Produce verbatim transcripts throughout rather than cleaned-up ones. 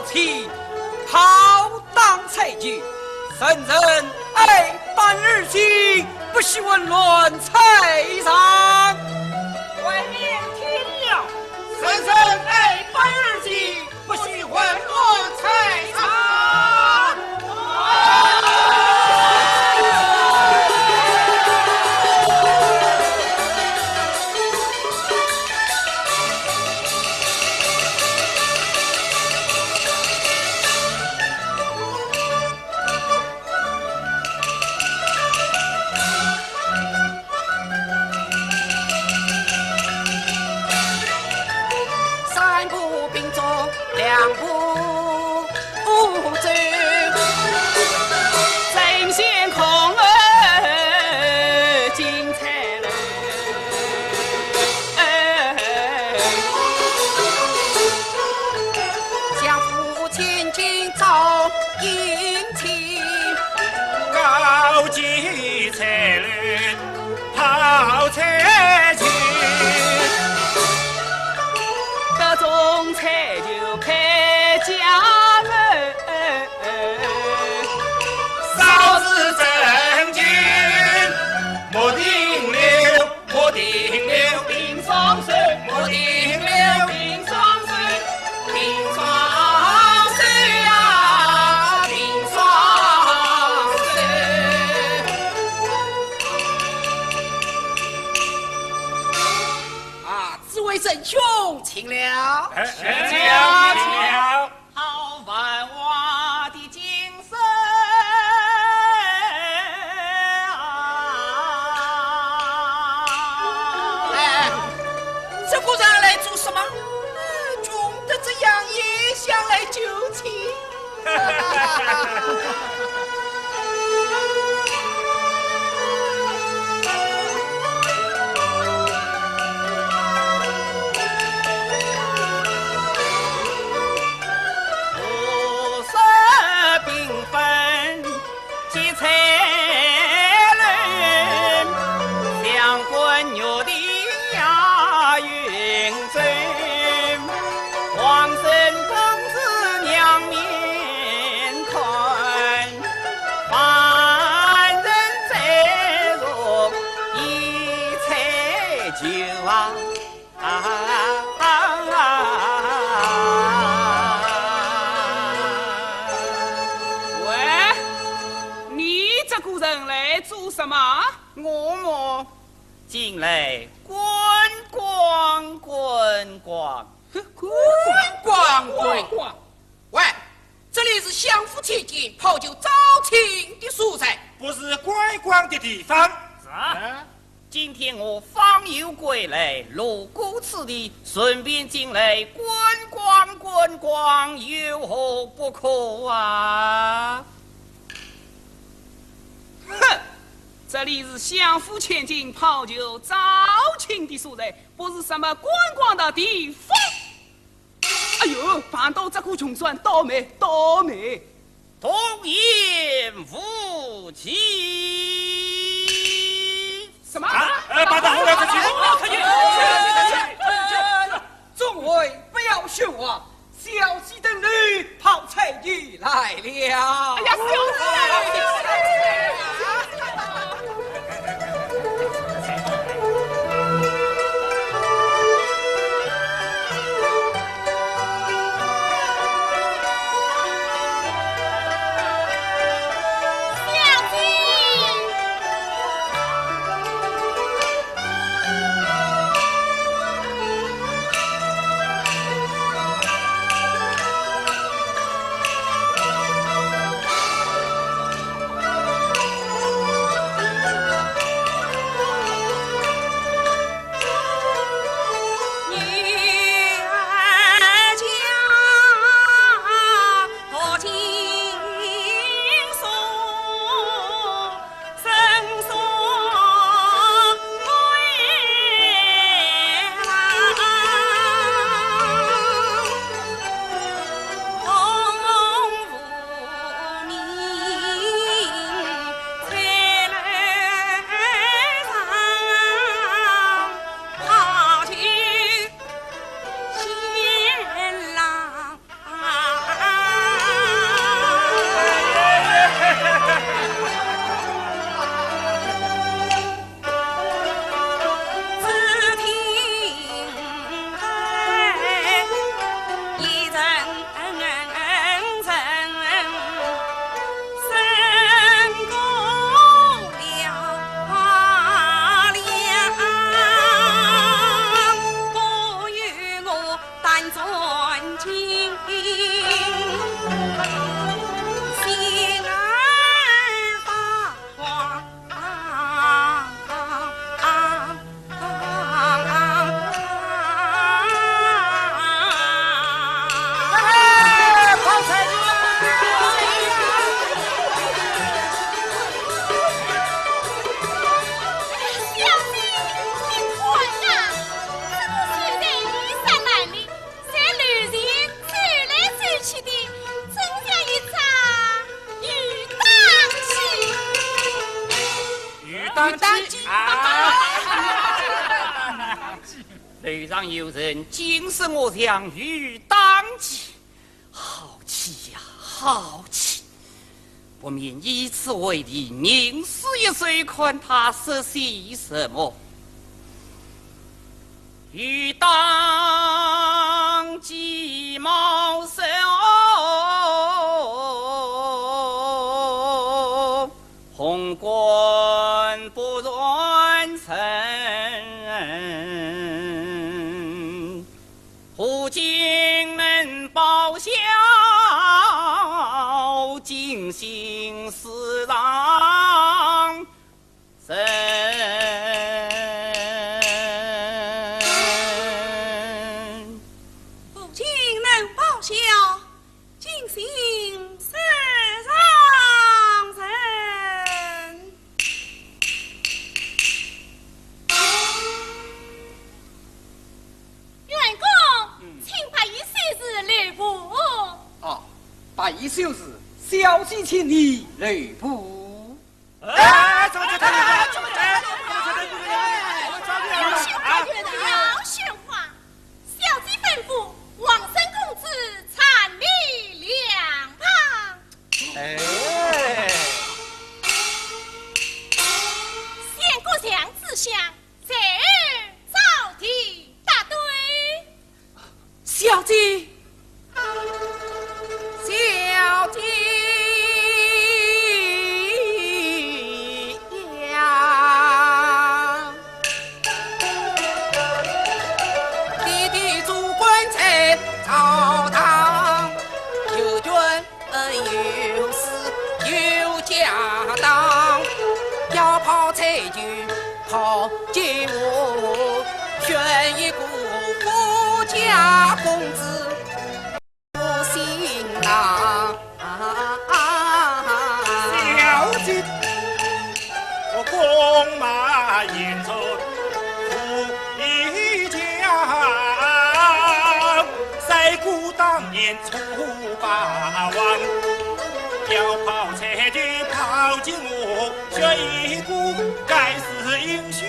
起，炮打柴进，人人挨板而行，不许混乱踩场。外面听了，人人挨板而行，不许混乱踩场。三步并作两步走，争先恐后进城楼。 相府千金照应亲，高举彩楼炮彩旗，得中彩就配佳人，少时正经莫停留。 莫停留，并双手，莫停留，并双手，并双手呀，并双手。啊，诸位仁兄，请了。哎，请了，请了。 好繁华的景色啊！哎，这个人来做什么？穷得这样也想来求情。 五色缤纷结彩轮，香滚玉的呀云针，黄参公子仰面看，凡人最入一彩酒啊。 啊，啊，啊。喂，你这个人来做什么？我么，进来观光观光。观光观光？ 喂，这里是相府千金炮酒招亲的所在，不是观光的地方。是啊，今天我访友归来，路过此地，顺便进来观光观光，有何不可啊？哼，这里是相府千金炮酒招亲的所在，不是什么观光的地方。 哎呦，碰到这个穷酸，倒霉，倒霉。童言无忌。什么？啊，呃，把他轰了出去。轰了出去。众位不要喧哗，小婿等女炮彩女来了。哎呀，小婿！当当机啊！楼上有人惊醒我，像雨当机。好气呀，好气！不免以此为题，吟诗一首，看他说些什么。雨当机，茅塞哦， 红冠不染尘，胡金能报晓，今夕世上人。胡金能报晓， 今夕世上人。员外公，嗯。请拨一首诗留步。哦，拨一首诗，小姐请你留步。 哎，怎么就他留步？哎，怎么就他留步？哎，怎么就他留步？要说话，要说话。小姐吩咐，王孙公子暂立两旁。哎。先过墙之下，再而招弟，答对。 小姐，小姐呀，爹爹做官在朝堂，有权 恩有势有家当，要泡彩就泡金屋，选一个富家公子做新郎。小姐，我弓马弦索舞一家，赛过当年 楚霸王，要泡彩就泡金屋，选一个盖世英雄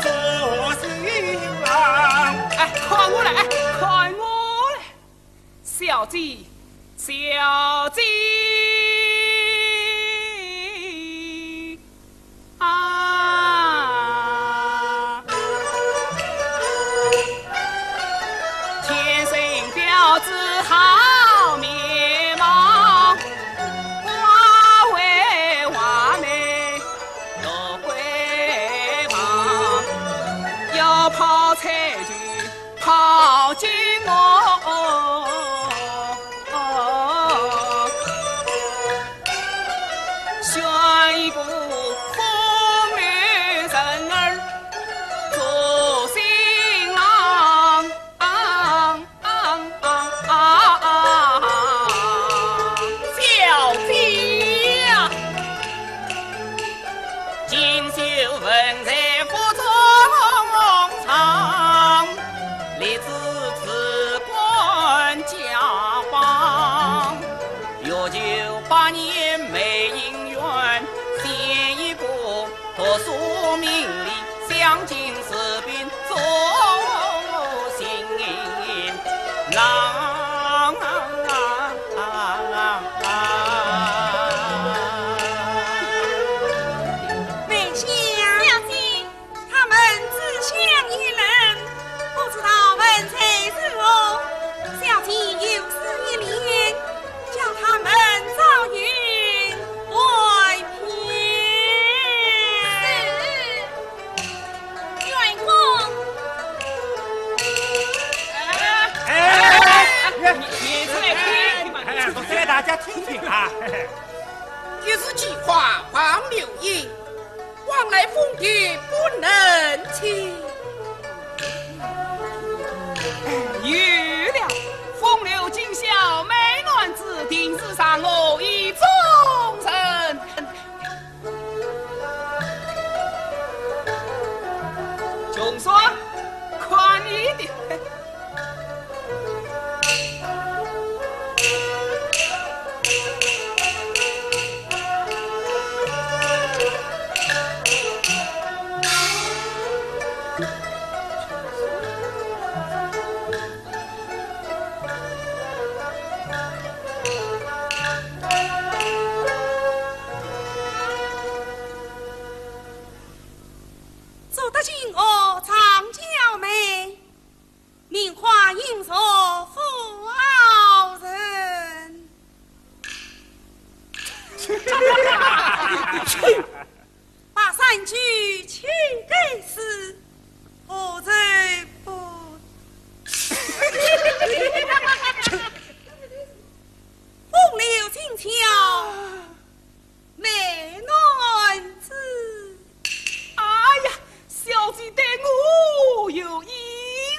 做新郎。哎，看我来，哎，看我来，小姐，小姐。 啊，天生标致好面貌，花为花美，玉桂旁，要泡彩就泡金屋。 选一个风流人儿做新郎。小姐呀，锦绣文才不中上，立志治国安家邦。 欲求百年美姻缘，选一个读书明理、相敬如宾做新郎。梅香。小姐。 他们只相一人，不知道文才如何。小姐有诗一联，叫他们早有怀片。是，员外公。哎，哎，哎，哎，你，你出来听听嘛。哎，我再大家听听啊。一字既画黄柳叶， 往来风月不能轻。有了，风流今宵美男子，定是让我意中人。穷酸，看你的。把三句请给诗，何罪不？风流静悄，美男子。哎呀，小姐对我有意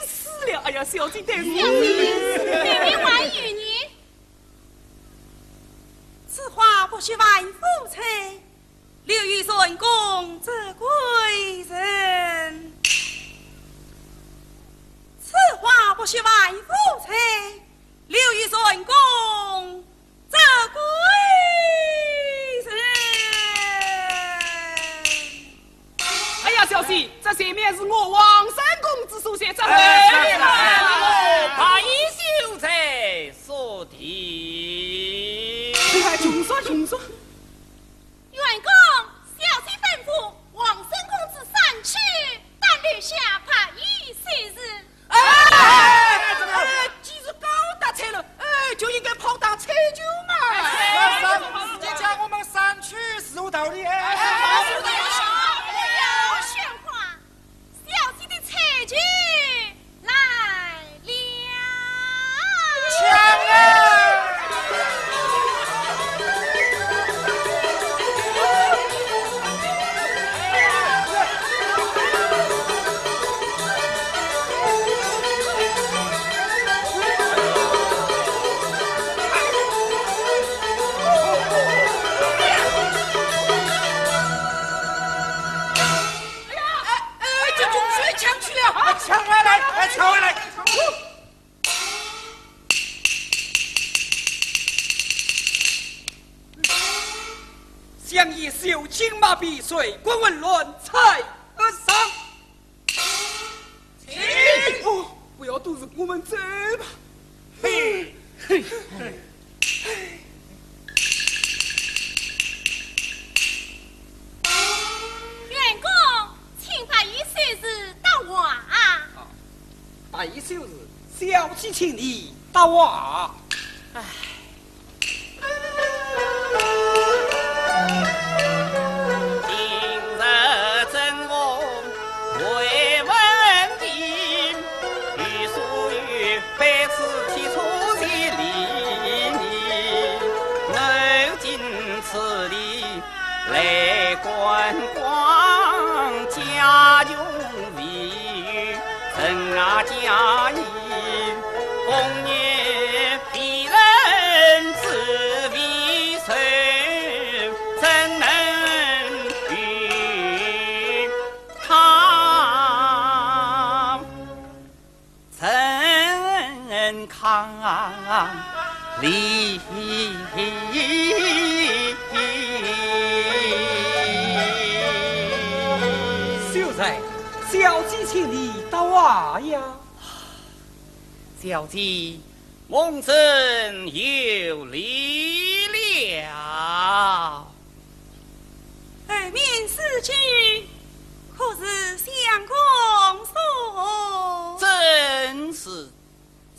思了。哎呀，小姐对我有意思了。妹妹还有呢？此话不须万夫吹， 留与陈宫则贵人。此话不须万夫吹，留与陈宫则贵人。哎呀，小姐，这前面是我王三公子所在，这回哎，白衣秀才所题。哎，穷说穷说。 员外，小姐吩咐王三公子上去，但留下白衣秀才。哎，哎，既是高搭彩楼，哎，就应该跑堂彩球嘛。哎，是，是，是，叫我们上去是有道理，哎。哎，是的，是的，不要喧哗。 小姐的彩球来了。抢啊！哎呀，哎，哎，这种谁抢去了？啊，抢回来，哎，抢回来。相爷手巾马匹，水滚滚乱菜而上。请。哦，不要多事，我们走吧。嘿，嘿。 员外，请白衣秀才答话。啊，白衣秀才，小姐请你答话。唉。今日正逢回文亭， 陈康里。秀才，小姐请你答话呀。小姐， 蒙朕有礼了。后面四句可是相公所？正是。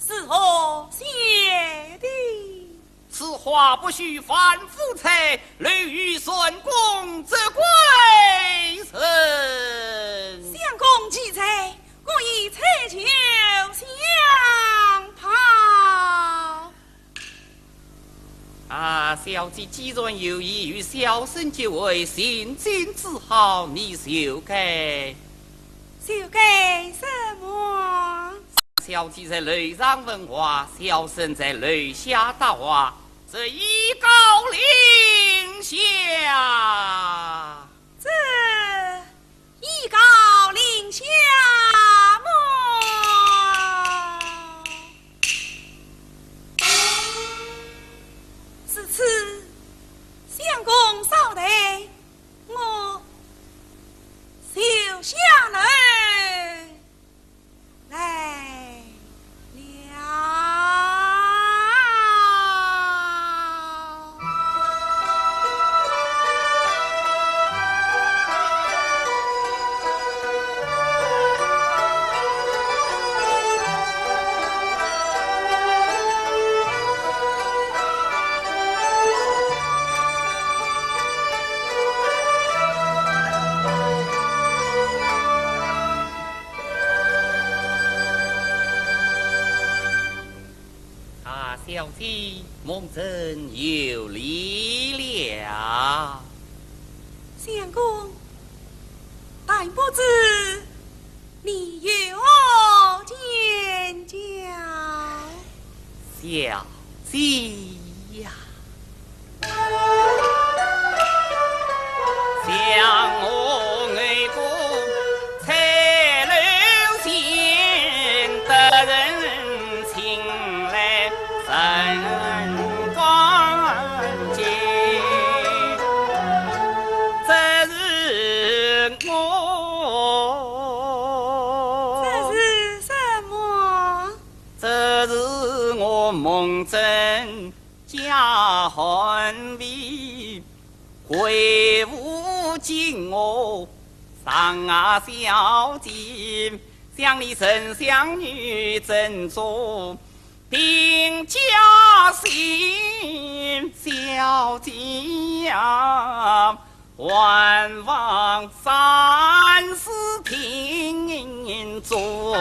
是何写的？此话不须万夫吹，留与陈宫则贵人。相公既在， 我以彩球相报。啊，小姐既然有意与小生结会，行径之好，你就该。就该什么？小姐在楼上问话，小生在楼下答话，这一告令下。这 一告令下么？如此，相公稍待，我就下楼来了。姐，蒙朕有礼了。相公，但不知你有何见教？小姐呀， 这是什么？这是我蒙朕 加寒皮，贵妇进我上啊小姐，想你丞相女正坐，并驾心小姐呀。 还望三思听从。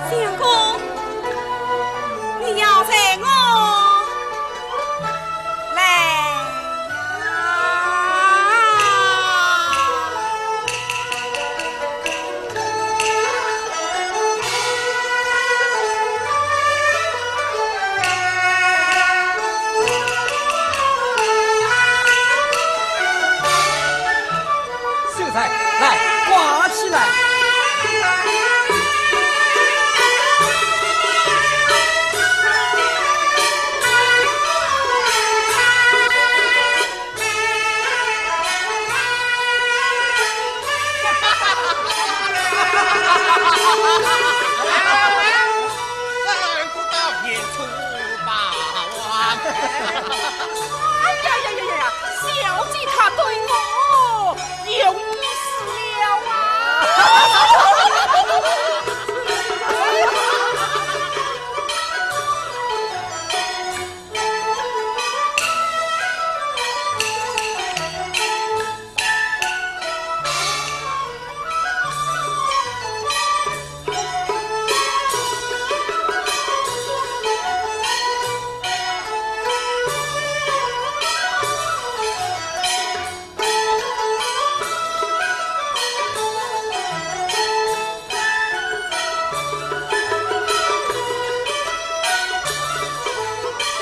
相公，你要随我来呀。 秀才，来，挂起来。哎呀呀呀呀呀！小姐她对我有意思了啊！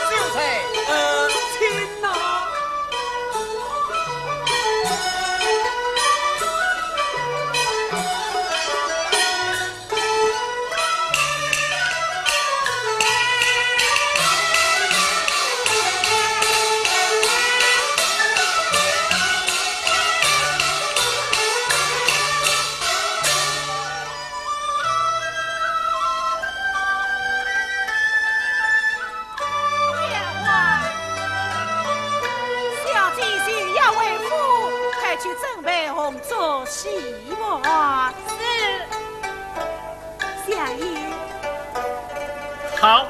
秀才，呃，请呐。 小姐就要回府，快去准备红烛喜服啊！好，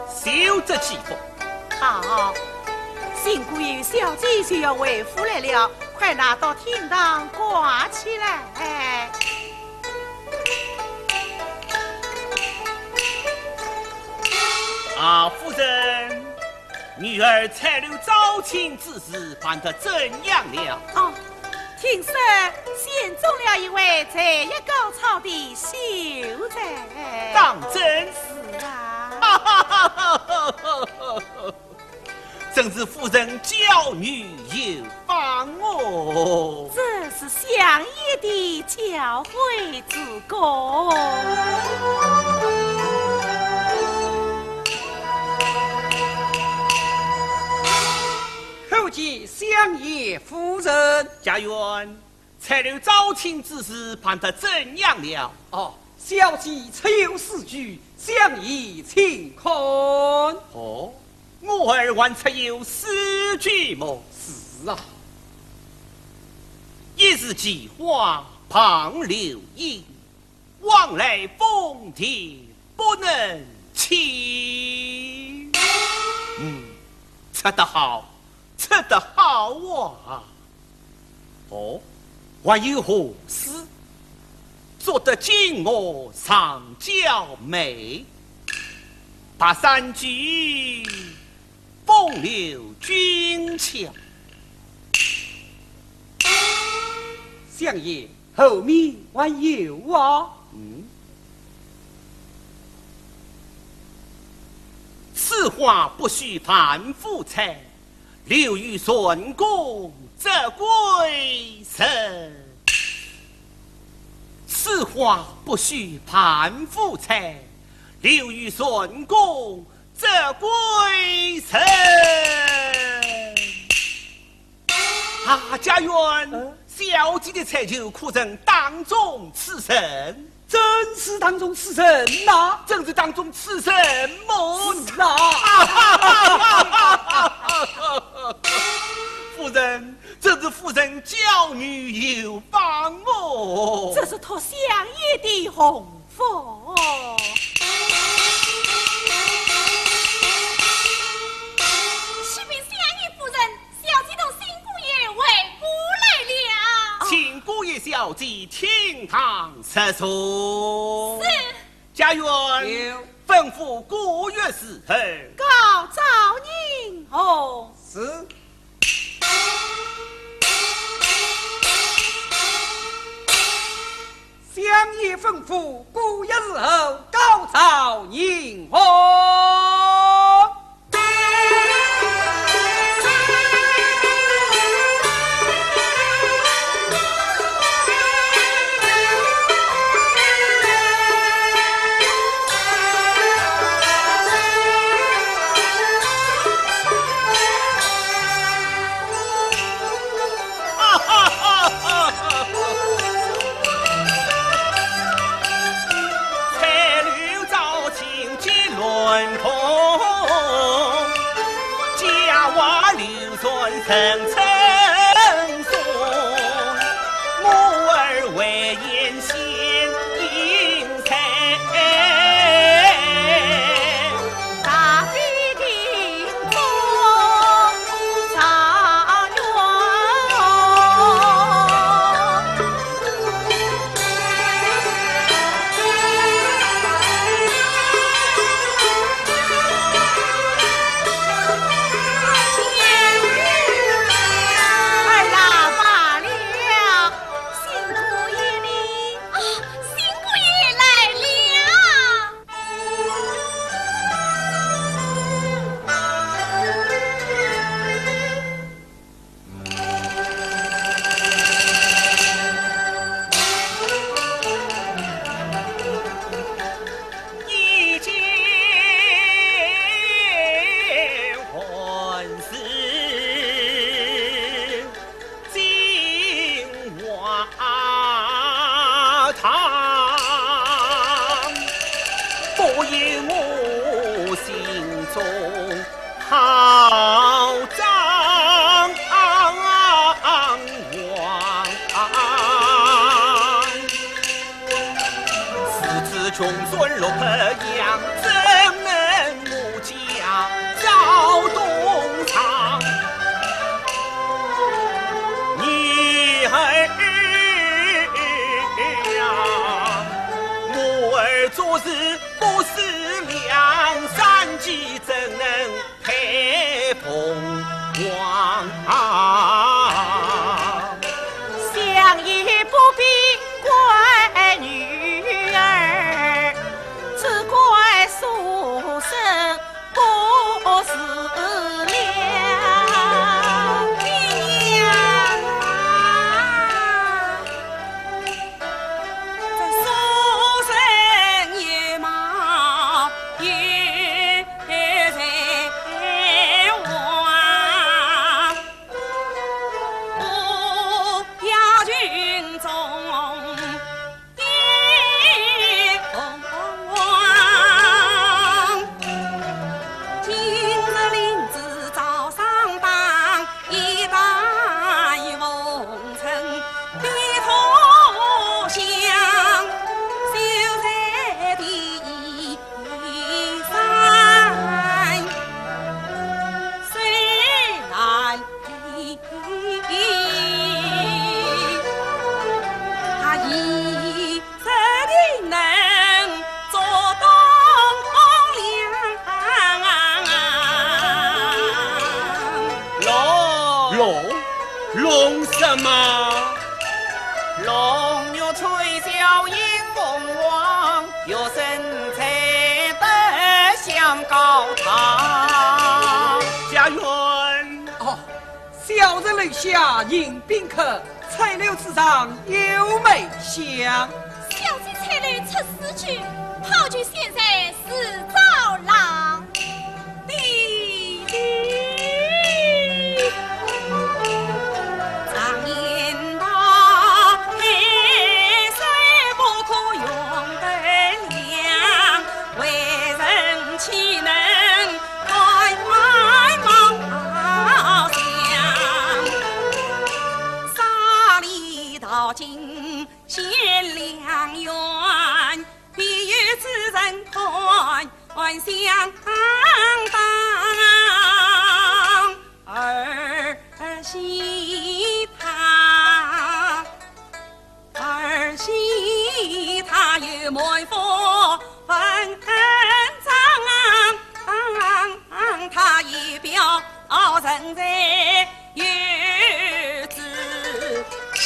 休则起风。好，新姑爷小姐就要回府来了，快拿到厅堂挂起来。啊，夫人，女儿彩楼招亲之事办得怎样了？哦， 听说选中了一位才艺高超的秀才。当真？是啊。真是夫人教女有方哦。这是相爷的教诲之功。叩见相爷夫人。家院， 彩楼招亲之事办得怎样了？哦，小姐确有此举，相爷请看。哦，我儿还确有此举么？是啊。一日奇花傍流萤，往来风电不能侵。嗯，出得好，出得好啊！ 哦，还有何事？做得金鹅上娇眉，白衫举，风流俊俏。相爷，后面还有啊。嗯。此花不须盘复采， 留与春宫则归人。此花不须盘复采，留与春宫则归人。啊，家院，嗯？小姐的才就可曾当中此人？ 真是当中此人呐？真是当中此人么？是啊。夫人，真是夫人教女有方哦。这是托相爷的洪福。启禀相爷夫人， 小姐同新姑爷回府来了。请姑爷小姐厅堂入座。是。家院。有。吩咐姑爷伺候。告昭宁。哦。是。相爷吩咐，姑爷伺候，告昭宁。哦。 彩楼招亲皆乱空，佳话流传人称颂，我儿唯言献英才。 大地的风潮涌。哎呀，罢了，新姑爷呢？啊，新姑爷来了。 一见欢喜 金华堂，不由我心中好张狂。如此穷酸落魄样，怎能凤凰。想也不必怪女儿，只怪书生不识了。爹娘啊！这书生也貌也才华，不亚群中的凤凰。今日领旨早上当， 一代风尘的故乡，就在第三水南地。啊，一 这定能做东风亮。龙，龙，龙什么？龙欲吹箫迎凤凰，月升才得享高堂。家人。哦， 小人留下迎宾客，翠楼之上有梅香。小姐翠楼出诗句，炮竹响在是朝郎。弟弟。常言道，海水不可用得凉，为人岂能 看外貌相。沙里淘金显良缘，必有此人看相当。儿媳她 儿媳她有满腹文章，她也表人才有志向。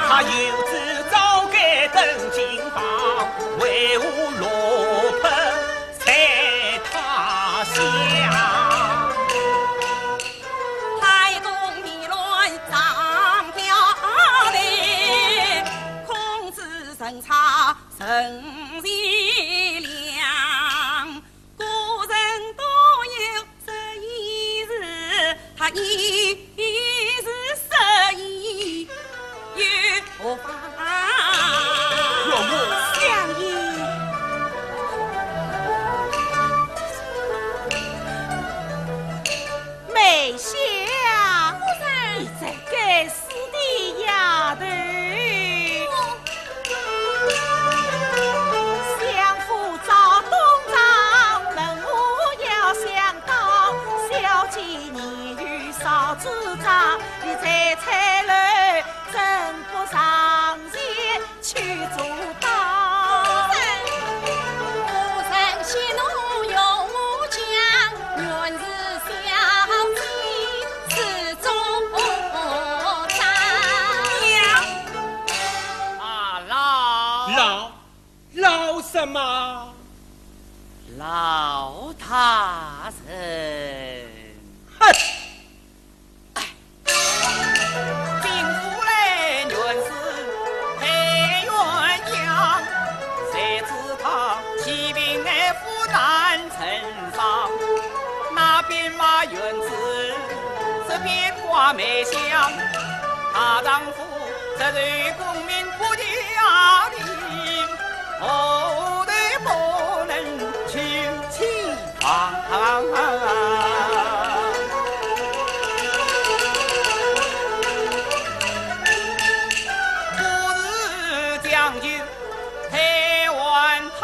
她有志早该登金榜，为何落魄在他乡？ 太公地乱上吊台，孔子人差人善良，古人都有这一日，他一日失意 有何妨？相爷。梅香。夫人。你这该死的丫头。哦。相府早东张，门户要相当，小姐年幼少主张，你在翠楼 怎不上前去阻挡？夫人，夫人息怒容我讲，原是小姐自作主张。啊，老，老，老什么？老大人。哼！ 禀夫人，原是黑鸳鸯，谁知她其病复难成伤。那兵马原是这边挂梅香，她丈夫这是功名不调的，后头不能去期 望。不如将就退还他。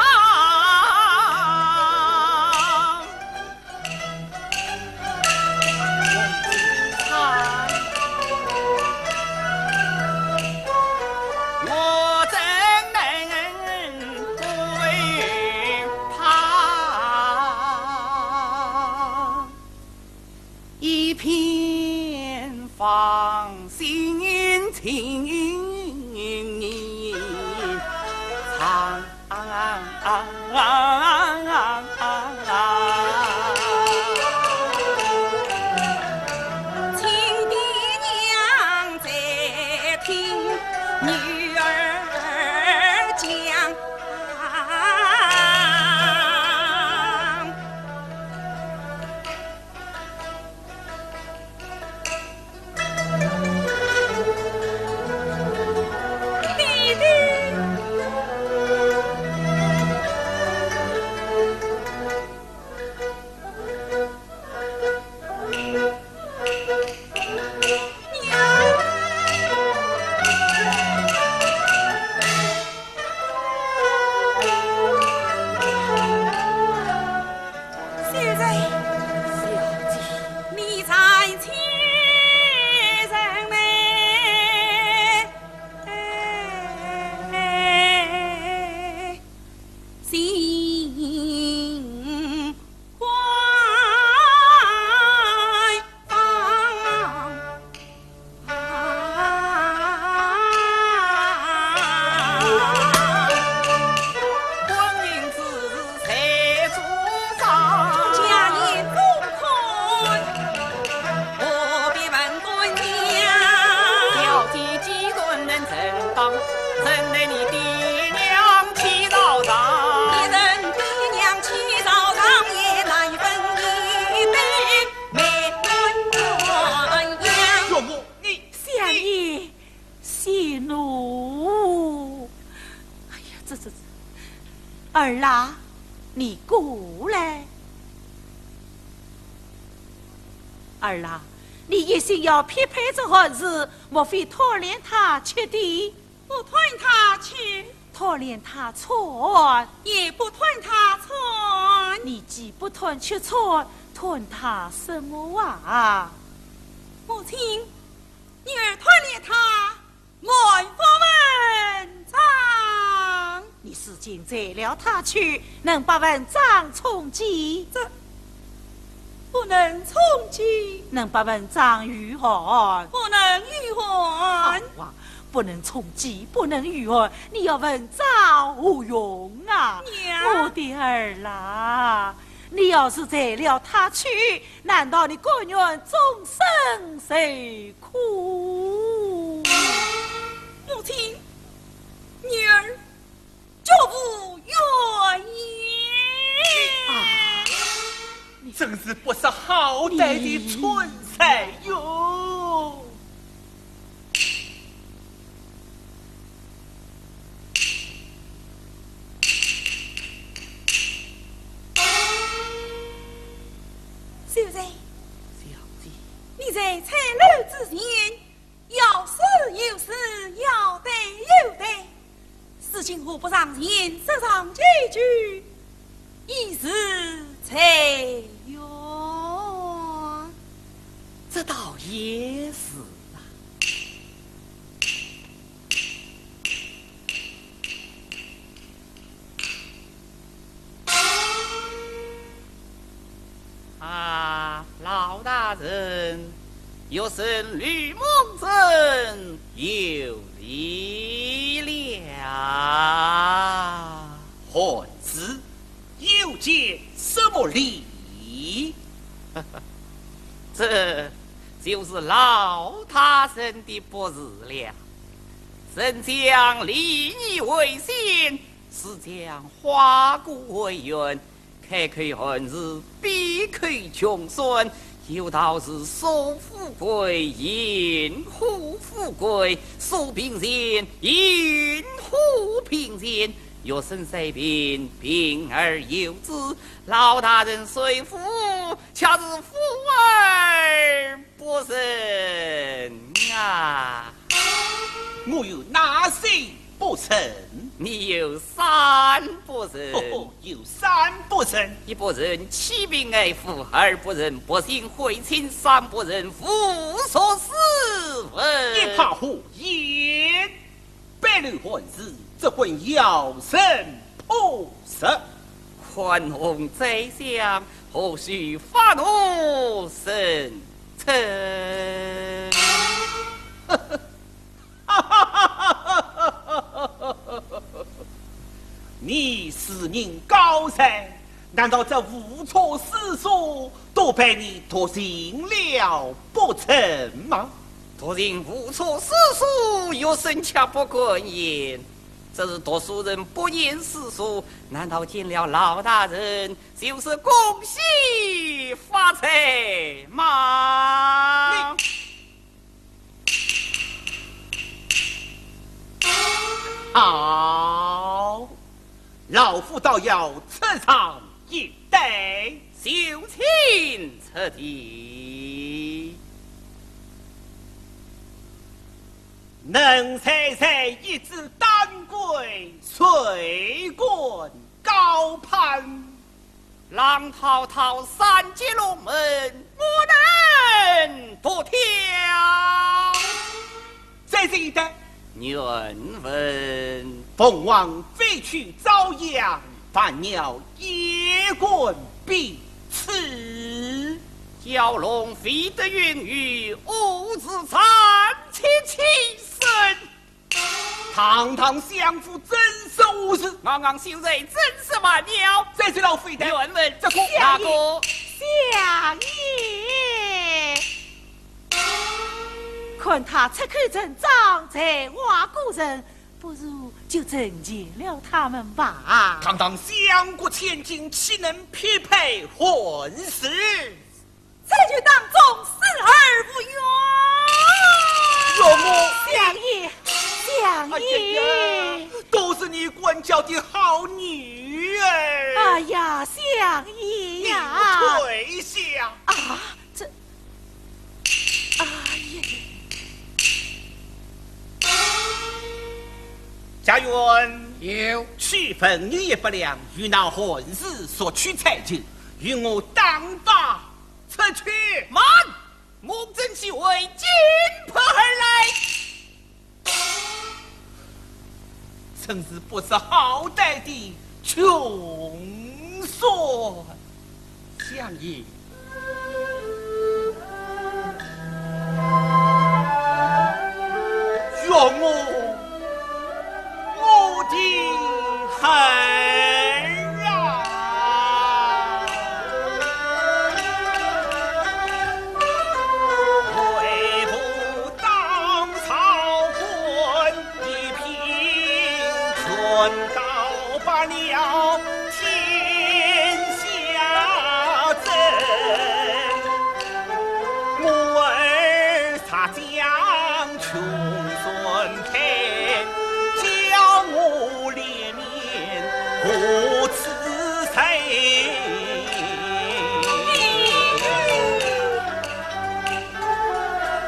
亲爹娘在听女儿讲。 相爷，息怒。哎呀，这，这，这，儿啊，你过来。儿啊，你一心要匹配这韩氏，莫非贪恋她吃的？不贪她吃。贪恋她穿？也不贪她穿。你既不贪吃穿，贪她什么啊？母亲， 女儿贪恋她满腹文章。你如今裁了她去，能把文章充饥？这，不能充饥。能把文章御寒？不能御寒。好啊，不能充饥，不能御寒，你要文章何用啊？娘。我的儿啦，你要是裁了她去， 难道你甘愿终身受苦？母亲，女儿绝无怨言。啊，你真是不识好歹的蠢材哟！ 秀才，小姐。你在拆楼之前，要诗有诗，要对有对，如今何不上前说上几句，以示才愿？这倒也是啊。 啊，老大人，玉生绿梦人有礼了。韩氏，又见什么礼？这就是老大人的不是了。人讲礼义为先，是讲花果为圆， 开口寒士，闭口穷酸，有道是，首富贵，迎合富贵，首贫贱，迎合贫贱。玉生虽贫，贫而有志，老大人虽富，却是富而 不仁啊！我有哪些不仁？你有三不仁。哦，有三不仁。一不仁，欺贫爱富；二不仁，薄情毁亲；三不仁，侮辱斯文。一派胡言！ 白楼寒士，这混妖人仆人。宽宏宰相，何须发怒生嗔？你是人高才，难道这无处私所都被你独行了不成吗？独行无处私所，学生却不敢言。只是读书人不言私所，难道见了老大人就是恭喜发财吗？你 好，老夫倒要出场一对。就请出题。能猜猜一支丹桂，谁敢高攀？ 浪滔滔三界龙门，我能独挑。这是一段。原文：凤凰飞去朝阳，万鸟夜观彼此。蛟龙飞得云雨，何似嗔妾情深。 堂堂相府真是无事，昂昂秀才真是万鸟。这是老夫的。原文，这个，那个？相爷，看他出口成章，才华过人，不如就成全了他们吧。堂堂相国千金，岂能匹配混世？ 这就当众死而无怨。岳母。相爷，相爷。哎呀呀，都是你管教的好女儿。哎呀，相爷呀。你退下。啊，这，哎呀。家院。有。去问你也不良，与那混世索取彩酒，与我打发 出去。慢！孟正喜为金盆而来。真是不识好歹的穷酸。相爷。岳母， 我的孩儿啊！为父当朝官，一品全告罢了天下dân。我儿 杀将穷酸配，叫我怜悯何似谁？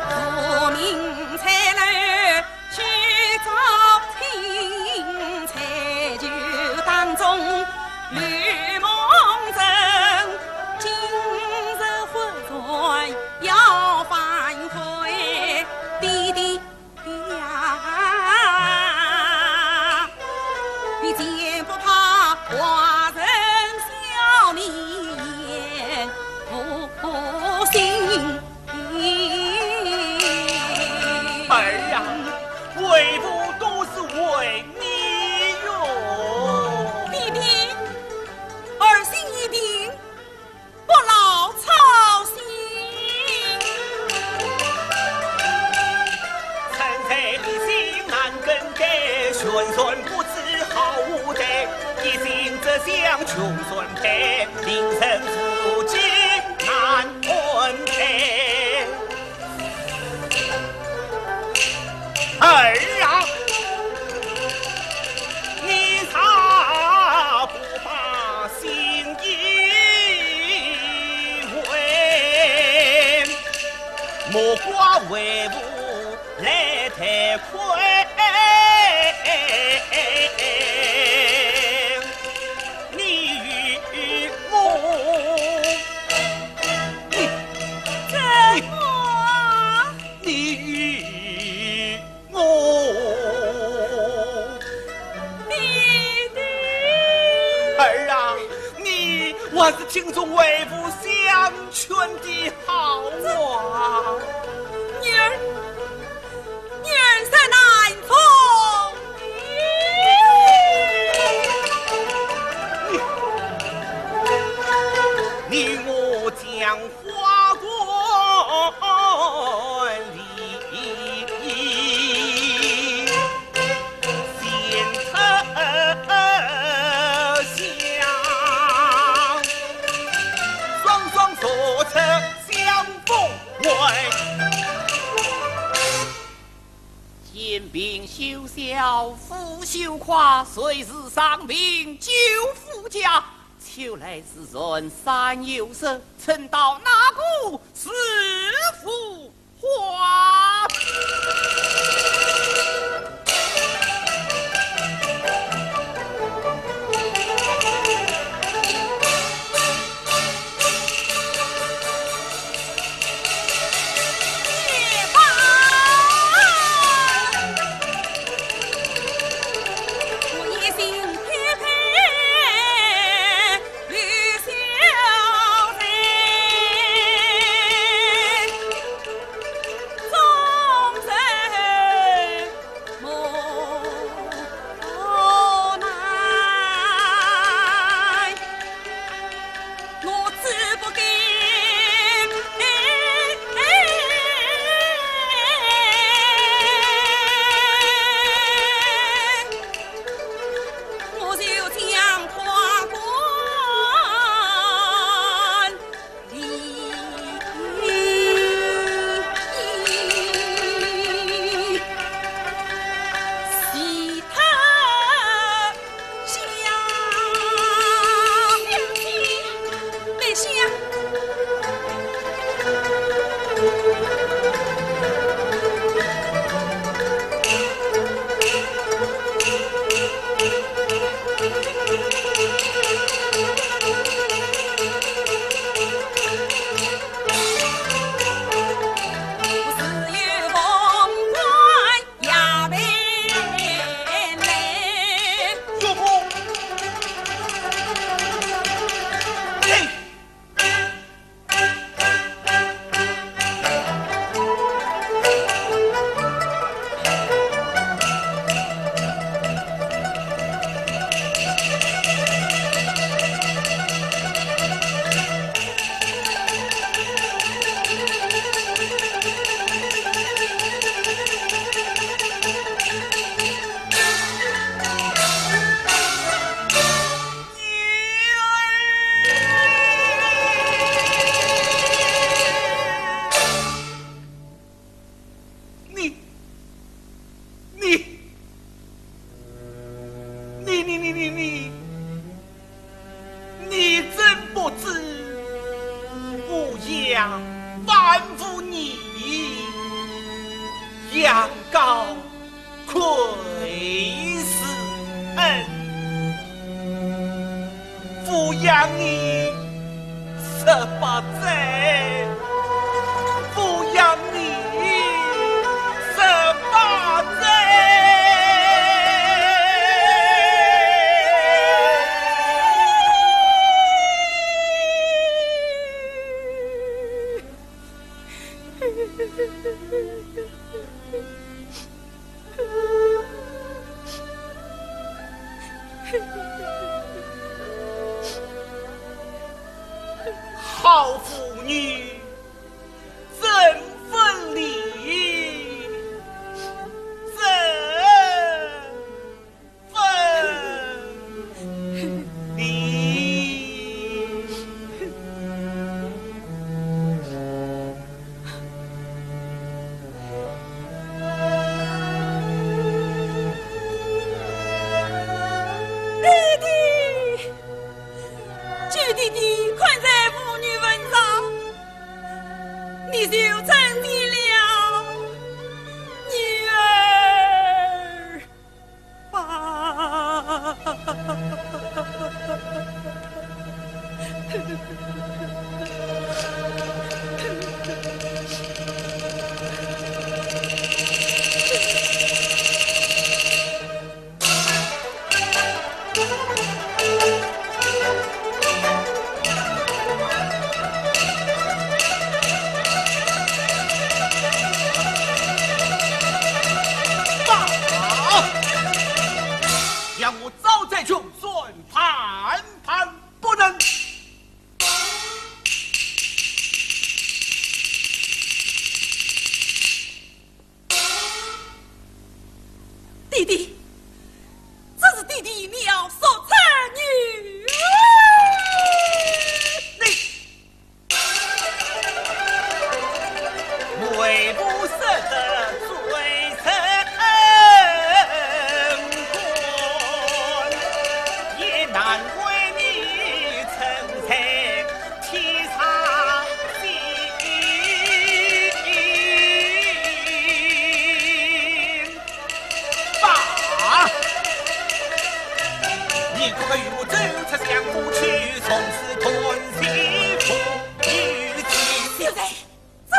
无名才来去招亲，才就当中 绿梦人，今日忽然要反悔，爹爹呀，你竟不怕寡人笑你言不信。 儿啊，为父都是为你哟。爹爹，儿心已定，不劳操心。 儿啊，你若不把心意问，莫怪为父来推辞。 你与我，你，怎么？你与我。爹爹。儿啊，你还是听从为父相劝的好啊。女儿， 女儿实难从命。小夫羞夸，谁是上平九夫家？秋来之船三又失，曾到哪个是府？ 花。你，你，你，你，你，你，你真不知，我杨万福你，羊羔 愧是恩，抚养你十八载，抚养你十八载。好妇女，怎分离？怎分离？ 弟弟，据弟弟看在父女份上，你就成全了女儿吧。 让我招在穷酸，判判不能。 弟弟，这是弟弟妙手才女。你为父失德罪人，不可与我走出相府去，从此断绝父与子。小姐，走。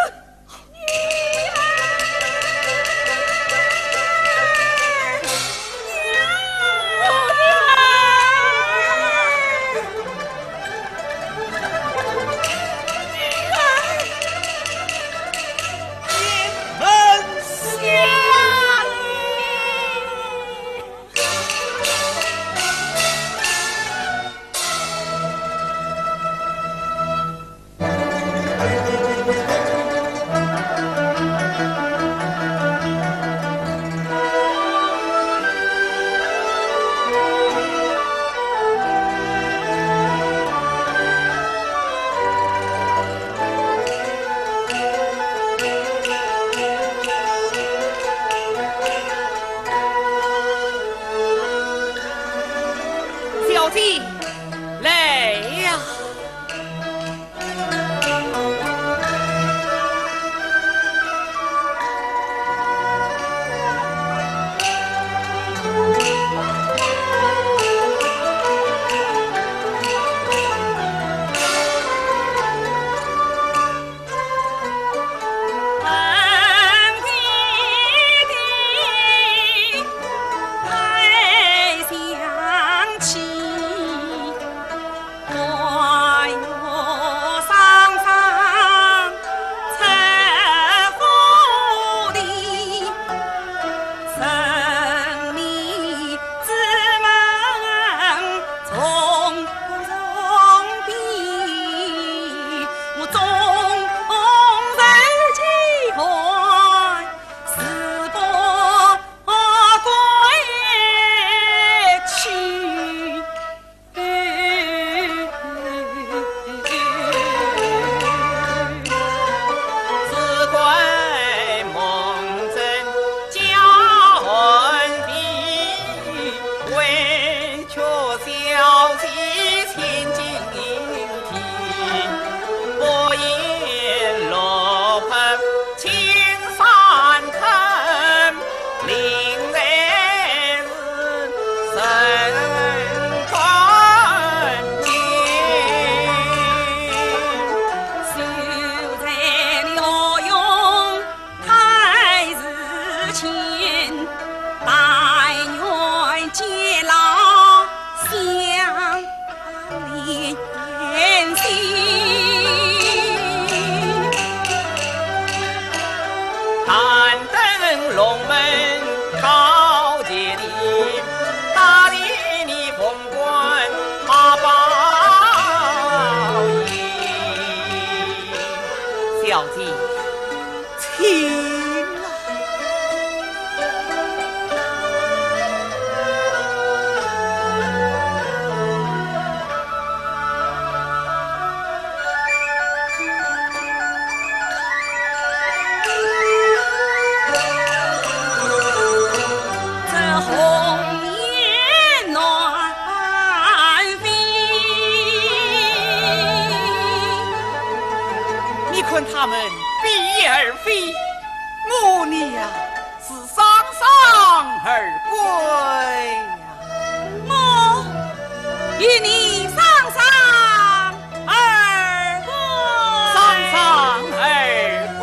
小姐，来呀！小姐，请啊。你看他们比翼而飞，我呢呀，是双双而归呀。我与你双双而归。双双而归。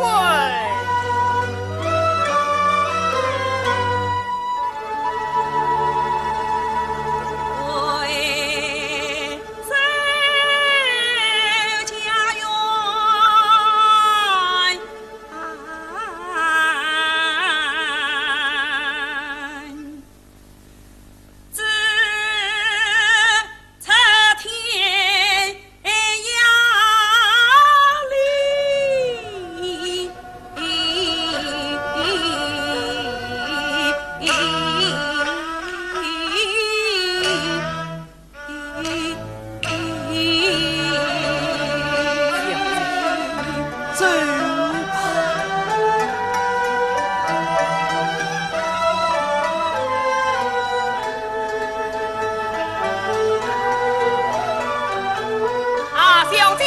啊，小姐，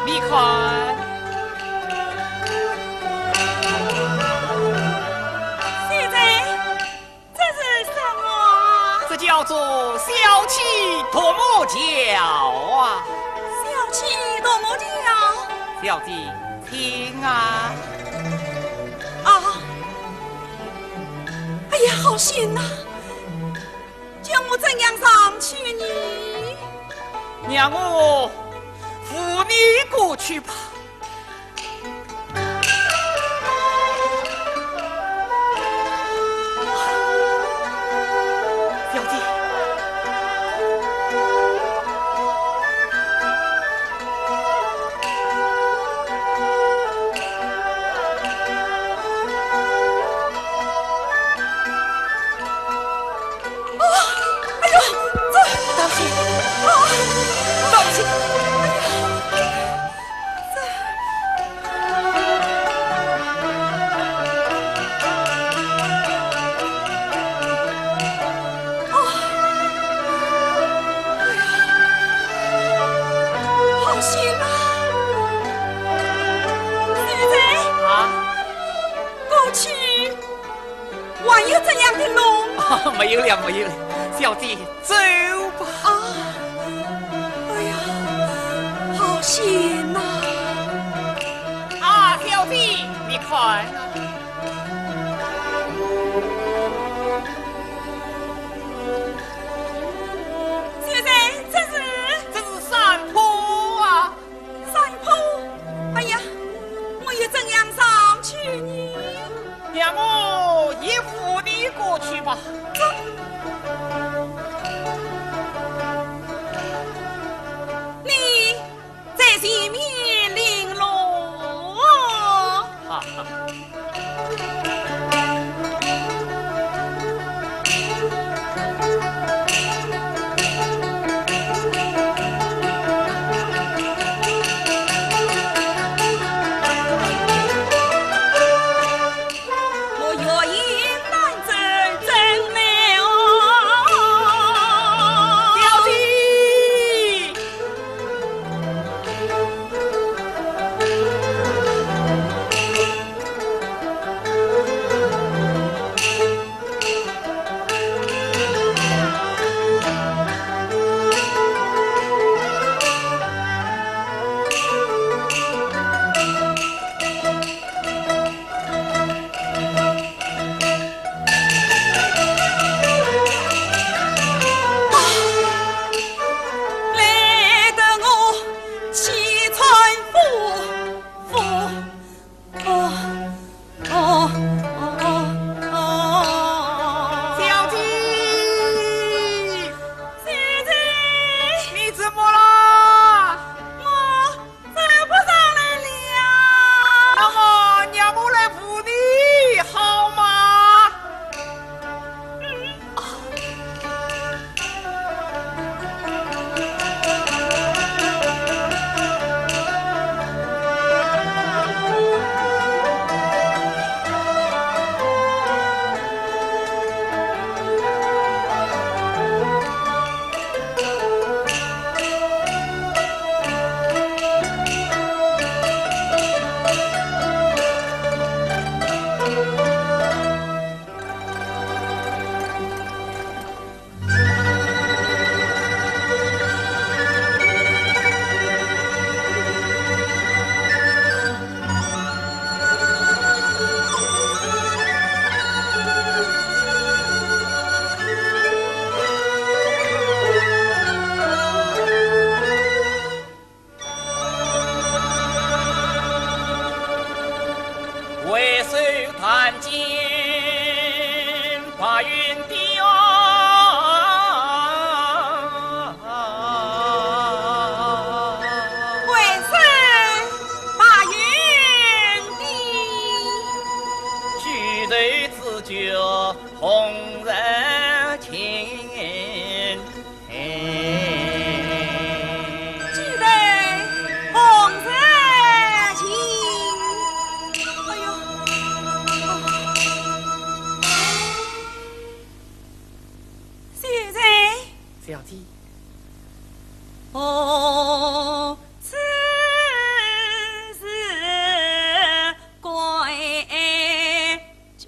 你看。小姐，这是什么？这叫小姐独木桥啊。小姐独木桥？小姐，请啊。啊！哎呀，好险呐！叫我怎样上去呢？让我扶你过去吧。 小姐。啊，哎呦，这，当心！啊，当心！哎呀，这，啊，哎呀，好险啊！秀才，啊？过去 还有这样的路吗？啊，没有了，没有了，小姐，走吧。啊，哎呀，好险呐！啊，小姐，你看啊。秀才，这是？这是山坡啊。 山坡？哎呀，我又怎样上去呢？让我也扶你过去吧。这，你在前面领路。哈哈。 我月影难走真难哦。小姐。 累得我气喘呼呼。哦，哦，哦，哦，哦。小姐，小姐，你怎么了？我 走不上来了。那么，让我来扶你，好吗？嗯。回首弹尽白云边。回首白云边。举头只觉红尘尽。 举头红尘尽。哎呦，秀才。小姐。哦，此事关 雎。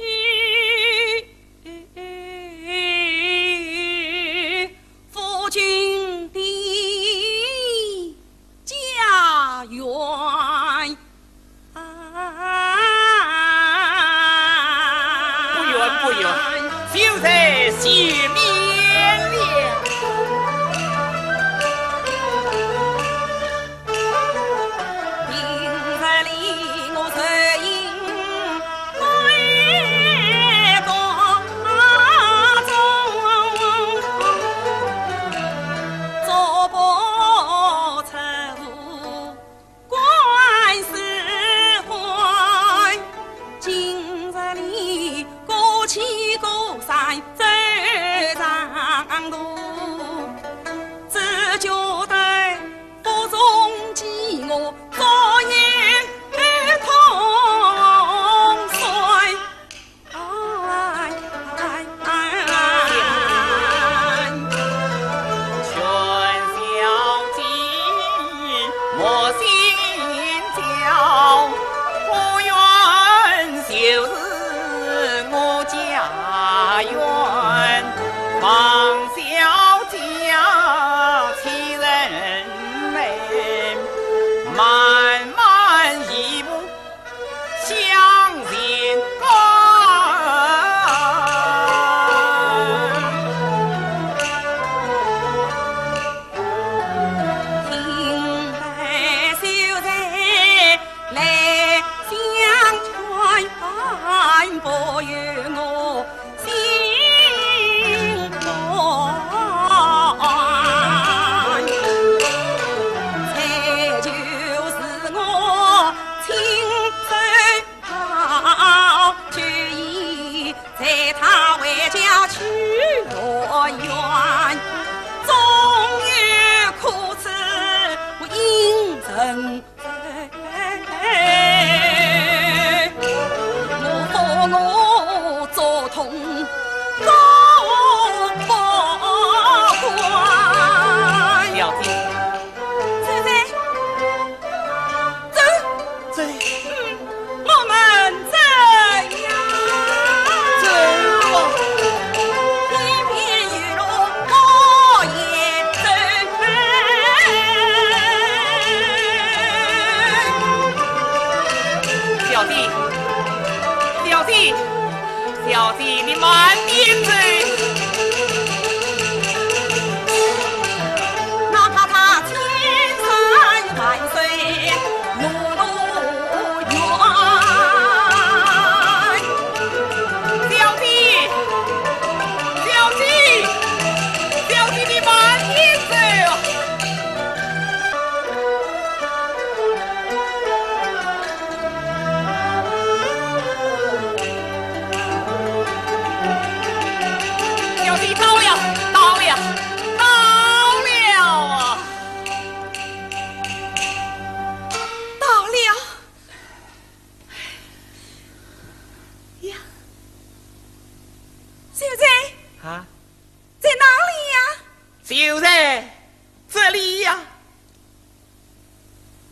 里呀？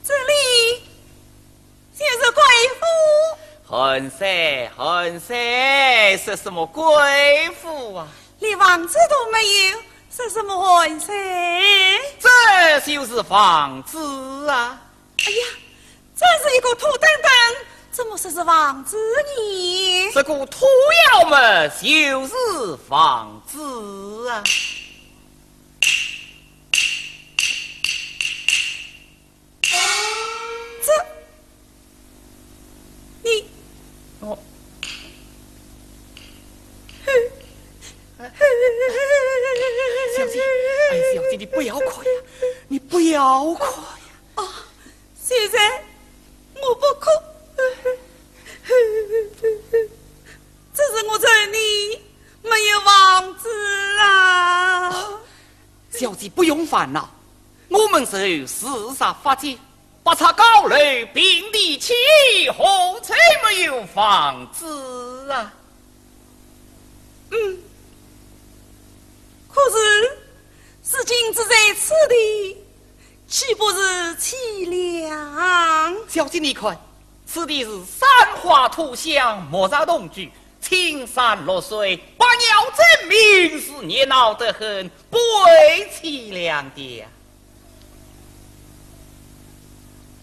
这里就是贵府。寒舍，寒舍，说什么贵府啊？连房子都没有，说什么寒舍？这就是房子啊。哎呀，这是一个土墩墩，怎么说是房子呢？这个土窑嘛，就是房子啊。 这，你，哦。小姐，哎，小姐，你不要哭呀，你不要哭呀。哦，秀才，我不哭。只是我这里没有房子啊。 小姐不用烦恼，我们是四十八间，八尺高楼并蒂起，何愁没有房子啊？嗯，可是如今住在此地，岂不是凄凉？小姐你看，此地是山花土香，木石同居， 青山绿水，百鸟争鸣，是热闹得很，不会凄凉的呀。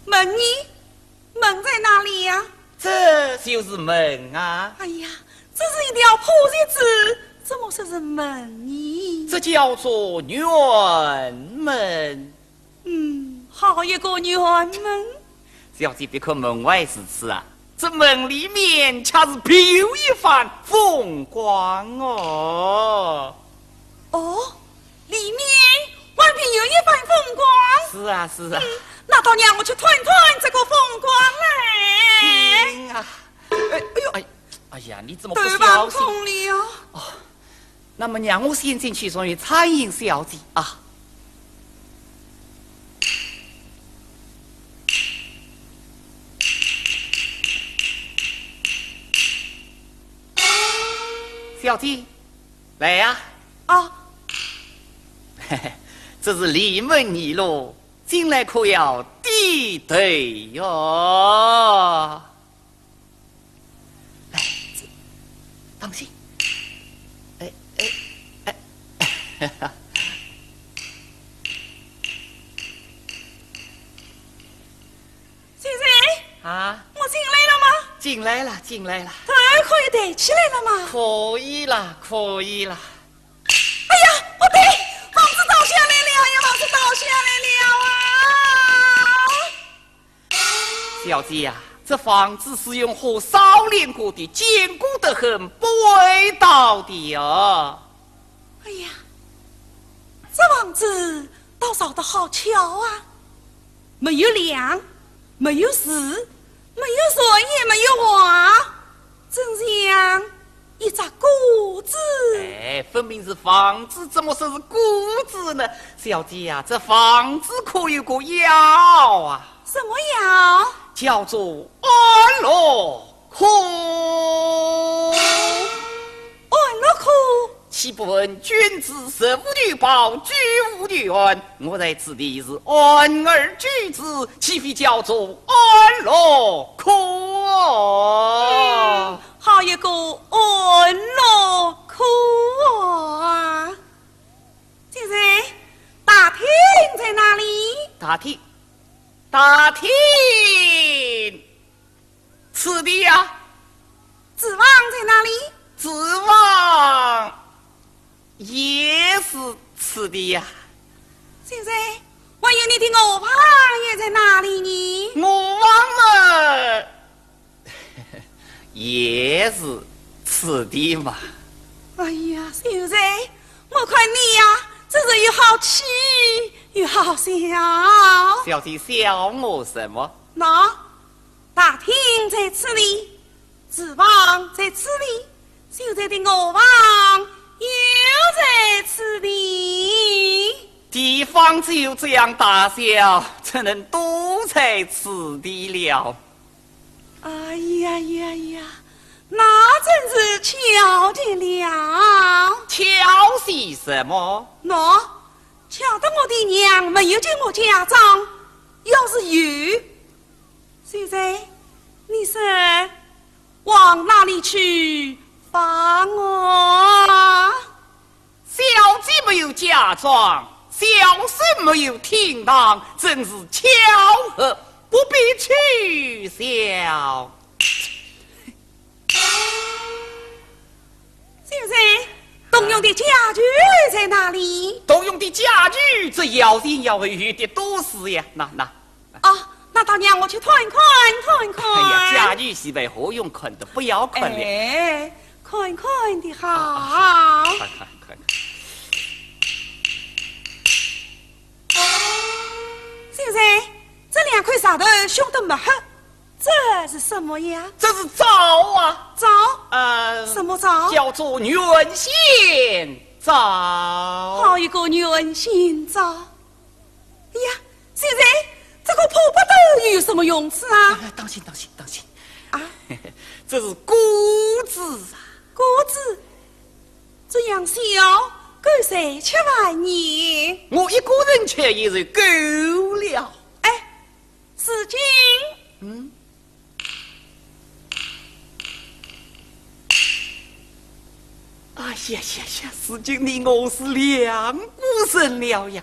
门呢？门在哪里呀？这就是门啊。哎呀，这是一条破鞋子，怎么说是门呢？这叫做辕门。 嗯，好一个辕门。小姐，别看门外如此啊，这门里面却是别有一番风光哦。哦，里面还别有一番风光？是啊，是啊。嗯，那倒让我去探探这个风光来。嗯啊。哎，哎呦，哎，哎呀，你怎么不小心？头碰痛了。哦， 那么让我先进去，容易参与小姐啊。小姐，来呀。啊。嘿嘿，这是里门一路，进来可要低头哟。 来，这，当心。哎，哎，哎。秀才，啊？我进来了吗？进来了，进来了。头可以抬起来了吗？可以了，可以了。哎呀，不对，房子倒下来了呀，房子倒下来了啊！ 小姐呀，这房子是用火烧炼过的，坚固得很，不会倒的哦。哎呀，这房子倒造得好巧啊！没有梁，没有柱，没有船，也没有瓦， 真像一只锅子。哎，分明是房子，怎么说是锅子呢？小姐呀，这房子可有个药啊。什么药？叫做安乐खो。安乐खो？岂不闻君子食无求饱，居无求安？ 我在此地是安而居之，岂非叫做安乐खो？嗯，好一个安乐खो啊！秀才，大厅在哪里？大厅，大厅。 此地呀。厨房在哪里？厨房也是此地呀。秀才，还有你的卧房也在哪里呢？卧房嘛，也是此地嘛。哎呀，秀才，我看你呀，真是又好气又好笑。小姐笑我什么？喏， 大厅在此地，厨房在此地，秀才的卧房又在此地。地方只有这样大小，怎能都在此地了？哎呀呀呀，那真是巧极了。巧些什么？喏，晓得我的娘没有给我嫁妆，要是有，秀才，你说往哪里去访我？小姐没有嫁妆，小生没有厅堂，真是巧合，不必取笑。 秀才，动用的家具在哪里？动用的家具，这要钱要物的都是呀。那，那。啊，那倒让我去看看，看看。哎呀，家具是为何用看的？不要看了。哎，看看的好。啊，啊，看看，看看。秀才，这两块石头镶得蛮好， 这是什么呀？这是招啊。招？呃，什么招？叫做原仙招。好一个原仙招！哎呀，秀才，这个破布头又有什么用处啊？哎，当心，当心，当心！啊？这是钩子啊。钩子？这样小，够谁吃饭呢？我一个人吃也是够了。哎， 如今，嗯？哎呀呀呀，如今你我是两个人了呀！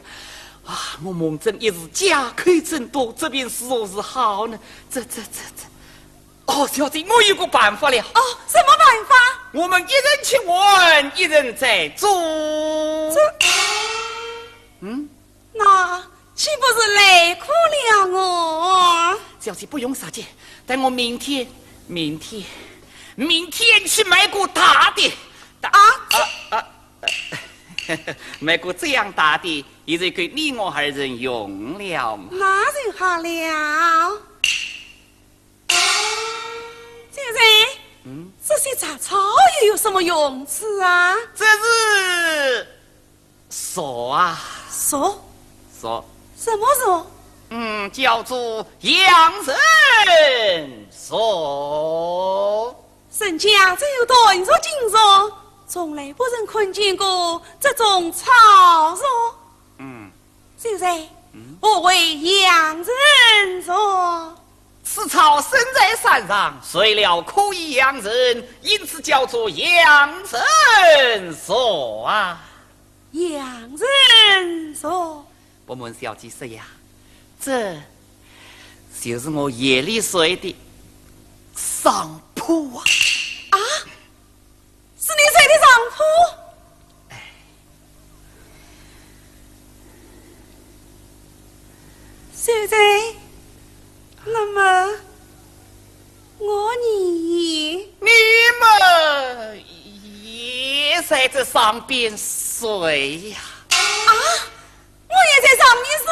啊，我蒙正一时借口真多，这便如何是好呢？这，这，这，这……哦，小姐，我有个办法了。哦，什么办法？我们一人吃饭，一人在做。这……嗯？ 那岂不是累苦了我？小姐不用着急，待我明天，明天，明天去买个大的，大……啊？啊，啊，买个这样大的，也就够你我二人用了嘛。那就好了。秀才，嗯？这些杂草又有什么用处啊？这是 树啊。树？树。什么树？嗯，叫做阳人树。人家只有断树尽树，从来不曾看见过这种草树。嗯。秀才，嗯？何谓阳人树？ 此草生在山上，垂了可以养人，因此叫做阳人树啊。阳人树？不瞒小姐说呀，这就是我夜里睡的上铺啊。啊？ 是你睡的上铺？哎。秀才，那么我呢？你们也在这上边睡呀？啊？ 我也在上面睡。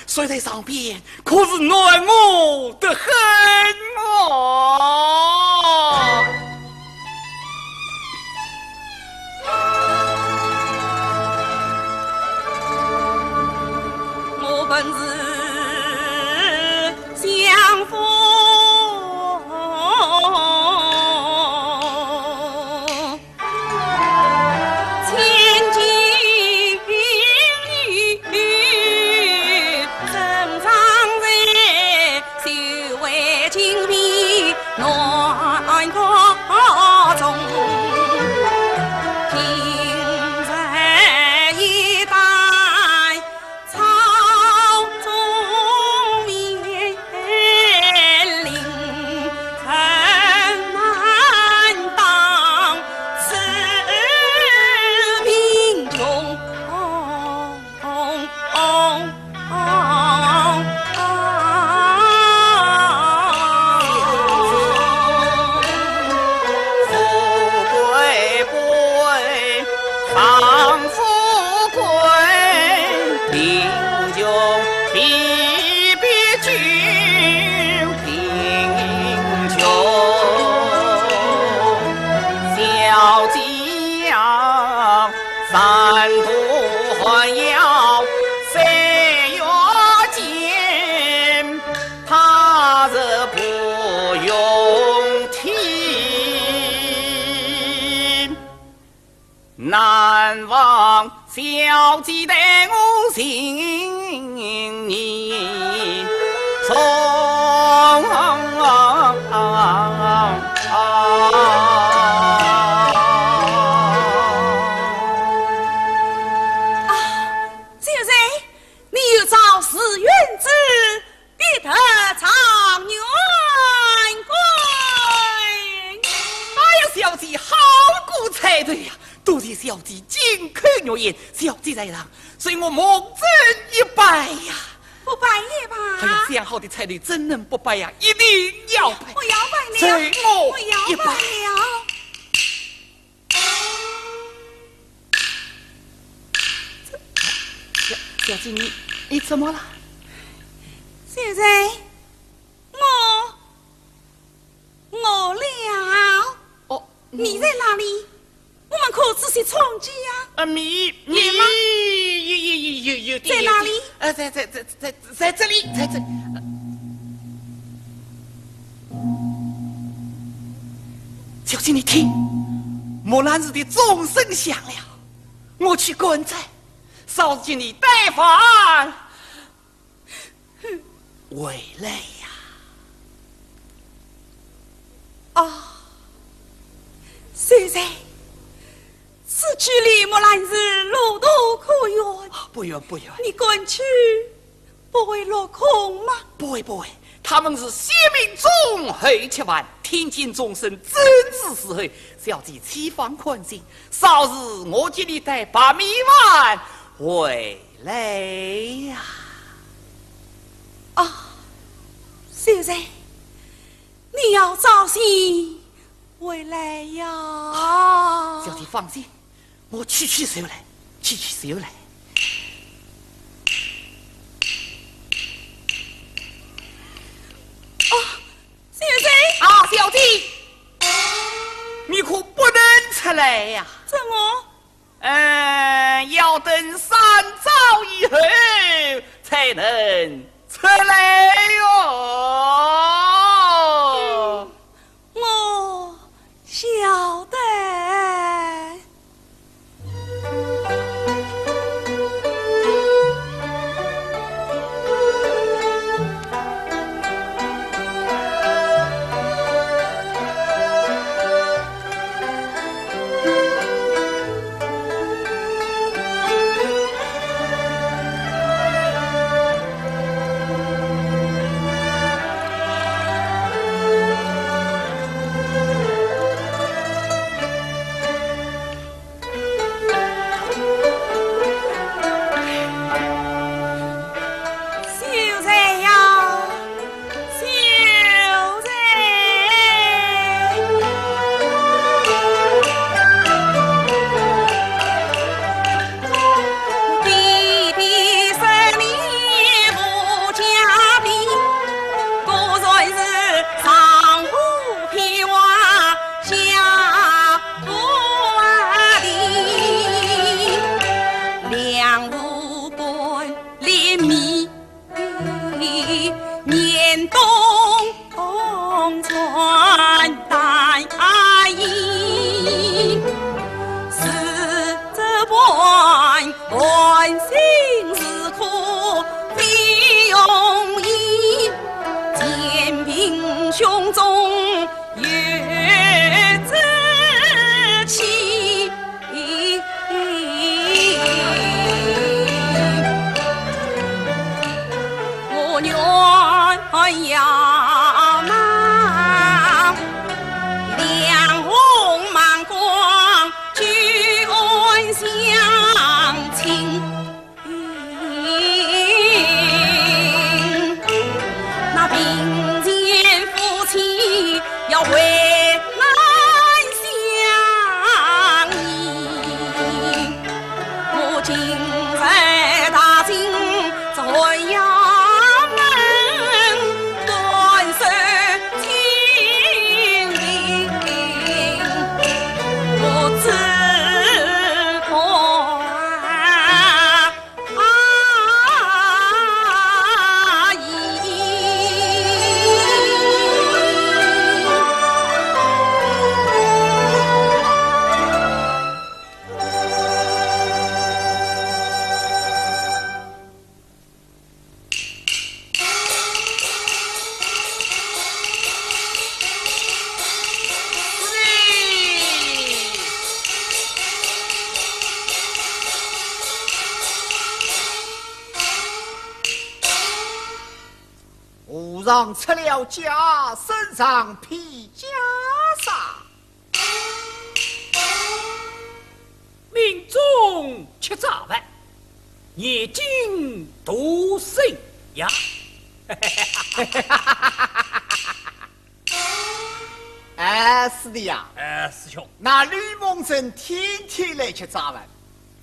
睡在上边，可是暖和得很哦。我本是相府 千金玉，珍藏在修为金碧暖阁中。今日一旦草中面临，人难当此贫穷。 富贵贵，上富贵，贫穷比比穷，贫穷。小姐啊， 三途寒窑岁月静，他日不用听。难忘小姐待我情意重。啊，小姐，你有招是愿之，必得状元官。哎呀，小姐，好个彩头呀！ 多谢小姐金口玉言，小姐在上，随我蒙尊一拜呀。不拜也罢。哎呀，这样好的彩礼怎能不拜呀？一定要拜。我要拜了，随我一拜。我要拜了。小，小姐，你，你怎么了？小姐，我 饿了。哦，你在哪里？我们可仔细唱起呀。啊，米，米，有吗？有，有，有，有，有，在哪里？呃，在，在，在，在，在这里，在这。小姐，你听，木兰辞的钟声响了，我去赶斋，嫂子请你带饭 回来呀。啊，秀才，此去离木兰寺路途可远。不远，不远。你赶去，不会落空吗？不会，不会，他们是先命中后吃饭，听见钟声正是时候。小姐且放宽心，稍时我给你带白米饭回 来呀。啊，秀才，你要早些回来呀。小姐放心，我去去就来，去去就来。啊，秀才。啊，小姐，你可不能出来呀。怎么？ 嗯，要等三朝以后才能出来哟。我晓得。秀才呀，秀才。上出了家，身上披袈裟。命中吃斋饭，念经读圣言。哎，师弟呀，哎，师兄。那吕蒙正天天来吃斋饭，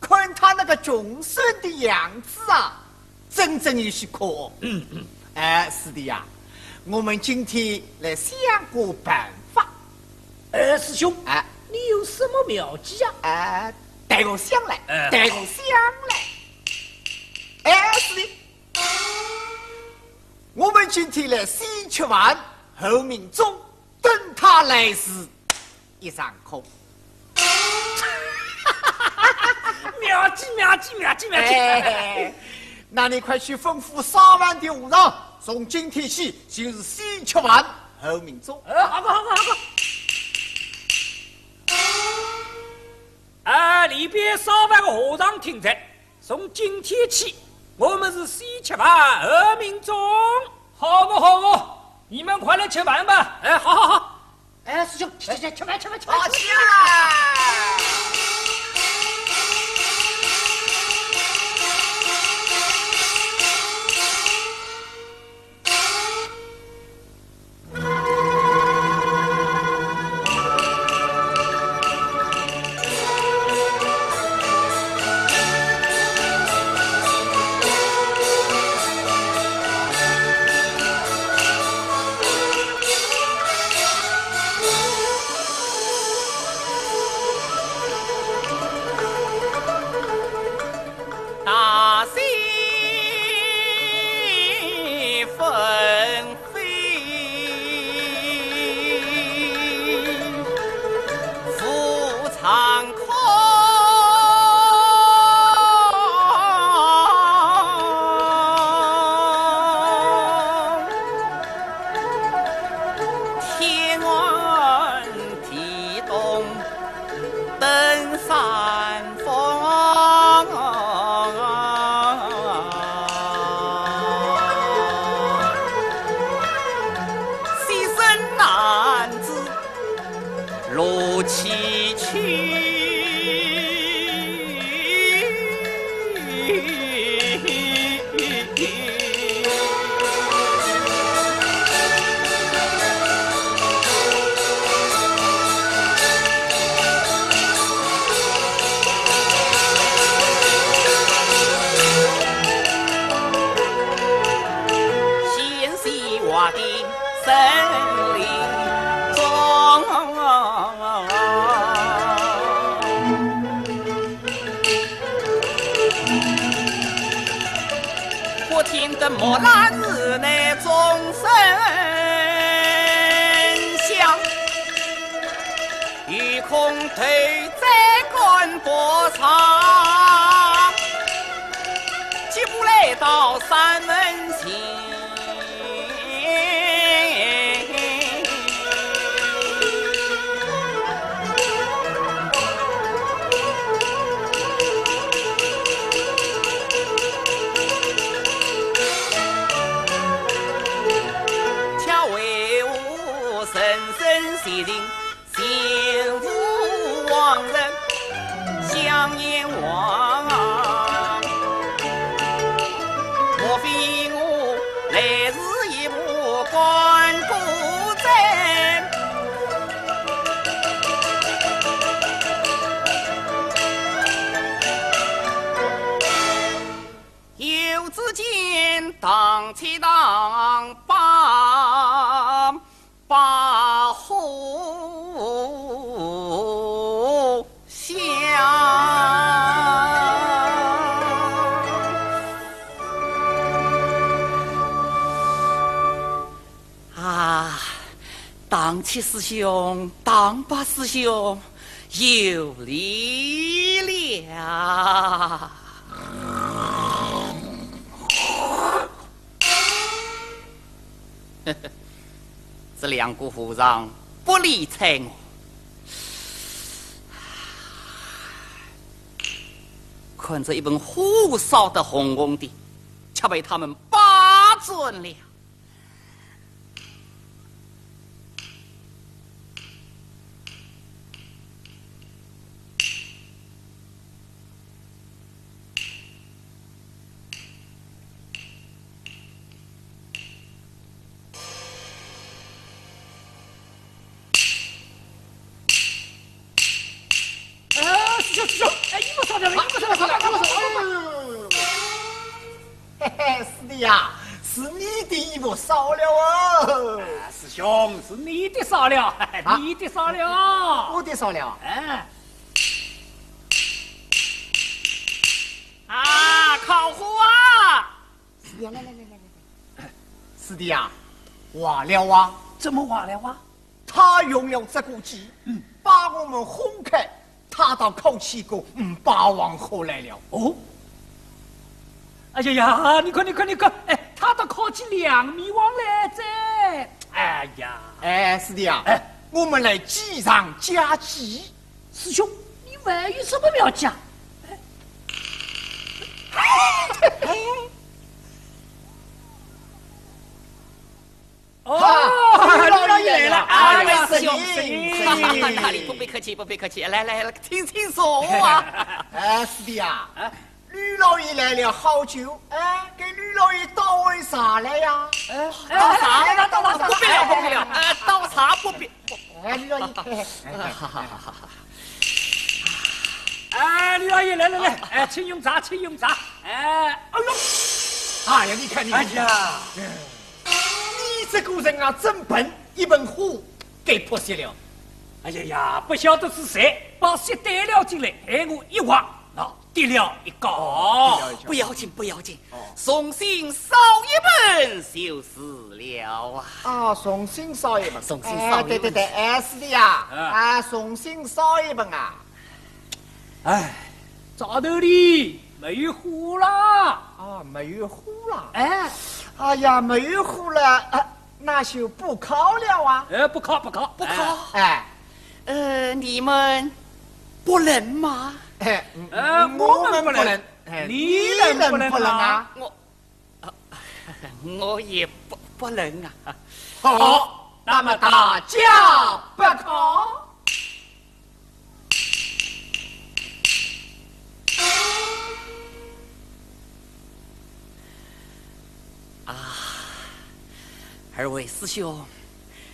看他那个穷酸的样子啊，真正有些可恶。哎，师弟呀，我们今天来想个办法。哎，师兄，哎，你有什么妙计啊？哎，待我想来，哎，待我想来。哎，师弟，我们今天来先吃饭，后命中，等他来时一场空。妙计，妙计，妙计，妙计！哎，那你快去吩咐烧饭的和尚，从今天起就是先吃饭后命中。哎，好个，好个，好个。啊，里边烧饭的和尚听着，从今天起，我们是先吃饭后命中。好个，好个，你们快来吃饭吧。哎，好，好，好。 哎，师兄，去，去，去，吃饭，吃饭，吃饭，好，吃饭。去啊！啊，唐七师兄，唐八师兄，有礼了。这两个和尚不理睬我，看着一盆火烧得红红的，却被他们霸占了。嘿嘿，师弟呀，是你的衣服烧了哦。啊，师兄，是你的烧了，啊？你的烧了。我的烧了？哎。啊，烤糊啊！师弟呀，来来来来来来。师弟呀，坏了啊！怎么坏了啊？ 他用了这个计，嗯，把我们哄开，他倒烤起个，嗯，霸王火来了。哦？哎呀呀，你看，你看，你看，哎，他倒烤起两米王来哉。哎呀。哎，师弟啊，哎。我们来计上加计。师兄，你还有什么妙计啊？哎。 哦，吕老爷来了。哎呀，师兄，师兄，师兄。大礼，不必客气，不必客气。来，来，来，请，请坐啊。哎，师弟啊，哎。吕老爷来了好久，哎，给吕老爷倒碗茶来呀。哎，倒茶，哎，倒茶，不必了，不必了。哎，倒茶不必。哎，吕老爷。哈哈哈哈哈。哎，吕老爷，来，来，来，哎，请用茶，请用茶。哎，哎呦，哎呀，你看，你看。哎呀。 你这个人啊，真笨，一盆火给泼熄了。哎呀呀，不晓得是谁把熄弹料进来，害我一滑，那跌了一跤。哦，不要紧，不要紧，哦。重新烧一盆就是了啊。啊，重新烧一盆。重新烧一盆。哎，对对对，哎，师弟呀，啊。啊，重新烧一盆啊。 哎，灶头里没有火啦。啊，没有火啦。哎。哎呀，没有火了，啊，那就不烤了啊。哎，不烤，不烤，不烤。哎。哎。呃，你们不冷吗？哎，呃，我们不冷。我们不冷。哎，你冷不冷啊？你冷不冷啊？我 啊，我也不，不冷啊。好，那么大家不烤。啊，二位师兄，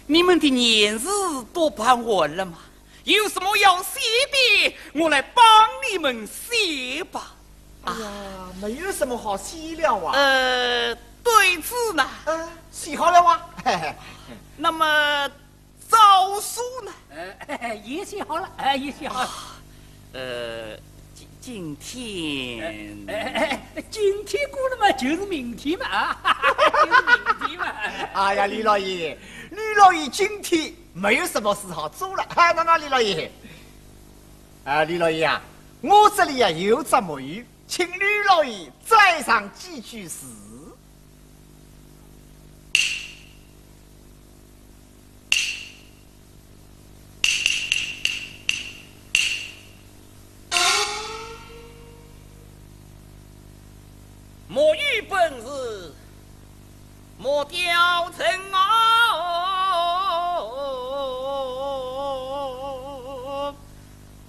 你们的年事都办完了吗？ 有什么要写的，我来帮你们写吧。哎呀，没有什么好写了啊。呃，对子呢？呃，写好了啊。嘿嘿。那么诏书呢？呃，也写好了，哎，也写好了。呃，今，今天，哎，哎，哎，今天过了嘛，就是明天嘛，啊，就是明天嘛。哎呀，吕老爷，吕老爷今天 没有什么事好做了。哎，那，那吕老爷，啊，吕老爷啊，我这里啊有只木鱼，请吕老爷再上几句诗。 木鱼本是木雕成哦，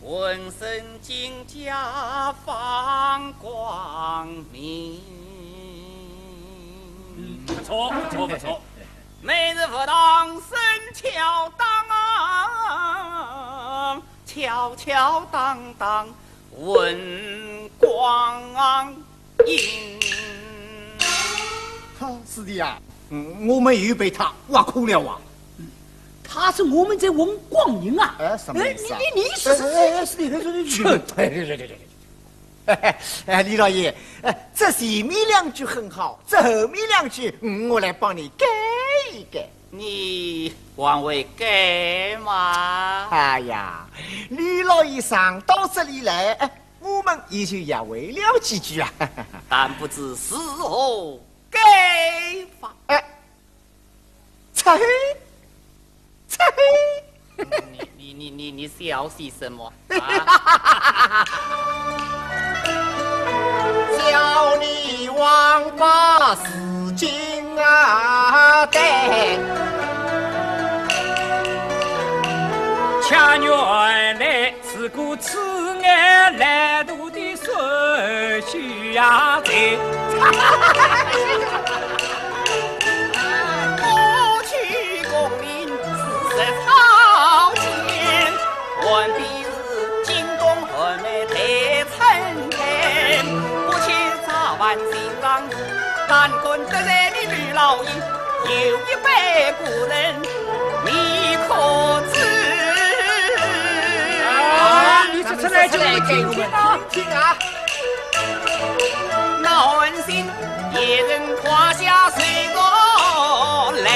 浑身金甲放光明。嗯，不错，不错，不错。每日佛堂生敲当啊， 敲敲当当，文光映。哈，师弟啊，嗯，我们又被他挖空了啊。他说我们在文光映啊？哎，什么意思啊？哎，你，你，你是，哎，哎，哎，师弟，哎，师弟，师弟，哎，哎，哎，哎，哎，吕老爷，哎，这前面两句很好，这后面两句，嗯，我来帮你改一改。 你还会改吗？哎呀，吕老爷常到这里来，哎，我们也就学会了几句啊。但不知是何改法？哎，啐嘿，啐嘿。你，你，你，你，你笑些什么？ 啊？叫你王八是金啊蛋。恰原来是个痴眼懒惰的说书呀，对。过去功名四十朝前，完毕 是京东和美得称天，不去早晚新上胆敢得罪你吕老爷，有一百个人，你可知？啊，你这出来就不听听啊？听听啊！那韩信一人胯下随着来。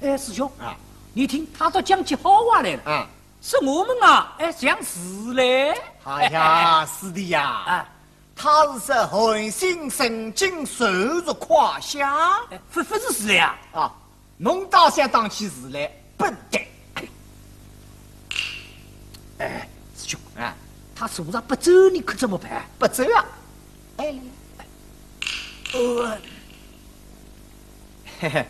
哎，师兄啊，你听，他都讲起好话来了。啊。 说我们啊，哎，像是嘞。哎呀，师弟呀，啊。他是说韩信曾经随着胯下。哎，不，不是是嘞呀？啊，侬倒想当起是嘞，笨蛋。哎，师兄，啊。他手上不走，你可怎么办？不走啊？哎，呃，嘿嘿，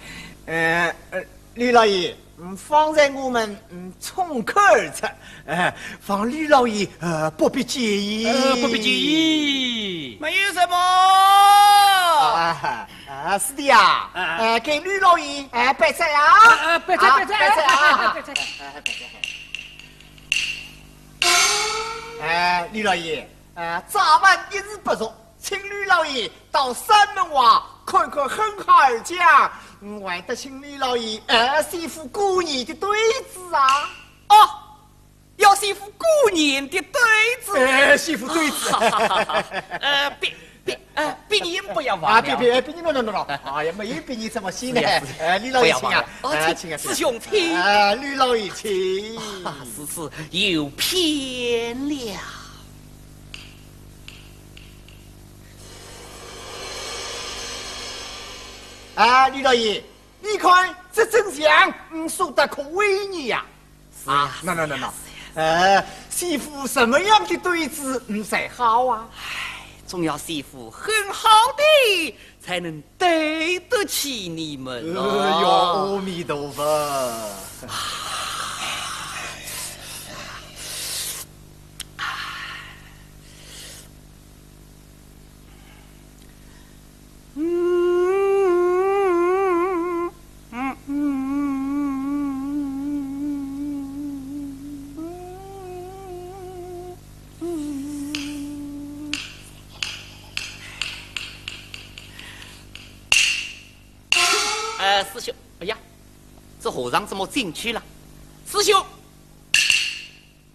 呃，呃，吕老爷， 嗯，方才我们，嗯，冲口而出，呃，望吕老爷，呃，不必介意。呃，不必介意。没有什么。啊，啊，师弟啊，啊。呃，给吕老爷，哎，拜谢啊。啊，啊，拜谢，啊，拜谢，拜谢啊。拜谢。哎，吕老爷，呃，早晚一日不熟， 请吕老爷到山门外看看哼哈二将，嗯，还得请吕老爷，呃，写副过年的对子啊。哦，要写副过年的对子。哎，写副对子。呃，别，别，呃，别人不要忘了。啊，别，别，别人，喏，喏，喏，喏。哎呀，没有别人怎么写呢？是呀，是呀。哎，吕老爷请啊。不要忘了。哦，哎，请，请啊，师兄请。哎，吕老爷请。啊，是，是，有偏了。 啊，吕老爷，你看这真像，嗯，说得可威严呀。是呀，啊，那，那，那，那，是呀，是呀。呃，写副什么样的对子，嗯，才好啊？唉，总要写副很好的，才能对得起你们哦。哎呦，阿弥陀佛。 呃，师兄，哎呀，这和尚怎么进去了？师兄，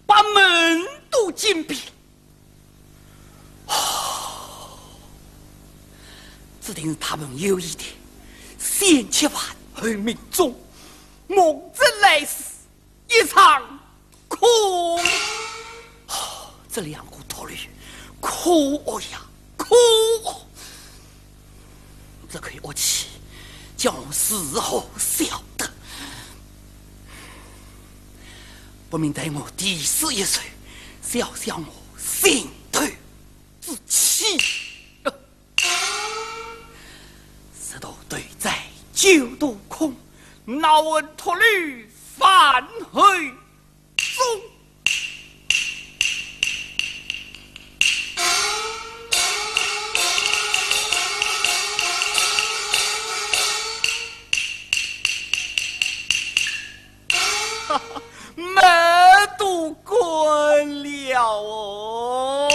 把门都紧闭。哦，指定是他们有意的，先吃饭后命终，梦中来世一场空。哦，这两个秃驴，可恶呀，可恶！ 这口恶气，叫我如何消得？不免待我题诗一首，消消我心头之气。呃，十头头哉九头空，闹混脱离饭后 中。门都关了哦。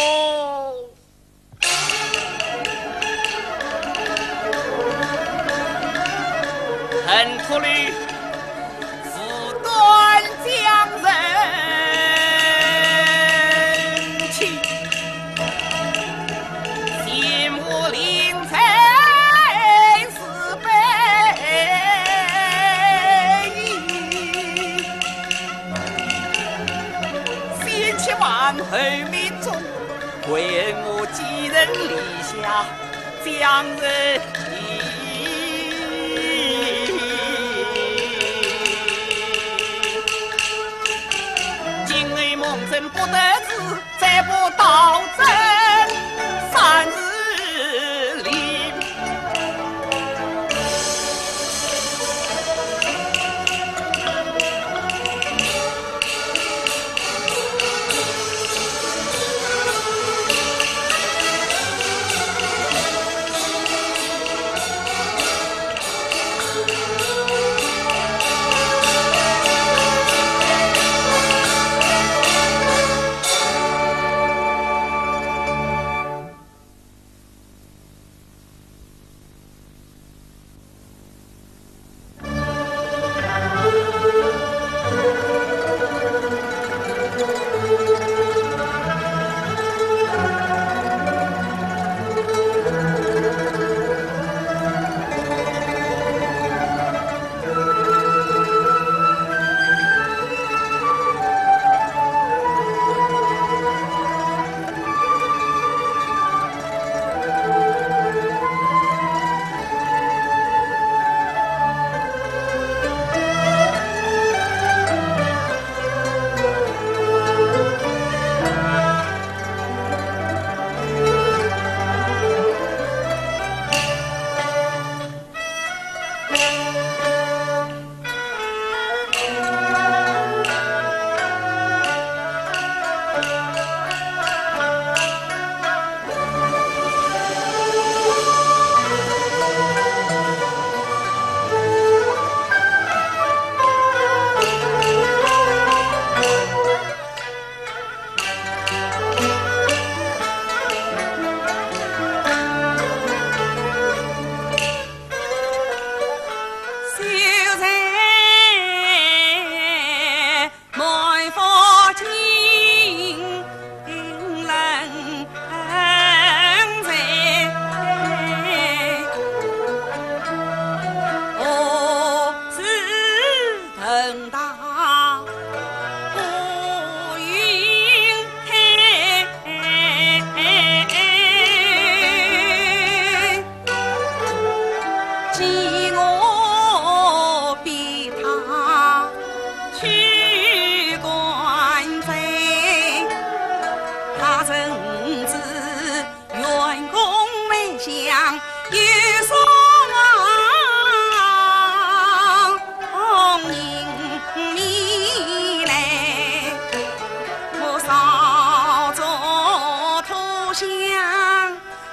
恨脱离，自断江人情。心无灵彩是悲。先吃饭后命终， 为我寄人篱下，将人疑。今日梦中不得志，再不到征三日里。 哎，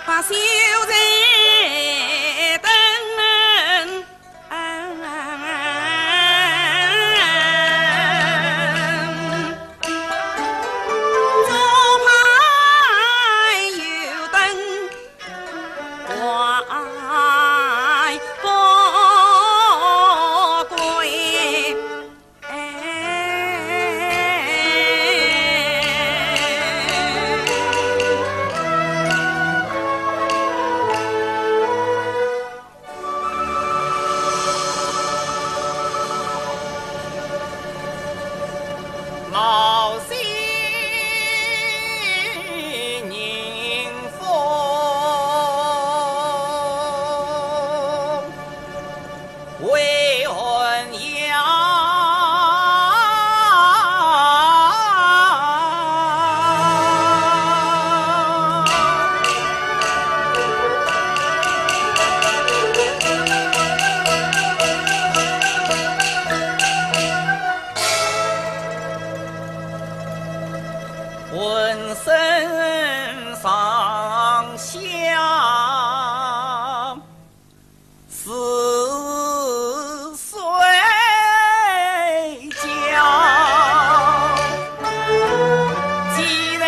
把小姐等。左排右等，怪不怪。 浑身上下 似水浇。既然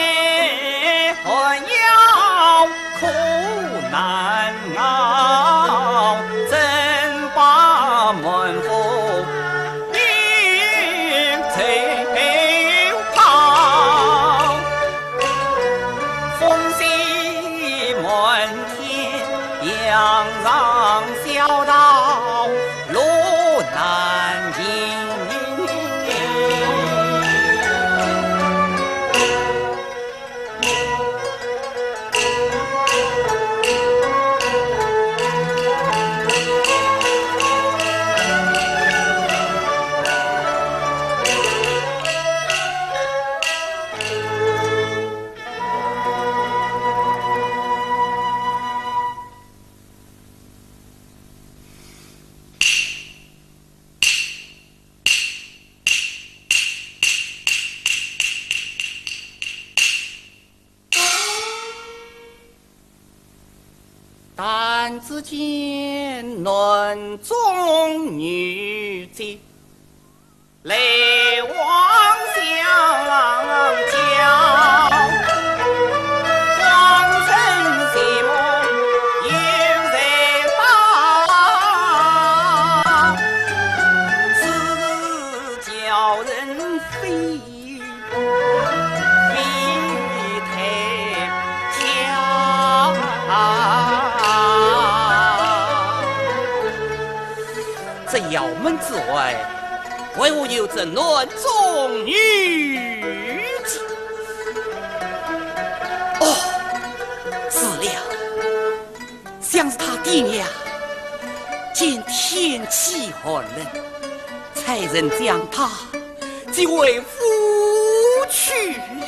寒窑苦难熬，怎把门户 但只见男中女杰，来往相交，望尘寂寞又谁道？此事叫人非 这窑门之外，为何有这男中女杰？哦，是了， 想是他爹娘见天气寒冷，差人将他接回府去了。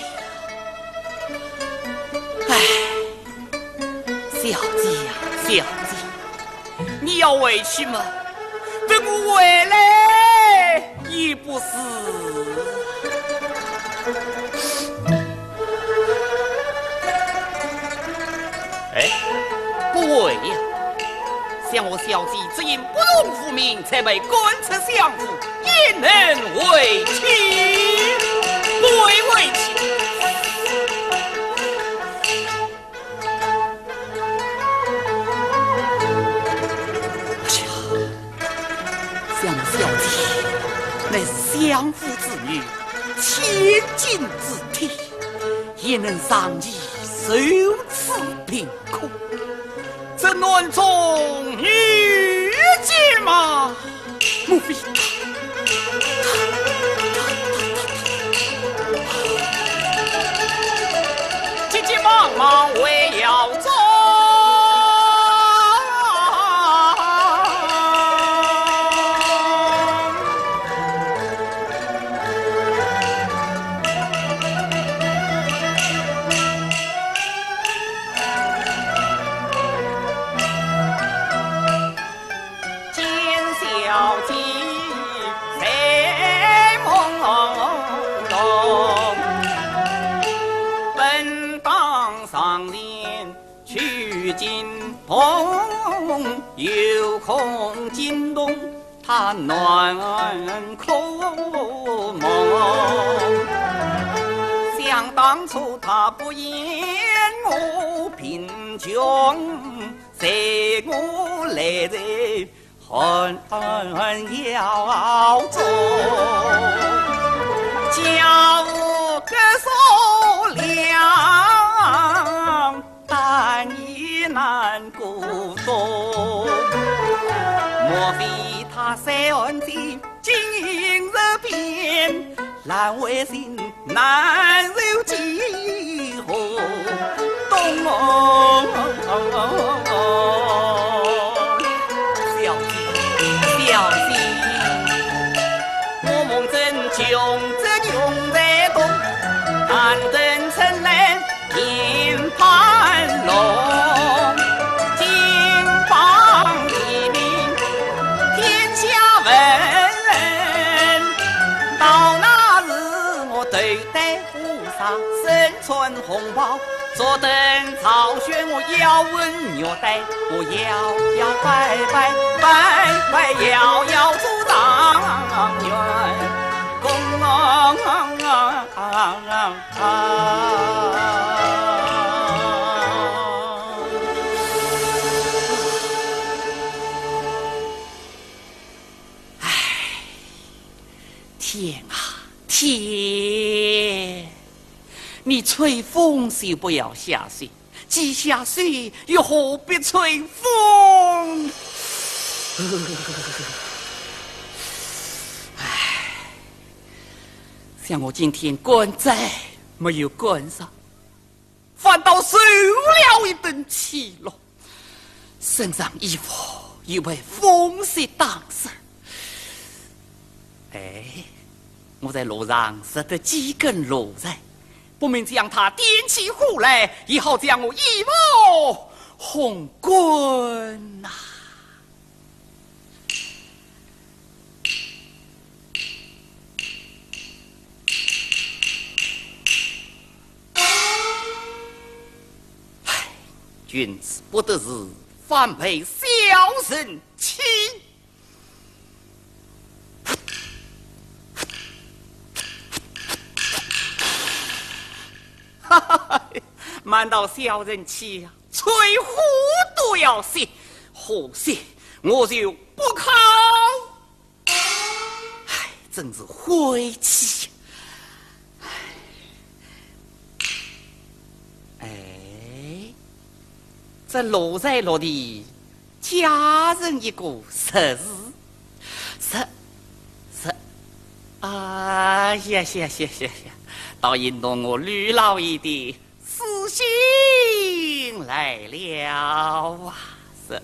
唉，小姐呀，小姐，你要回去吗？等我回来 也不是。哎，不会呀，想我小姐只因不从父命，才被赶出相府，焉能回去？不会回去。 想我小姐乃是相府之女，千金之体，焉能长期受此贫苦？这男中女杰嘛， 莫非他，他，他，他，他，急急忙忙回窑中。见小姐在梦中，本当上前去惊动，有恐惊动，他难可忘。想当初他不言我贫穷，随我来在寒窑中，家无隔所粮，但也难过冬。莫非他在寒间经营这边，难为情，难受几何冬。小姐，小姐，我梦中穷则穷在冬，但等春来 天盘龙，金榜题名，天下闻。到那时我头戴乌纱，身穿红袍，坐等朝选，我摇文玉带，我摇摇摆摆，摆摆摇摇出状元宫啊！ 啊！唉，天啊，天！你吹风就不要下水，既下水又何必吹风？唉， 想我今天赶斋没有赶上，反倒受了一顿气落，身上衣服又被风雪打湿。哎，我在路上拾得几根芦柴，不免将它点起火来，也好将我衣服烘干呐。 唉，君子不得志，反被小人欺。哈哈哈，瞒到小人欺呀，吹火都要熄，火熄我就不烤。 唉，真是晦气呀！唉，哎，这落在落的，家人一个实字，实，实，啊呀呀呀呀呀，倒引动我吕老爷的 私心来了啊！是，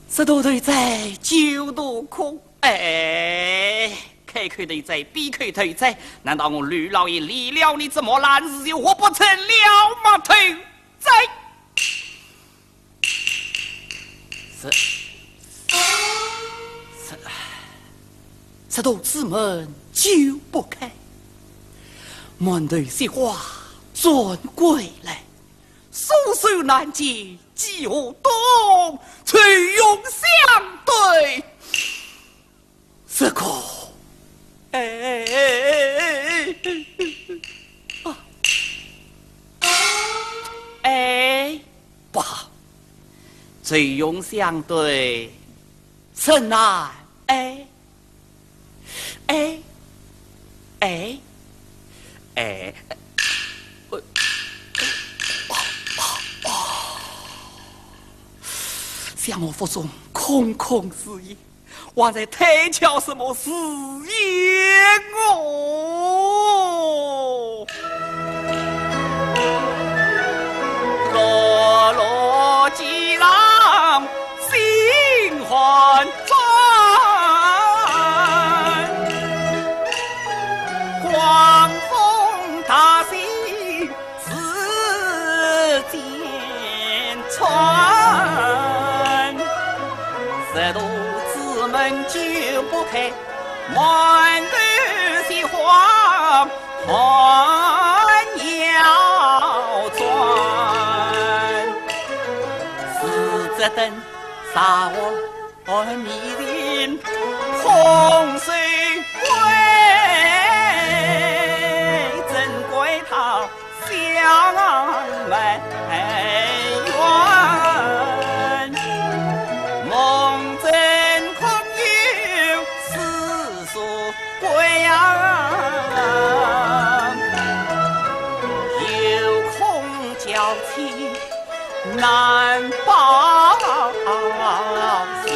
十度头哉，九度空。哎，开口头哉，闭口头哉，难道我吕老爷离了你这么烂事，又活不成了吗？头哉！ 十，十，十度之门九不开，满头雪花转归来，束手难解几何冬，愁云相对是苦。哎，哎，哎，哎，哎，哎，啊，哎，不好，愁云相对 甚难。哎，哎，哎，哎，呃，哦，哦，哦。想我腹中空空如也，还在推敲什么事业哦？ 落落几场心欢转，狂风大雪时间穿，十度之门九不开，满头雪花寒窑转。得等啥我迷人空手归，怎怪他相埋怨？梦中空有四座归啊，又空娇妻 难报喜。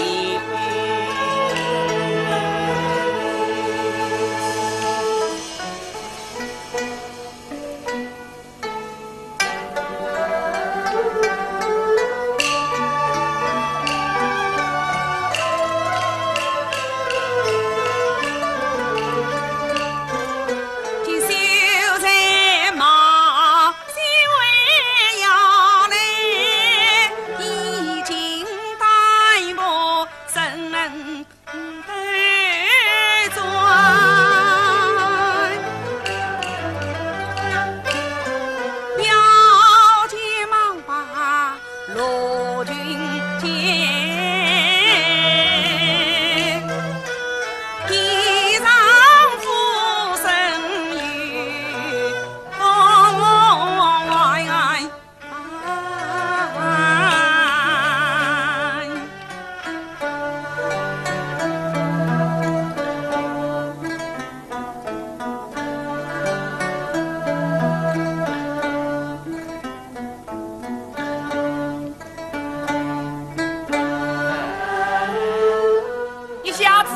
一下子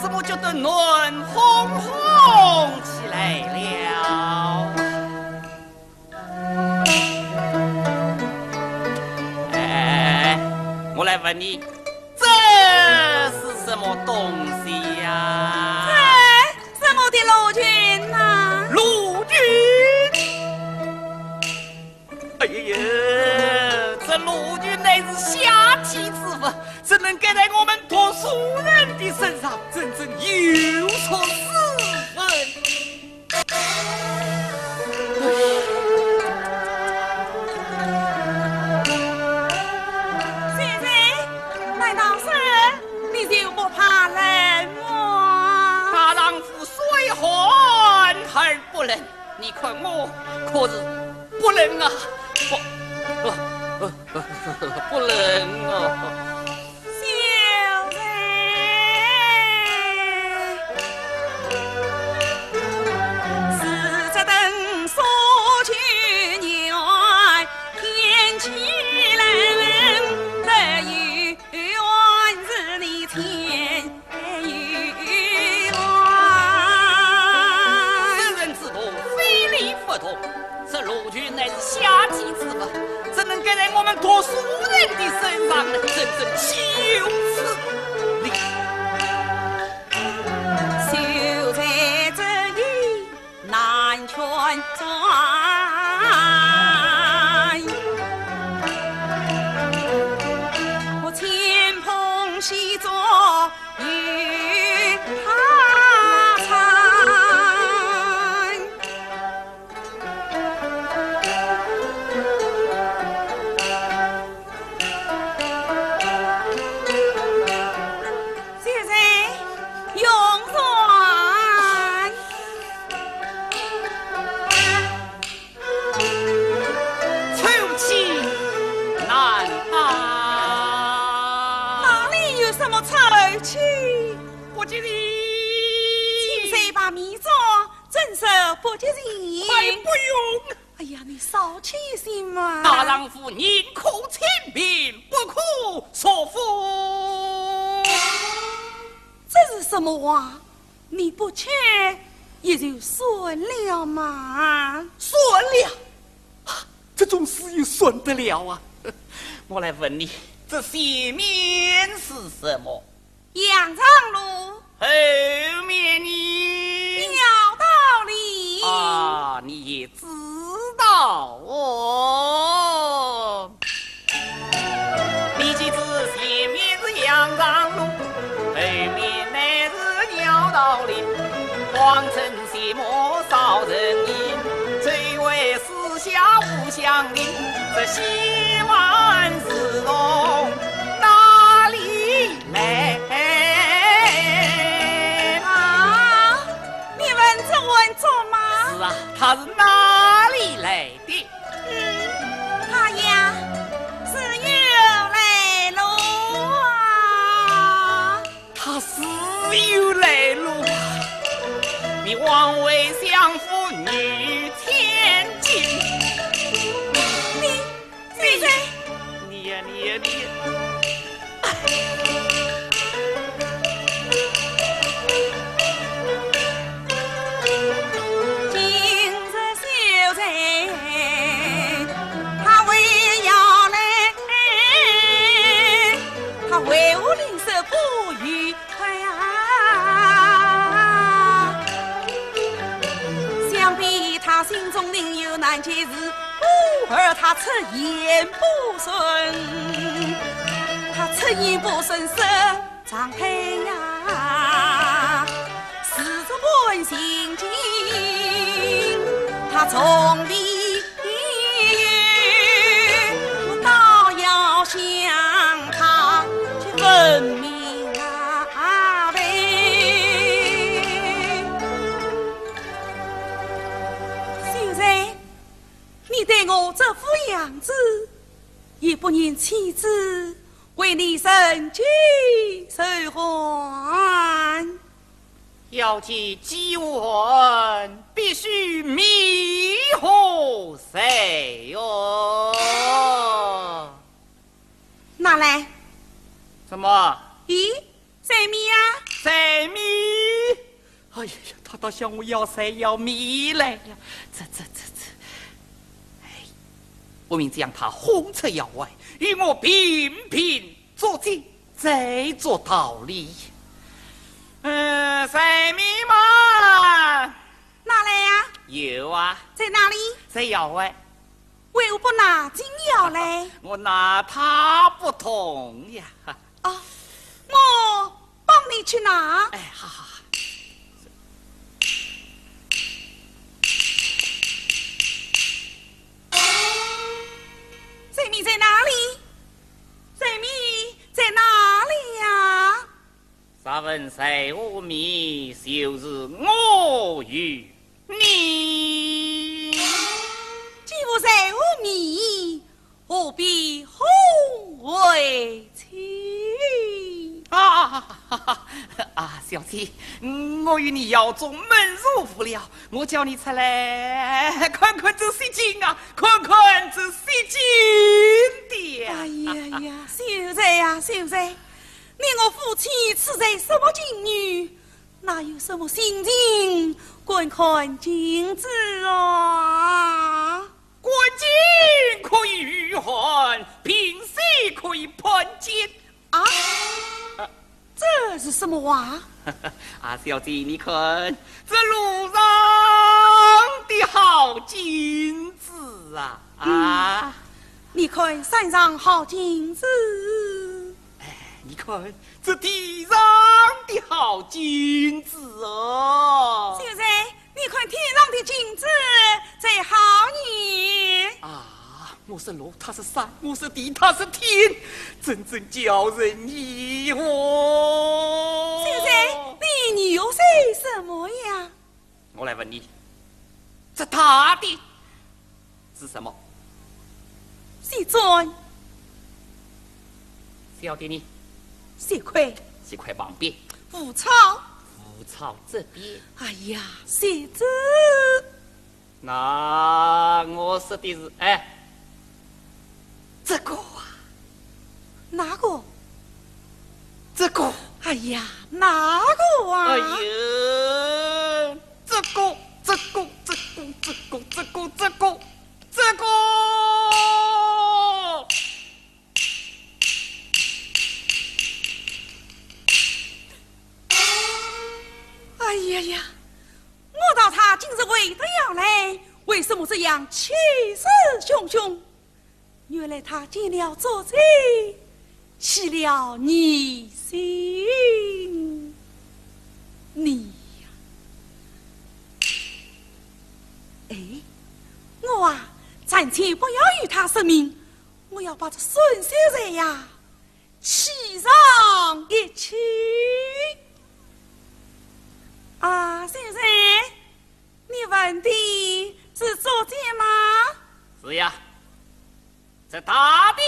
怎么觉得暖烘烘起来了？哎，我来问你，这是什么东西呀？这什么的罗裙呐？罗裙？ 哎呀呀，这罗裙乃是下体之物，怎能盖在我们读书人的身上？真正有辱斯文。先生，难道是你就不怕冷吗？大丈夫虽寒而不冷， 你看我可是不冷啊，不，不，不冷啊。小人，是这等说起你来，天气冷，得有 冤是你千语话。圣人之道，非礼勿动。这罗裙乃是下体之物，怎能盖在我们读书人的身上呢？真正岂有此理！秀才之意， 难全传。我千蓬细作与他穿。 小人用船。臭气难当。哪里有什么臭气？不洁净。请谁把米粥蒸熟不洁净？快不用。 哎呀，你少吃一些嘛。大丈夫宁可清贫，不可浊富。这是什么话？你不吃也就算了嘛。算了？啊，这种事也算得了啊？我来问你，这前面是什么？ 羊肠路。后面呢？鸟道里。啊，你也知道哦。你既知前面是羊肠路，后面乃是鸟道里，望春 寂寞少人吟，谁为四下无相邻。这戏万事动，你呀你呀。今日小姐她为要来，她为何脸色不愉快啊？想必她心中另有难解事，故而她出言不顺。她出言不顺，说 张开呀，是这般心情，她从未有，我倒要向她去问明白。秀才，你待我这副样子，也不忍妻子 为你忍饥受寒。要解饥寒，必须面和色哟。拿来。什么？咦， 谁米呀？谁米？哎呀呀，他倒向我要谁要米来呀？这这这这，哎，我明知让他哄出要外，与我平平作揖，再作道理。嗯，谁米嘛？拿来呀？有啊。在哪里？在要外。 为何不拿进要来？我拿他不同呀。哦，我帮你去拿。哎，好好好。谁米在哪里？谁米在哪里呀？ 若问谁和米，就是我与你。既无谁和米，何必哄为妻？啊，啊，小姐，我与你要中门入府了，我叫你出来看看这雪景啊，看看这雪景的呀。哎呀呀，秀才呀，秀才， 你我夫妻处在什么境遇，哪有什么心情观看景致啊？观景可以御寒，凭雪可以攀肩。啊？这是什么话？啊，小姐，你看这路上的好景致啊，啊！你看山上好景致。 哎，你看这地上的好景致哦。秀才，你看天上的景致最好呢。啊，我说路，他说山，我说地，他说天，真正叫人疑惑。秀才，你疑惑些什么呀？ 我来问你，这大的是什么？是砖。小的呢？是块。是块旁边。浮草。浮草这边。哎呀，是这。那我说的是，哎，这个啊。 哪个？这个。哎呀，哪个啊？哎呦，这个，这个，这个，这个，这个，这个，这个。哎呀呀，我道他今日为得要来，为什么这样气势汹汹？ 原来他见了足迹，起了疑心。你呀，哎，我啊，暂且不要与他说明，我要把这孙秀才呀，气上一气。啊，秀才，你问的是足迹吗？是呀。 这大的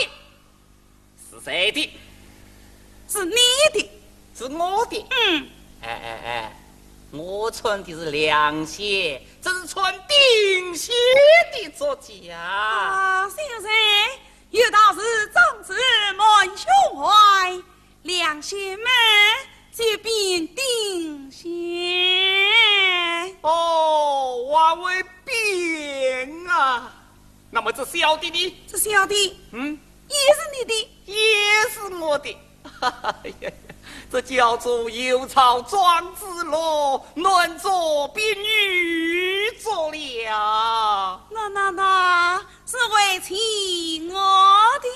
是谁的？是你的。是我的？嗯。哎哎哎，我穿的是凉鞋，这是穿钉鞋的足迹啊。啊，秀才，有道是壮士是小的呢？这小的，嗯，也是你的？也是我的。哎呀呀，这叫做幼草装子箩，嫩作宾女作了。那，那，那是为妻我的。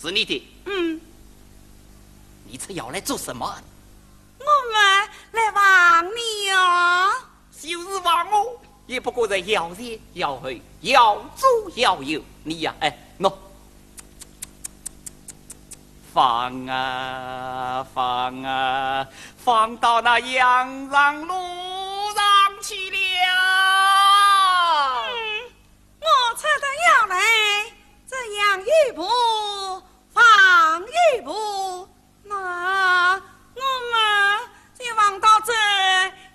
是你的？嗯。你这要来做什么？我们来望你呀。 就是望我，也不过在摇前摇后，摇左摇右。你呀，哎，喏，放啊，放啊，放到那羊肠路上去了。嗯，我出得摇来，这样一步，放一步， 那我们就望到这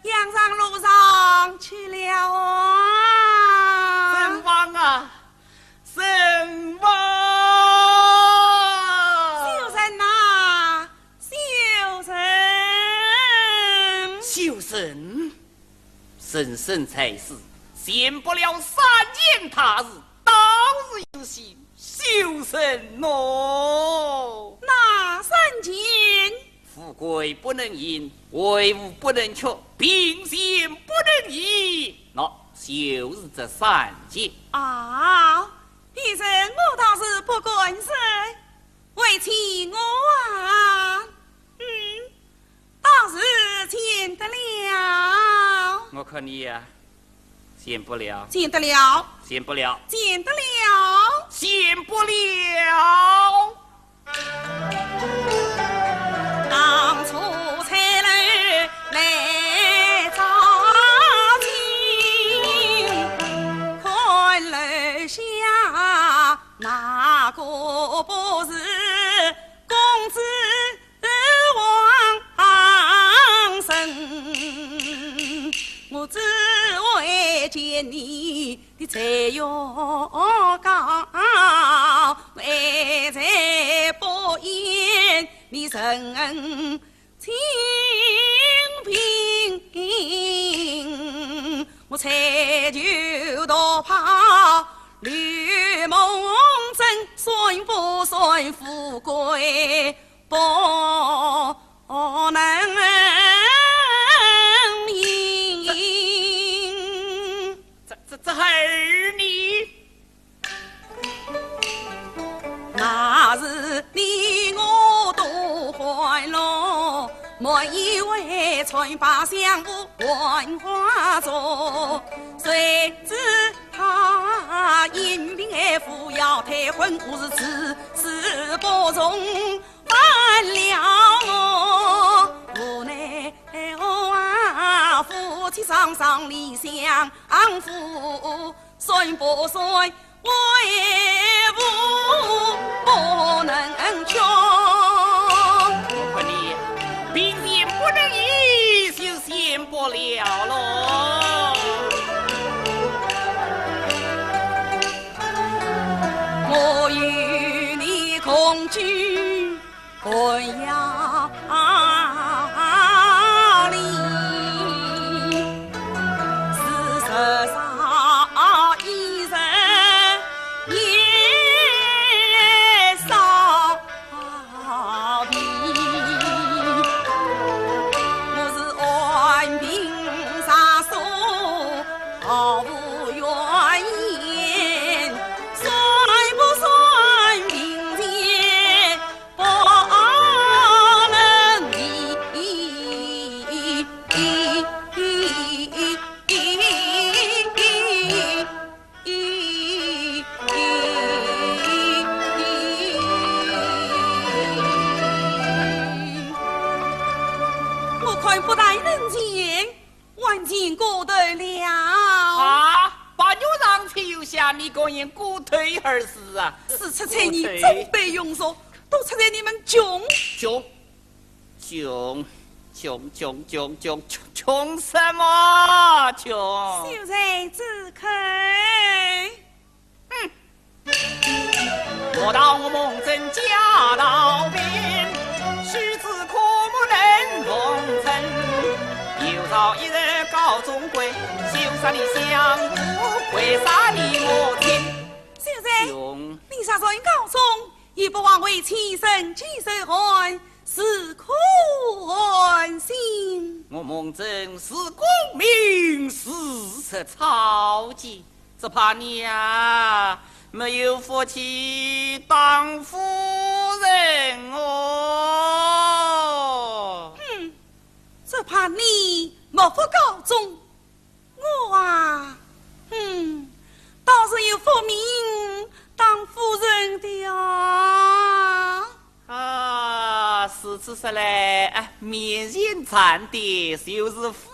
羊肠路上去了啊！怎望啊？怎望？小人呐，小人。小人？人生在世，闲不了三件大事，倒是有些小人喏。哪三件？ 富贵不能淫，威武不能屈，并肩不能移，那就是这三件。啊，别人我倒是不敢说，为妻我啊，嗯，倒是见得了。我看你呀， 见不了。见得了。见不了。见得了。见不了。当初彩楼来照镜，看楼下那个不是公子 王生，我只为见你的才学高，还在不言你人品。我才求道怕绿梦真，算不算富贵 不能应。这，这，这孩儿呢？那时你我都欢乐，满以为穿芭香服，换花着，谁知他因病而服药，退婚，我是至死不从。 犯了我，无奈何啊，夫妻双双离相负，算不算为父不能屈？我看你，并肩不能移，就见不了喽。我与你共居 寒夜里，是日照一日也烧皮。我是安平杀手，毫无怨言，算不算并肩 不能移。我看不但能行， 还见过头了。啊，白玉堂却有下面个人过头二字啊。是出在你过头。真被庸俗，都出在你们穷。穷，穷，穷，穷，穷，穷，穷，穷什么穷？秀才住口。 哼！莫道我蒙真假道边，须知枯木能逢春。有朝一日高中贵，就啥你想我，为啥你莫听？秀才，兄。你若在高中，也不枉为千乘几受寒，是苦寒心。我蒙正是功名，是色草芥，只怕你啊，没有福气当夫人哦。哼，只怕你没福高中。 我啊，嗯，倒是有福命当夫人的啊。啊，如此说来，哎，面前站的就是夫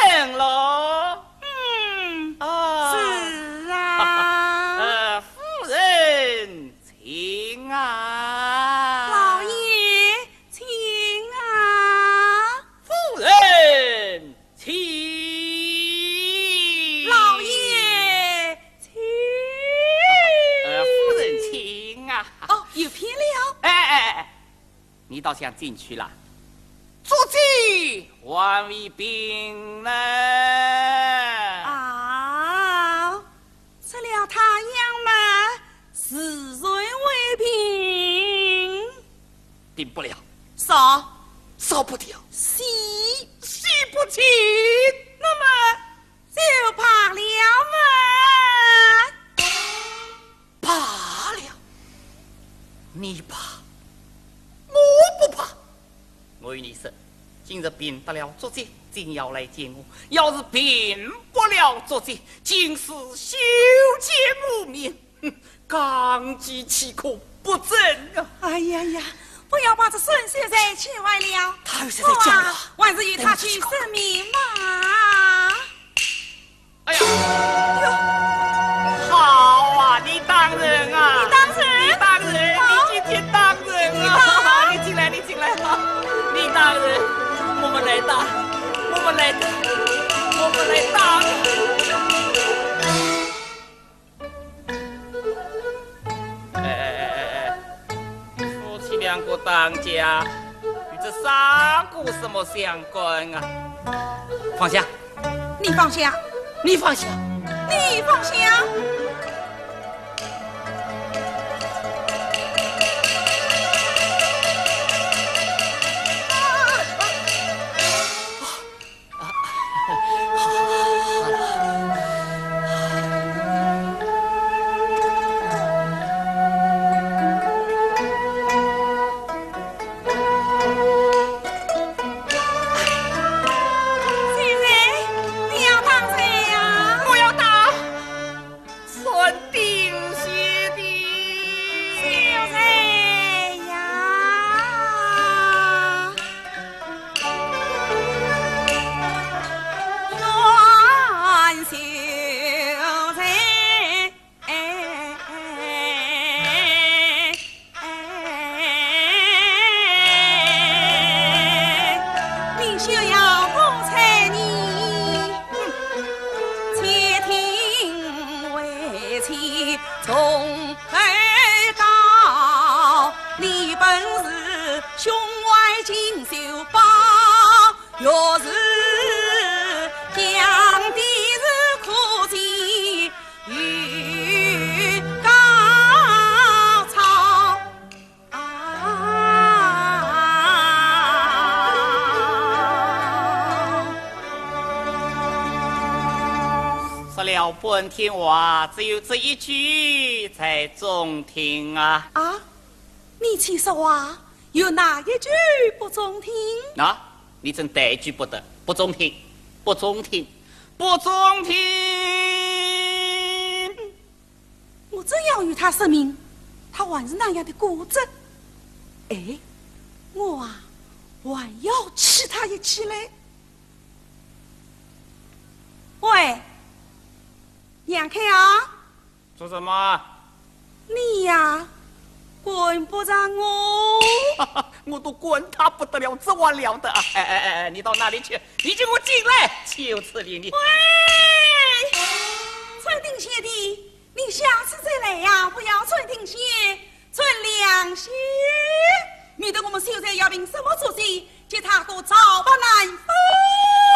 人喽。嗯，啊。是啊。呃，夫人请啊。老爷，请啊。夫人 请。老爷，请。呃，夫人请啊。哦，有偏了。哎，哎，哎，你倒想进去了？做贼还未平呢。啊， 吃了他药嘛，自然会平。平不了。烧？烧不掉。洗？洗不清。那么就罢了嘛。罢了？你怕？我不怕。 我与你说，今日平得了足节，尽要来见我；要是平不了足节，今世休见我面。哼，纲纪岂可不正啊！哎呀呀，不要把这孙秀才气坏了。他又是在讲我啊，我啊，还是与他去说明吧。 哎呀，好啊，你当人啊，你当人，你当人，好，你今天当人啊，你当，你进来，你进来，你当人，我们来打，我们来打，我们来打。哎哎哎哎哎，夫妻两个当家，与这三个什么相干啊？放下。 你放下，你放下，你放下。秀才，你要打谁呀？我要打穿钉鞋的秀才呀！穿秀才。 哎，你休要我睬你，且听为妻从何道，你本是胸怀锦绣包， 若是降的是可见有高超啊。说了半天话，只有这一句才中听啊。啊？ 你且说话，有哪一句不中听？啊，你真带一句不得，不中听，不中听，不中听。我正要与他说明，他还是那样的固执。哎，我啊，还要气他一气嘞。喂，杨开啊， 做什么？你呀，管不着我。我都管他不得了，这还了得啊！哎，哎，哎，哎，你到哪里去？你给我进来！岂有此理！你……喂，穿钉鞋的，你下次再来呀，不要穿钉鞋，穿凉鞋，免得我们秀才要凭什么做主，给他个皂白难分。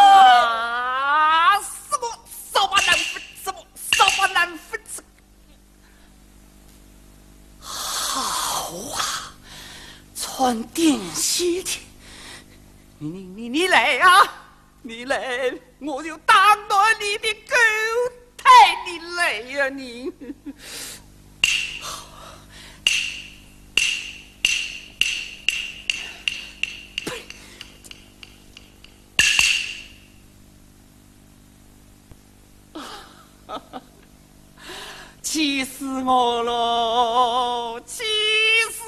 啊，什么皂断电线的。你你你你来呀，你来，我就打断你的狗腿，你来呀你！气死我了！气死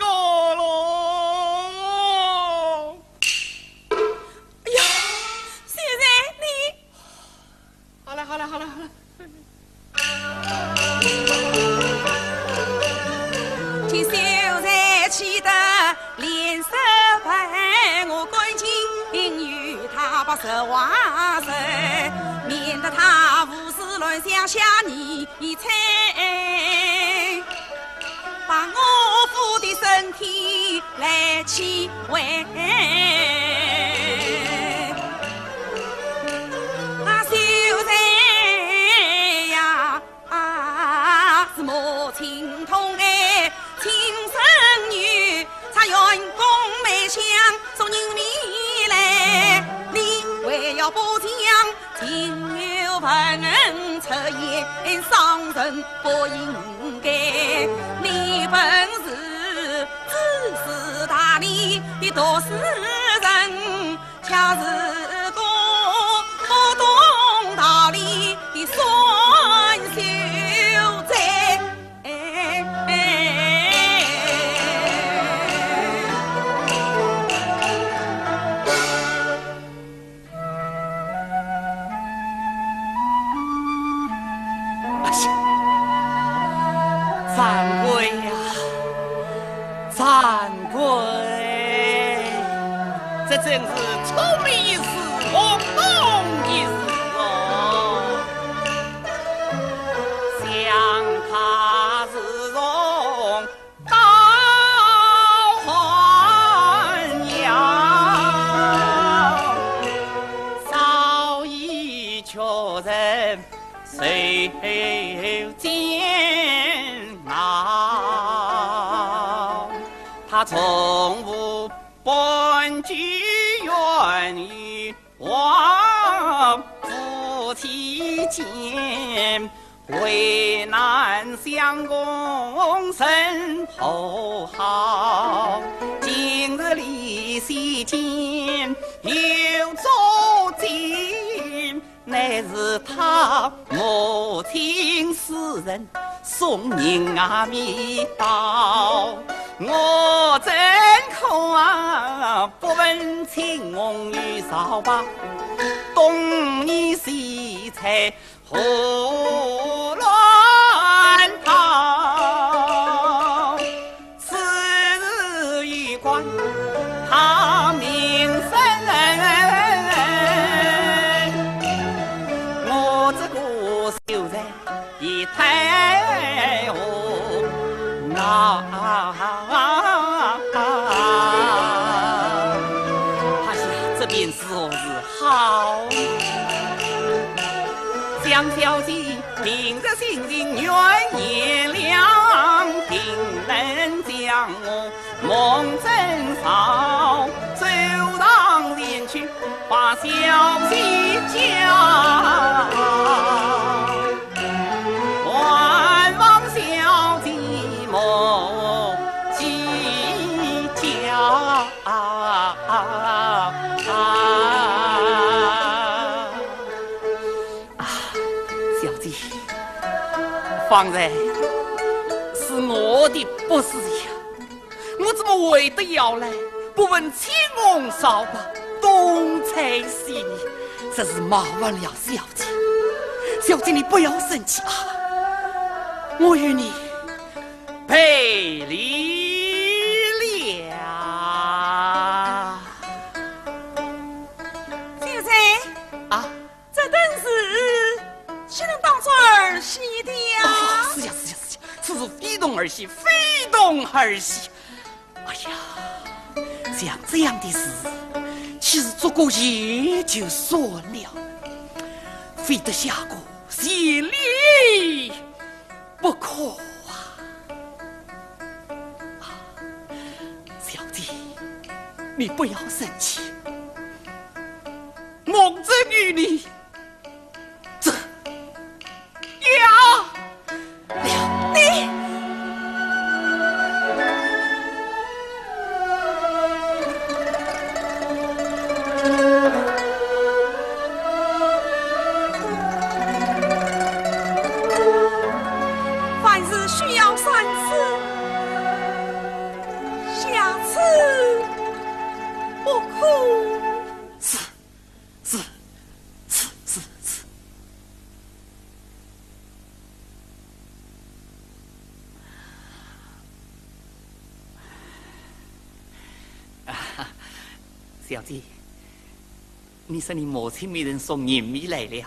我了！哎呀，秀才，你……好了好了好了好了。见秀才气得脸色白，我赶紧与他把实话说，免得他胡思乱想，吓你 一猜，把我父的身体来气坏。啊，秀才呀，啊，是母亲痛爱亲生女，她愿功美香送人未来，你还要不讲 情有份出言伤人不应该，你本是知书达理的读书人，却是个不懂道理的酸秀才。 哎，哎，哎。哎呀，惭愧呀，惭愧！这真是出名一时，红东一时哦。 想他自从高寒窑，早已屈人受煎熬。他从无半句怨语， 望夫妻间，危难相共甚和好。今日离席间有足迹，乃是他母亲私人 送人啊未到，我怎可啊不问青红与皂白，东移西拆胡乱套。此事有关他名声，我这个秀才 一塌糊涂。哎呀，这便如何是好？想小姐平日性情原贤良，定能将我 孟正嫂走上前去，把小姐叫，还望小姐莫计较。啊，小姐，方才是我的不是呀。 我怎么回得窑来，不问青红皂白，东拆西移，真是冒犯了小姐。小姐，你不要生气啊，我与你赔礼了。秀才。啊？ 这等事岂能当作儿戏的呀？哦，是呀，是呀，是呀，此事非同儿戏，非同儿戏。哎呀，像这样的事，岂是做个戏就算了，非得下个戏里不可啊！啊，小你不要生气，蒙正与你这样了。你，凡事需要三思，下次不可。是，是，是，是，是。啊，小姐，你说你母亲命人送银米来了，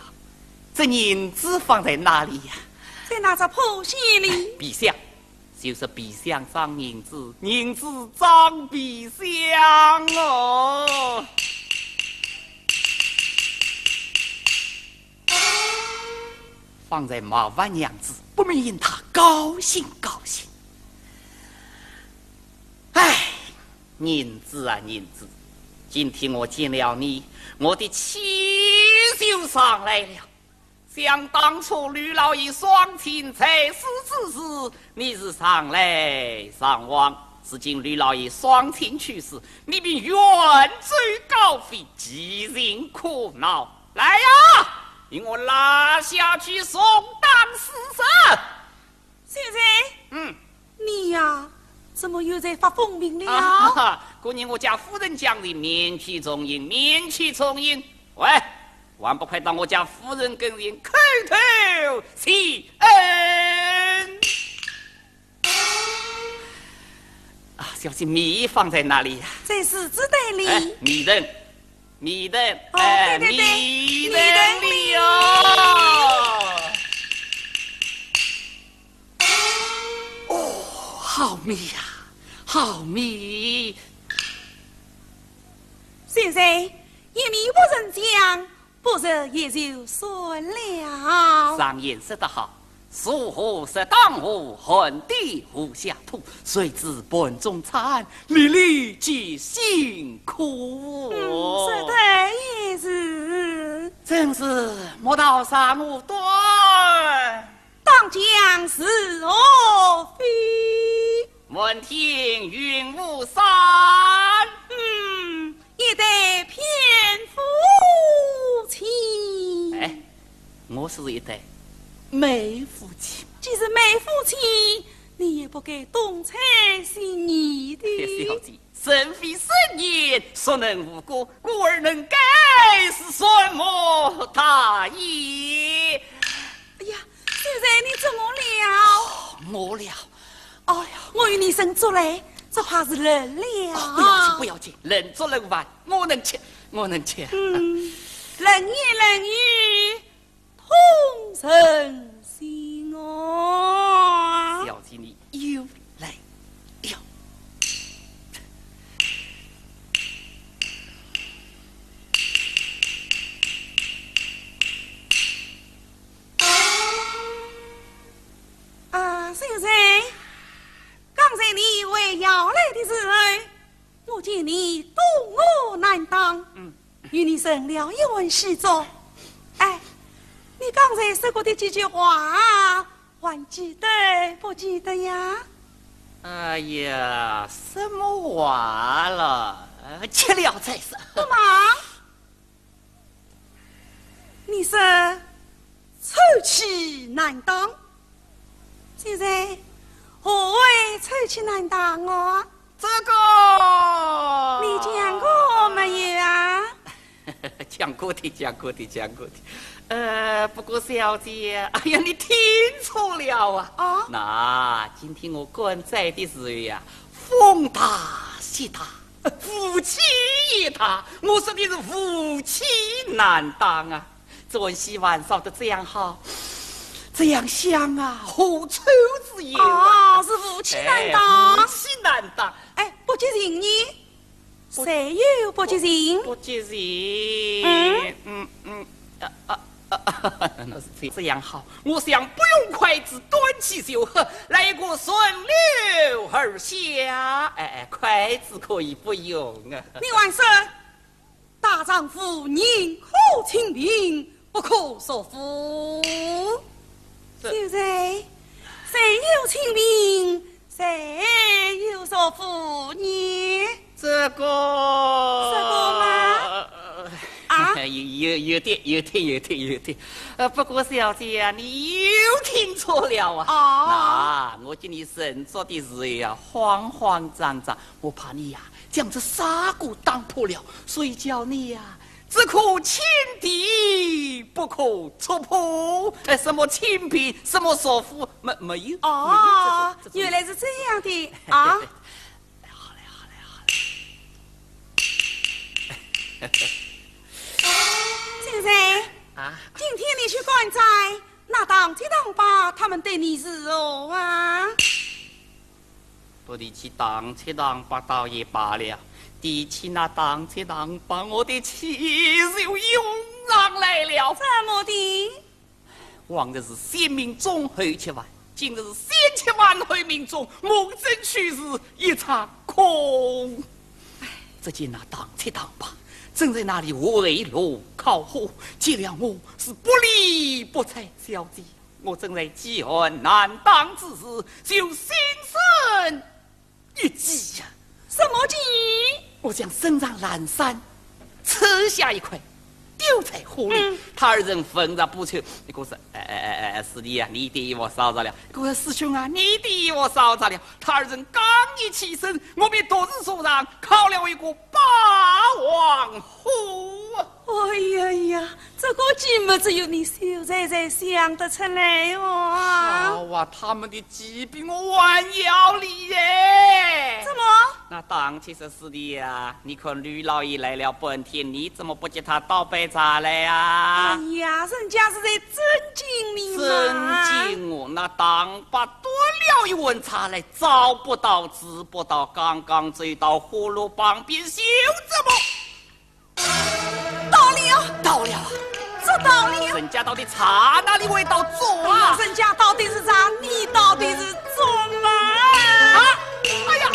这银子放在哪里呀？在那只破鞋里。皮箱，就是皮箱装银子，银子装皮箱哦。放在麻烦娘子，不免她高兴高兴。唉，银子啊银子，今天我见了你，我的气就上来了。想当初吕老爷双亲在世之时，你是常来常往，如今吕老爷双亲去世，你便远走高飞，其情可恼。来呀，与我拉下去重打四十。 秀才，嗯。你呀，怎么又在发疯病了？啊，哈哈，姑娘，我家夫人讲的免去重刑，免去重刑。喂，还不快到我家夫人跟前叩头谢恩。啊，小姐，米放在哪里呀？在柿子堆里。哎，米袋，米袋，哦，哎，对，对，对，米袋里哦。米袋里。 哦，好米呀，好米。秀才，一米不曾讲，不食也就算了。常言说得好，锄禾日当午，汗滴禾下土，谁知盘中餐，粒粒皆辛苦。嗯，说得也是。正是，莫道尚无断。 当讲是何非？问天云无山。嗯，一对偏夫妻。哎，我是一对美夫妻嘛。既是美夫妻，你也不该东猜西疑的。小姐， 人非圣贤，孰能无过？故而能改，是善莫大焉。哎呀，秀才，你怎么了？我了。哎呀，我与你生竹来，只怕是冷了。哦，不要紧，不要紧，冷竹冷饭，我能吃，我能吃。嗯，冷言冷语， 痛人心哦。小姐，你又来了。啊，秀才，刚才你回窑来的时候，我见你多疑难当。嗯。 与你成了一碗稀粥。哎，你刚才说过的几句话，还记得不记得呀？哎呀，什么话了？呃，吃了再说。不忙。你说 臭气难当。秀才，何谓臭气难当哦？这个，你讲过没有啊？讲过的，讲过的，讲过的。呃，不过小姐，哎呀，你听错了啊。哦？那今天我赶斋的时候呀，风大雪大，雾气也大，我说的是雾气难当啊。 这碗稀饭烧得这样好，这样香啊，何臭之有啊？哦，是雾气难当。哎，雾气难当。哎，不洁净呢？不，谁有不洁净？不洁净。嗯？嗯，嗯，啊，啊，这样好，我想不用筷子，端起酒喝，来一个顺流而下。哎，哎，筷子可以不用啊。你还说，大丈夫宁可清贫，不可浊富。这秀才，谁有清贫，谁有浊富呢？这个，这个吗？啊？有，有，有点，有点，有点，有点。呃，不过小姐啊，你又听错了啊。哦。那我给你斟酌的时候啊，慌慌张张，我怕你呀，将这砂锅打破了，所以叫你呀，只可轻提，不可触破。哎，什么清贫，什么浊富，没，没有，哦，没有这种，这种。原来是这样的啊。好嘞，好嘞，好嘞。秀才，啊？今天你去赶斋，那唐七唐八他们对你如何啊？不提起唐七唐八倒也罢了，提起那唐七唐八，我的气就涌上来了。怎么的？ 往日是先命中，后吃饭，今日是先吃饭，后命中，我真去是一场空。唉，只见那唐七唐八正在那里围炉烤火，见了我是不理不睬。小姐，我正在饥寒难当之时，就心生 一计呀。什么计？我将身上烂衫扯下一块，丢在火里，嗯。他二人闻着不臭，一个说：“哎，哎，哎，哎，师弟呀，你的衣服烧着了。”一个说：“师兄啊，你的衣服烧着了。”他二人刚一起身，我便独自手上烤了一个霸王火啊。 哎呀呀，这个计么只有你秀才才想得出来哦。好啊，他们的计比我还要厉耶。怎么？那唐七说：“师弟呀，你看吕老爷来了半天，你怎么不给他倒杯茶来呀？”哎呀，人家是在尊敬你嘛。尊敬我，那唐八端了一碗茶来，找不到，找不到，刚刚走到火炉旁边，就这么 倒了。倒了。这倒了。人家倒的茶哪里会倒盅啊？人家倒的是茶，你倒的是盅啊？啊！哎呀！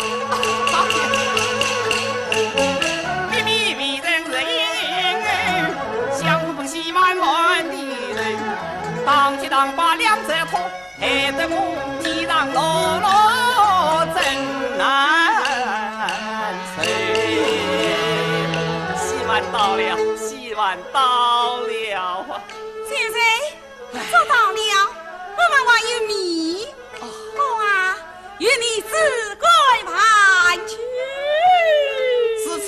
戏饭到了，戏饭到了啊！秀才，这到了，我们还有面。哦。我啊，与你只管饭去。如此，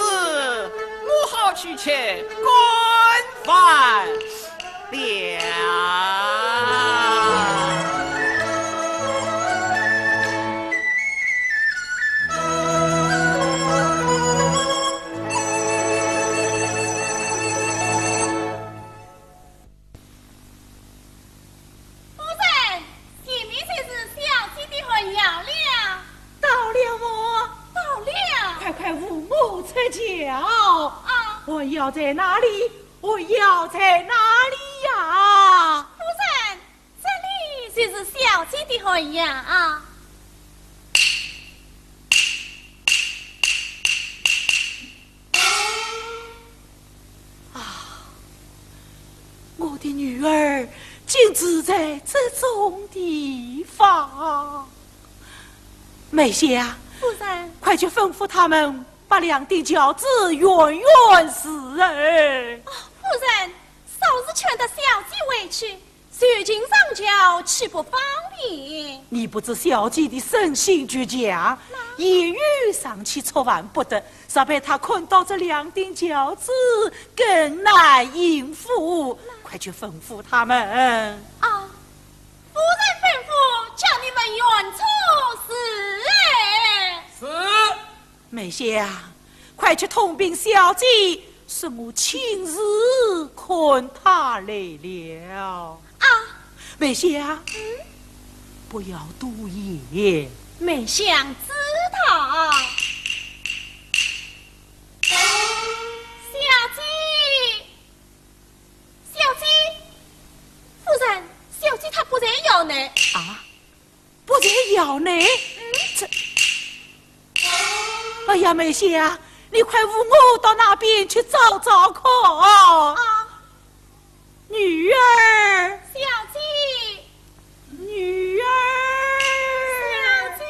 我好去吃干饭了。 夫人，前面就是小姐的寒窑了。到了么？到了。快快扶我出轿。啊。寒窑在哪里？寒窑在哪里呀？夫人，这里就是小姐的寒窑啊。 啊，我的女儿竟住在这种地方。梅香，夫人。快去吩咐他们把两顶轿子远远侍候。啊，夫人，稍事劝得小姐回去， 受惊上轿岂不方便？你不知小姐的身心俱佳，那……言语尚且触犯不得，若被她看到这两顶轿子，更难应付。那……快去吩咐他们。啊，夫人吩咐，叫你们远处侍候。是。 梅香，快去通禀小姐，说我亲自看她来了。啊。梅香，嗯？不要多言。梅香知道。小姐，小姐。不在窑内？这……哎呀，梅香，你快扶我到那边去找找看。啊。女儿。小姐。女儿。小姐。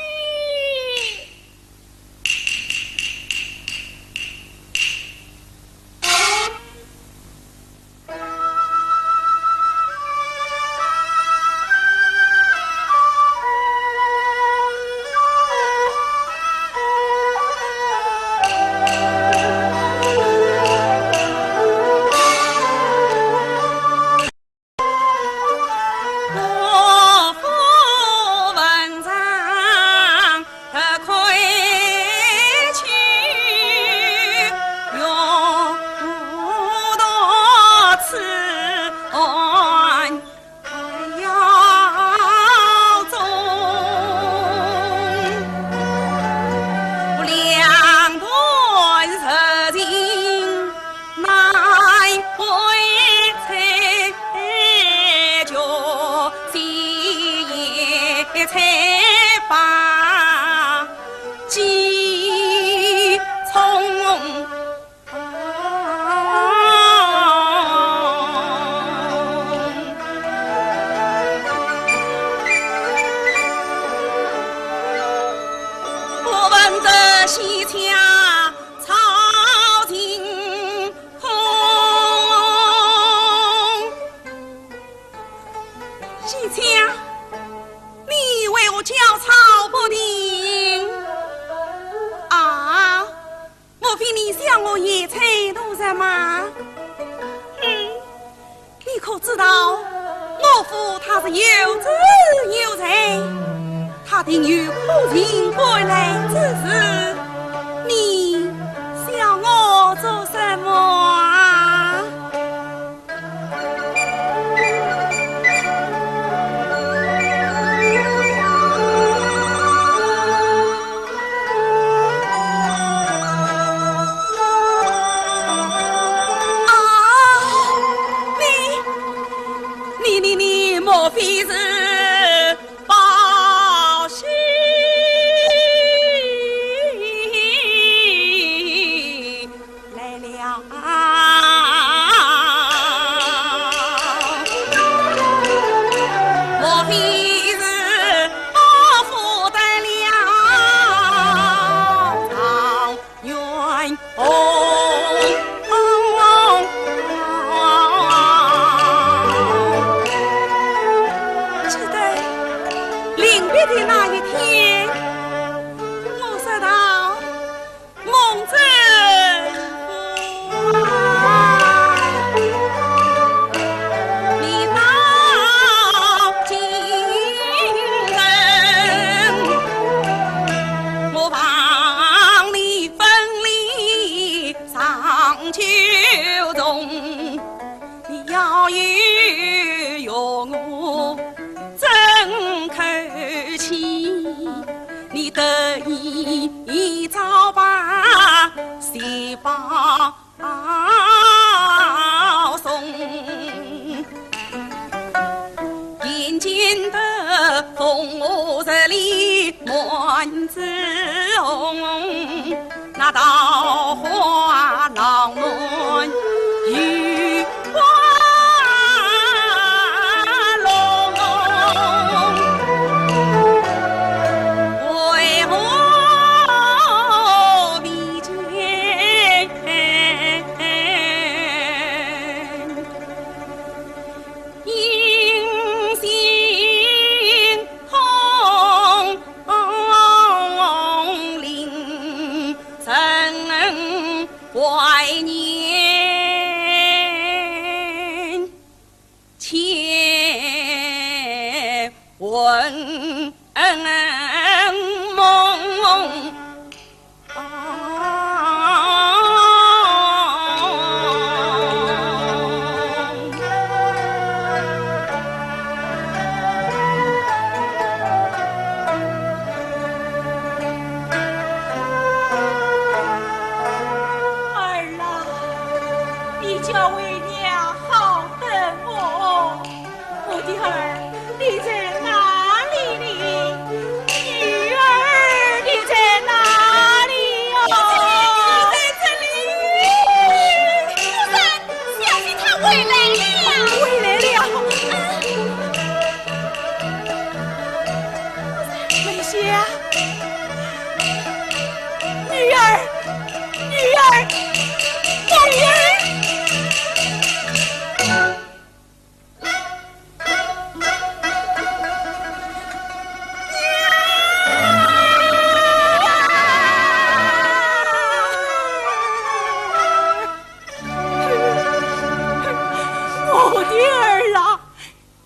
西厢，你为何焦躁不定？啊，莫非你想我夜醉度日吗？哼，你可知道，我父他是有子有财，他定有苦尽甘来之时，你想我做什么啊？ 啊，你，你，你，你莫非是报喜 来了。莫非是我负担了状元功？记得临别的那一天，我说道： 孟贞啊，你到京城，我望你分离上九重。 你要有我争口气，你得一朝把喜报送。眼见得风华日丽满枝红， 那桃花浪漫雨花落，为何眉间影心空？ 令人怀念。我女儿。 我的儿啊，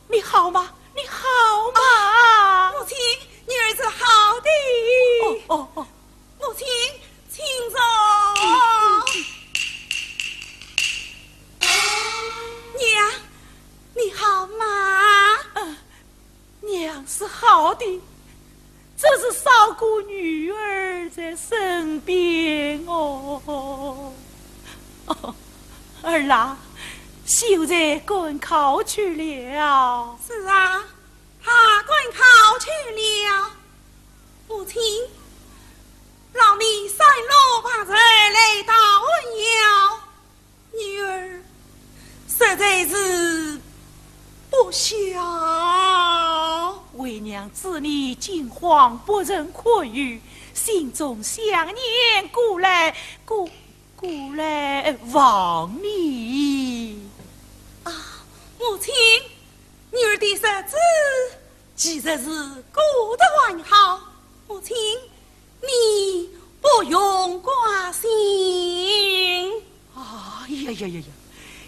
你好吗？你好吗？啊，母亲，女儿是好的。哦，哦，哦。母亲，请坐。嗯，嗯，嗯。娘，你好吗？嗯， 娘是好的，只是少个女儿在身边哦。哦，儿啊，秀才赶考去了。是啊，他赶考去了。母亲，老尼山路旁头来到问候， 女儿实在是不孝。为娘知你惊慌不曾困语，心中想念故来，故，故来望你。啊，母亲，女儿的日子其实是过得还好。母亲， 你不用挂心。哎呀呀呀呀，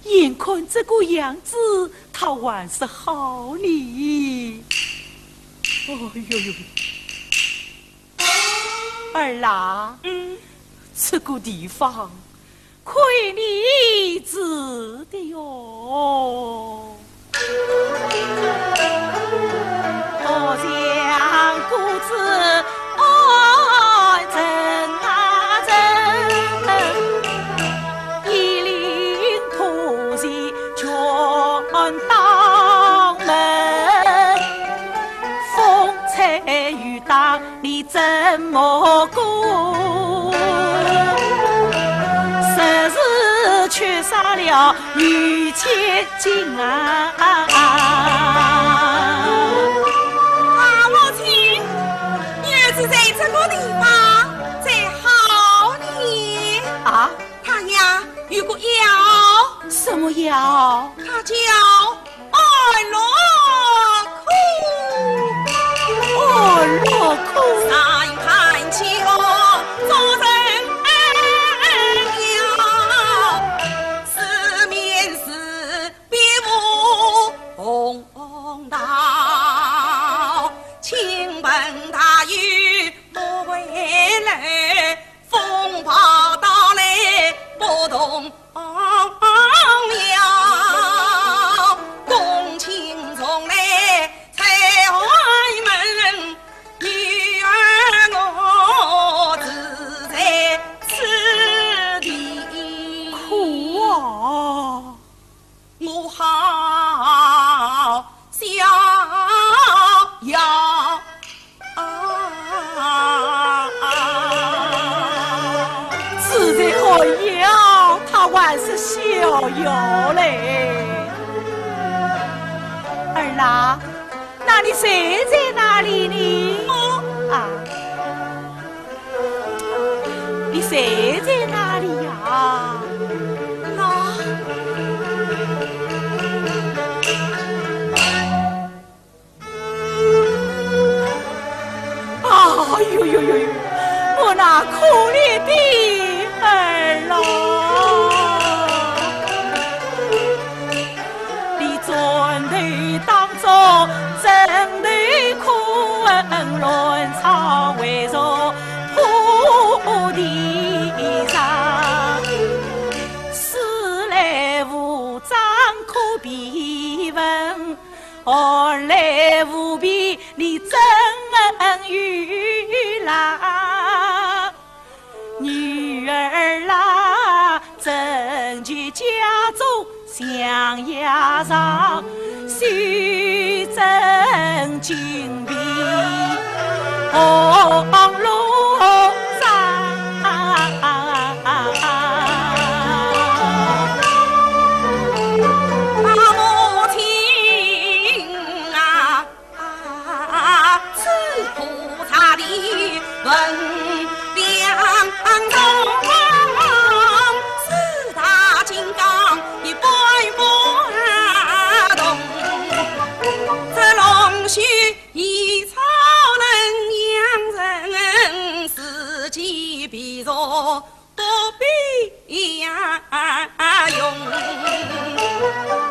眼看这个样子，他还是好呢。哦哟哟。儿啊，嗯。这个地方 亏你住的哟。哦，像孤子，哦，人啊人，一领土鞋全当门，风吹雨打 你怎么过？日子缺少了雨千金啊！啊，母亲，女儿是在这个地方才好呢。啊？她呀，有个药。什么药？它叫 安乐苦。安乐苦。三盘七个做成了，四面是壁屋红道，倾盆大雨不回来， 风暴到来不动摇，公卿从来在外门，女儿我住在此地。苦啊！ 我好逍遥。啊，住在寒窑，他还是逍遥嘞。儿啊，那你睡在哪里呢？我啊。 你睡在哪里呀？那……哎呦呦呦呦，我那可怜的儿啊！ 你枕头当中枕头困，乱草为着铺地上。思来无章可避蚊，寒来无避你怎御郎。 女儿啊，征求家中相爷上，须征金皮红罗帐。啊，母亲啊， 啊，此菩萨的分量重。几皮肉都必要用，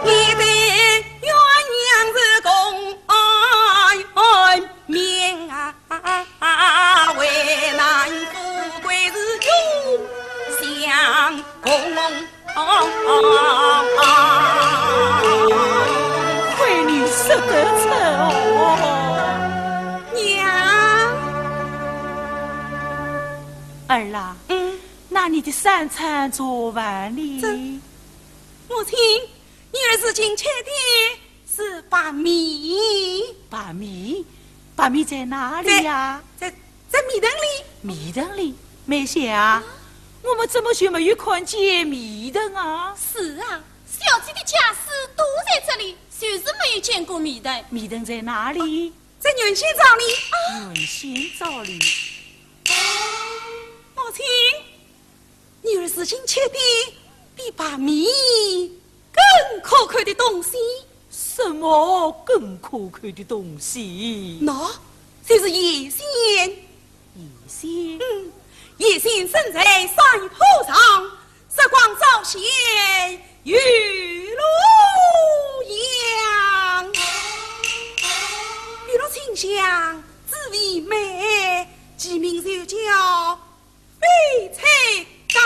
你的鸳鸯是功名啊，为难富贵是永相共。 亏你说得出哦。娘。儿啊，嗯。那你的三餐做完了？这，母亲，女儿如今吃的是白米。白米？白米在哪里呀？在，在，在米盆里。米盆里？梅香啊，我们怎么就没有看见米盆啊？是啊，小姐的家私都在这里，就是没有见过米盆。米盆在哪里？在原先灶里。啊。原先灶里。母亲，女儿如今吃的比白米更可口的东西。什么更可口的东西？那就是野仙。野仙？嗯，野仙生在山坡上，日光照射，雨露阳。雨露清香，滋味美，其名就叫 翡翠柑。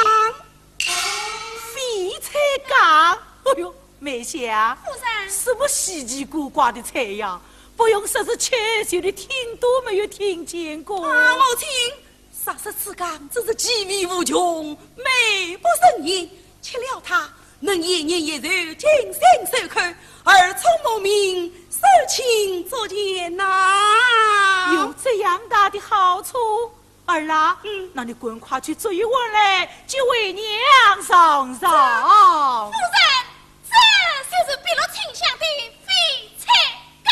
翡翠柑？哎呦，梅香，夫人。什么稀奇古怪的菜呀？不用说是吃，就连听都没有听见过。啊，母亲，啥说此柑真是奇味无穷，美不胜言。吃了它，能延年益寿，金星授科，儿聪目明，寿庆足全呐。有这样大的好处？ 儿啊，嗯。那你赶快去捉一碗来，给为娘尝尝。夫人，这就是碧落清香的翡翠柑。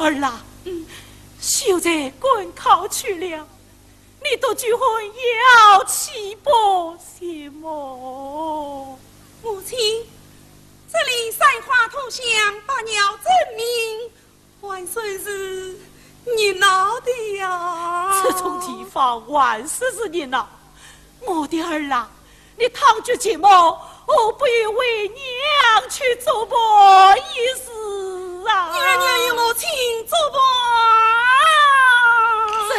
儿啊，嗯。秀才赶考去了， 你独具寒窑，岂不寂寞？母亲，这里山花土香，百鸟争鸣，还算是热闹的呀。这种地方还算是热闹？我的儿啊，你倘觉寂寞，何不与为娘去作伴一时啊？女儿愿与母亲作伴。这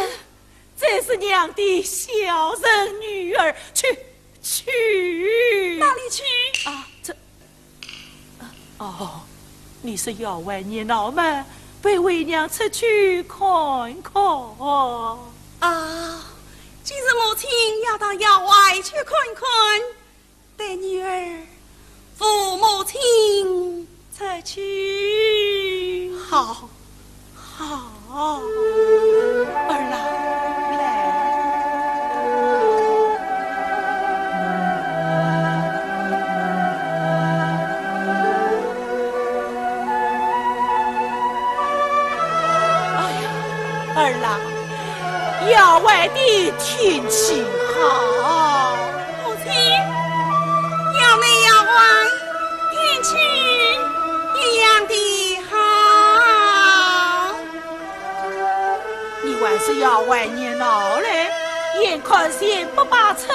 这是娘的孝顺女儿，去，去。哪里去？啊，这，啊，哦，你说窑外热闹嘛，陪为娘出去看看。啊，既是母亲要到窑外去看看， 待女儿扶母亲出去。好，好，儿啊，来。哎呀，儿啊，窑外的天气好。 母亲，窑内窑外，天气一样的好。你还说窑外热闹嘞？眼看前不把村，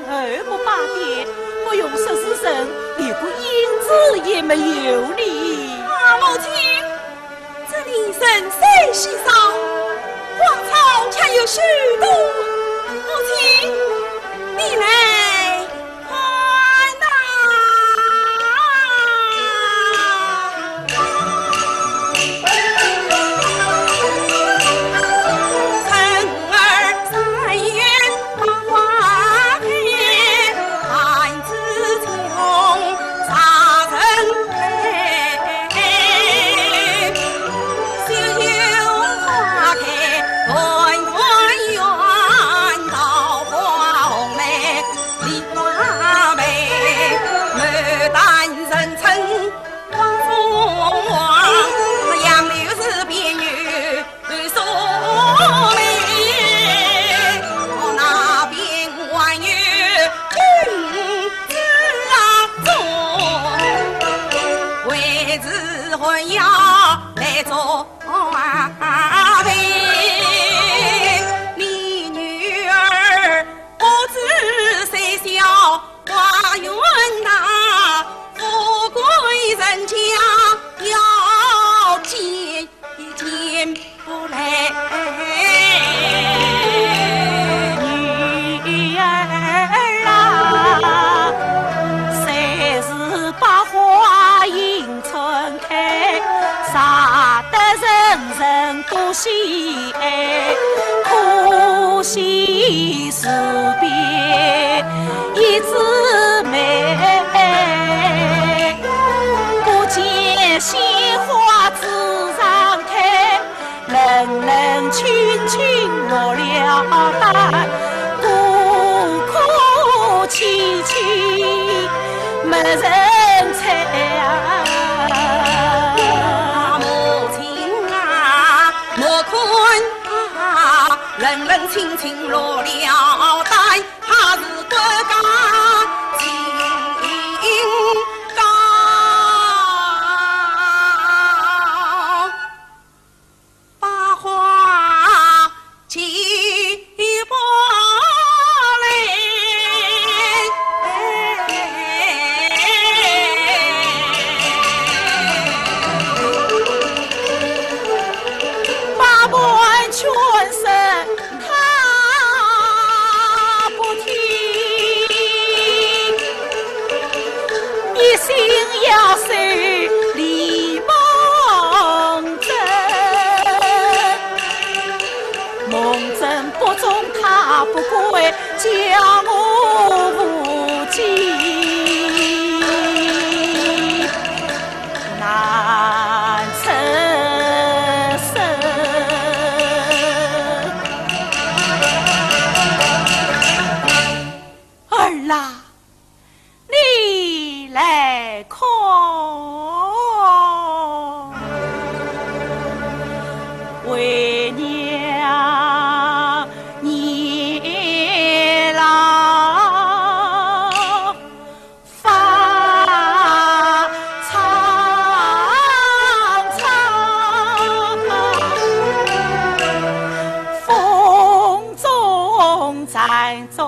后不把店，不用说是人，连个影子也没有哩。啊，母亲， 这里人声稀少，花草却有许多。母亲，你来看呐。不来。女儿啊，虽是百花迎春开，惹得人人都喜爱，可惜 是别一枝梅，不见鲜花枝上开，冷冷清清落了单，孤苦凄凄没人睬啊。母亲啊，莫看 冷冷清清落了单，她是国家清高。百花齐不来。百般劝说 他不听，一心要收李梦贞。梦贞不忠他不归，叫我无计难伸手。 儿啊，你来看，为娘年老 发苍苍，风中残烛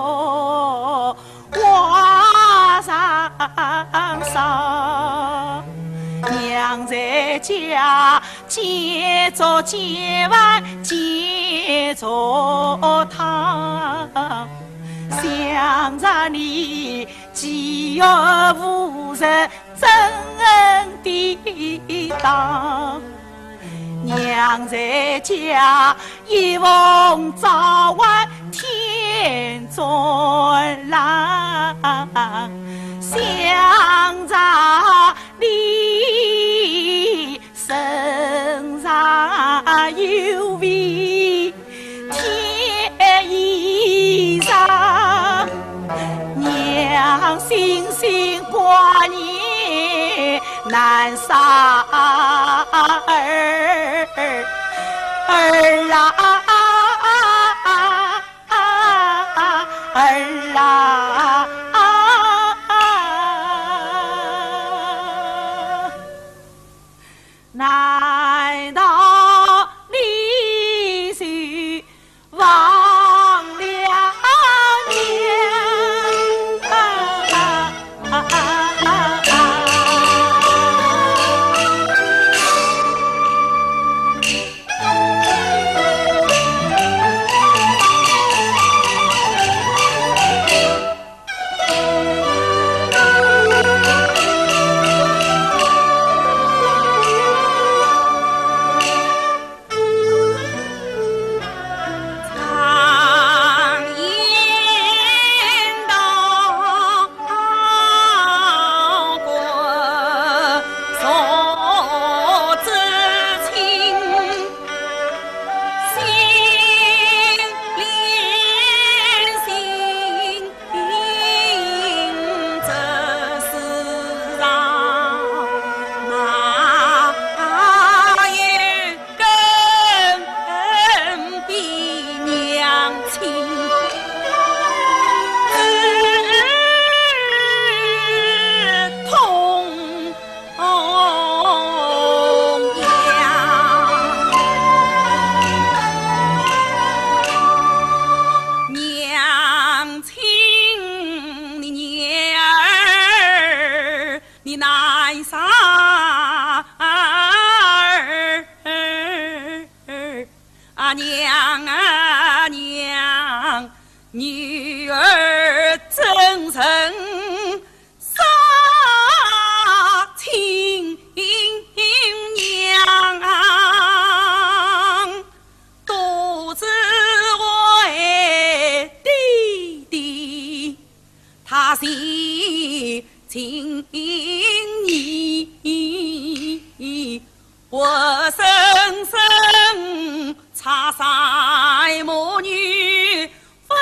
花上烧。娘在家，煎粥煎饭煎粥汤，想着你 饥饿无食，怎能抵挡？娘在家，一逢早晚添转冷，想着你 身上有围添衣裳，娘心心挂念难舍儿，儿啊，儿啊。 难道你是忘了娘？啊，娘啊娘，女儿怎忍杀亲娘？都是为爹爹 他心情你，活生生插在母女分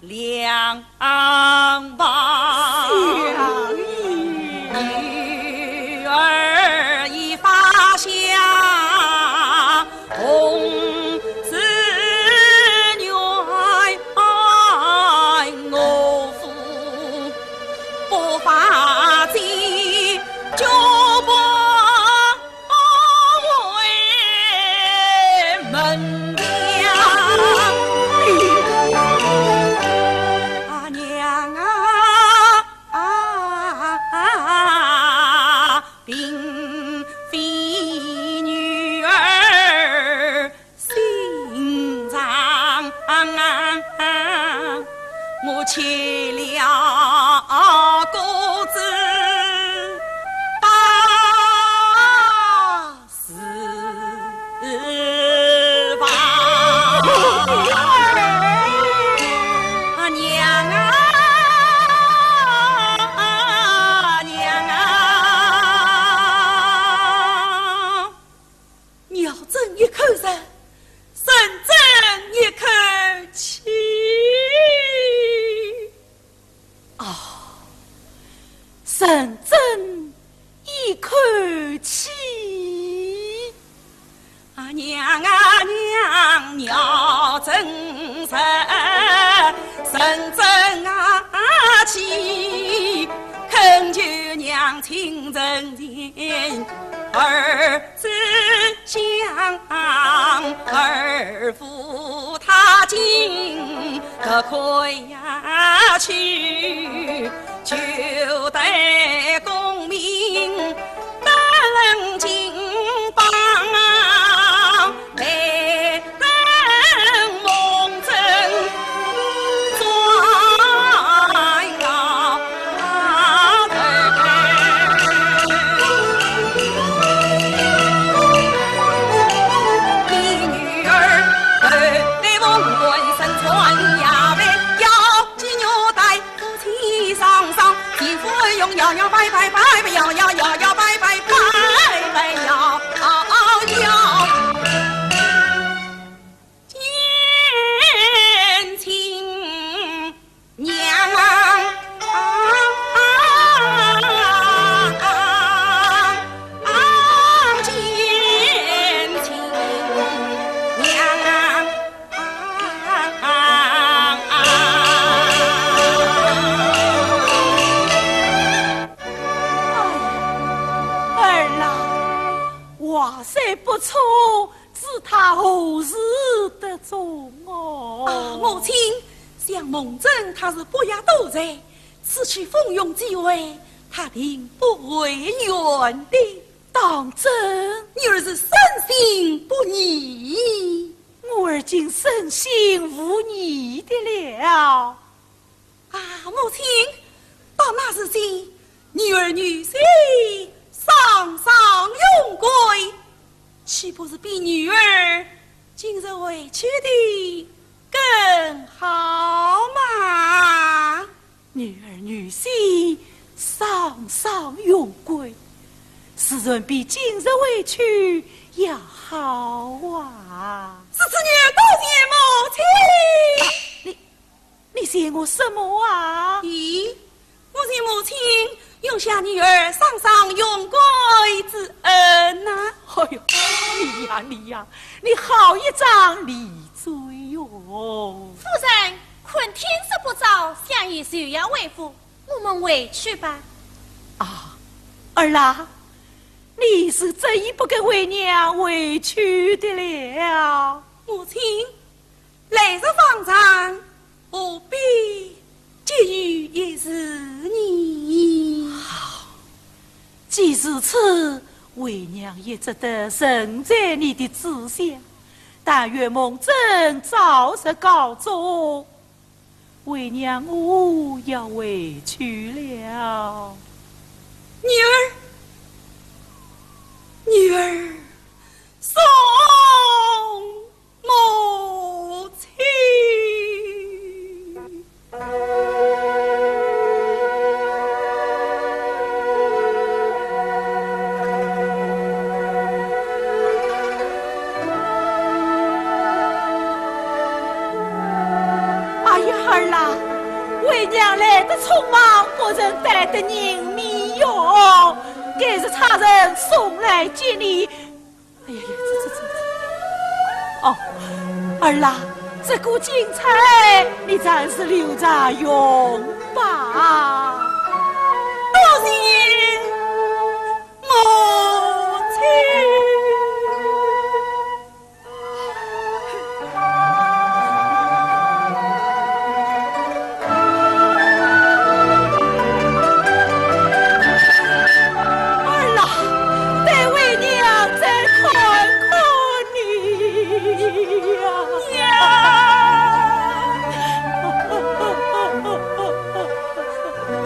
两旁。小女儿已发下 红纸鸳鸯符，不发祭就不为门当。啊，娘啊！ 啊，并非女儿心肠，我吃了果子把 是吧？啊，娘啊，娘啊！你要争一口肉，人争一口气。啊，人争 一口气。啊，娘啊娘，要争人，人争啊气，恳求娘亲成全，儿子想儿父他今得亏 呀去，就得功名登金榜，来登蒙正状告。你女儿头戴凤冠，身穿霞帔，腰 系玉带，夫妻双双，幸福恩永，摇摇摆摆，摆摆摇摇，摇摇摆摆，摆摆摇摇。见亲娘啊，见亲娘啊。 哎呀，儿啊，话虽不错，知他何时得中哦？啊，母亲，想蒙正他是不雅多才，此去凤荣聚会，他定不会远的。当真？女儿是深信不疑。 我儿今深信无疑的了。啊，母亲，到那时节，女儿女婿双双荣归，岂不是比女儿今日回去的更好吗？ 女儿女婿双双荣归，自然比今日回去要好啊。是，是，女儿多谢母亲。啊，你，你谢我什么啊？咦，我谢母亲永享女儿双双荣归之恩呐。哎呦，你呀，你呀，你好一张利嘴哟。夫人， 看天色不早，相爷就要回府，我们回去吧。啊，儿啊，你是执意不肯为娘回去的了。母亲，来日方长，何必急于一时呢？既如此，为娘也只得顺在你的志向。但愿梦真早日告终，为娘我要回去了。女儿，女儿，送母亲。 哎呀，儿啊，为娘来得匆忙，不曾带得人面哟，该是差人送来接你。 哎呀呀，这这这这……哦，儿啊，这个金钗你暂时留着用吧。多谢母亲。 儿啊，待为娘再看看你呀。娘！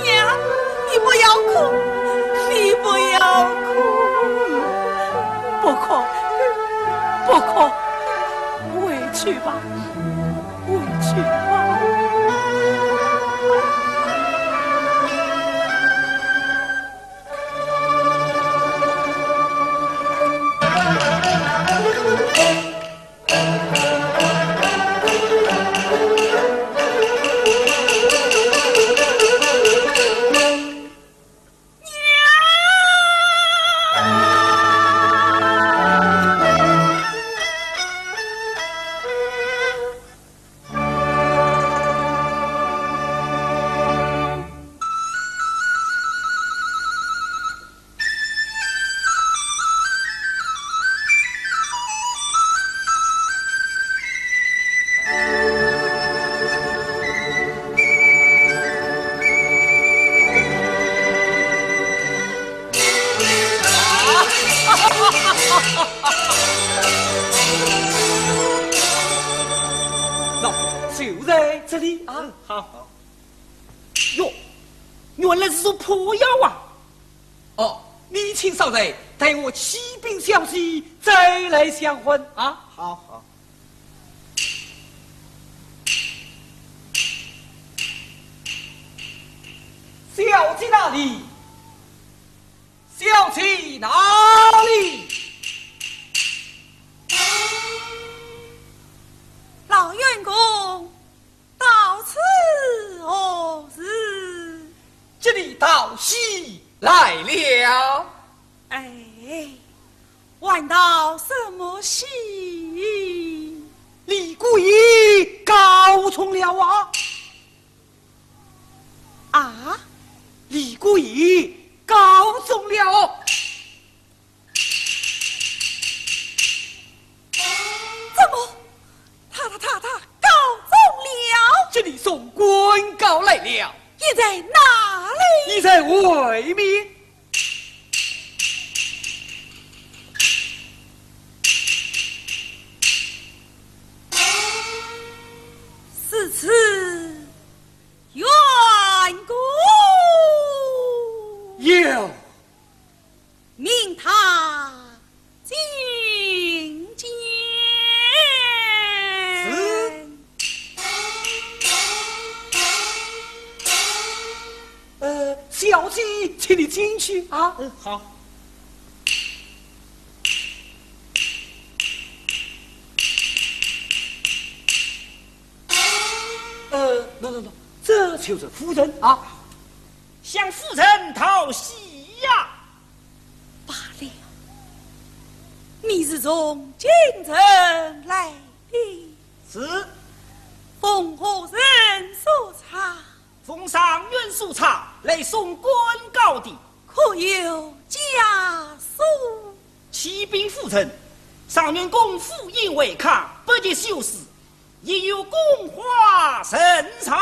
娘，你不要哭，你不要哭。不哭，不哭，回去吧。 回去吧。那就在这里啊。嗯，好。哟，原来是座破药啊！哦，你请少爷待我启禀小姐，再来相还啊。好，好。 小姐哪里？小姐哪里？老员工，到此何事？这里道喜来了。哎， 还道什么喜？李姑爷告终了啊！啊？李姑爷告终了。怎么？他他他他告终了？这里送官告来了。你在哪里？你在外面。 是此缘故。有。命他进见。是。 呃，小姐，请你进去啊。嗯，好。呃，喏，喏，喏，这就是夫人啊。向夫人道喜呀。罢了，你是从京城来的？是。奉何人所差？ 奉状元所差来送官告的。可有家书？启禀夫人，状元公府已回康，不宜修书，已有供花呈上。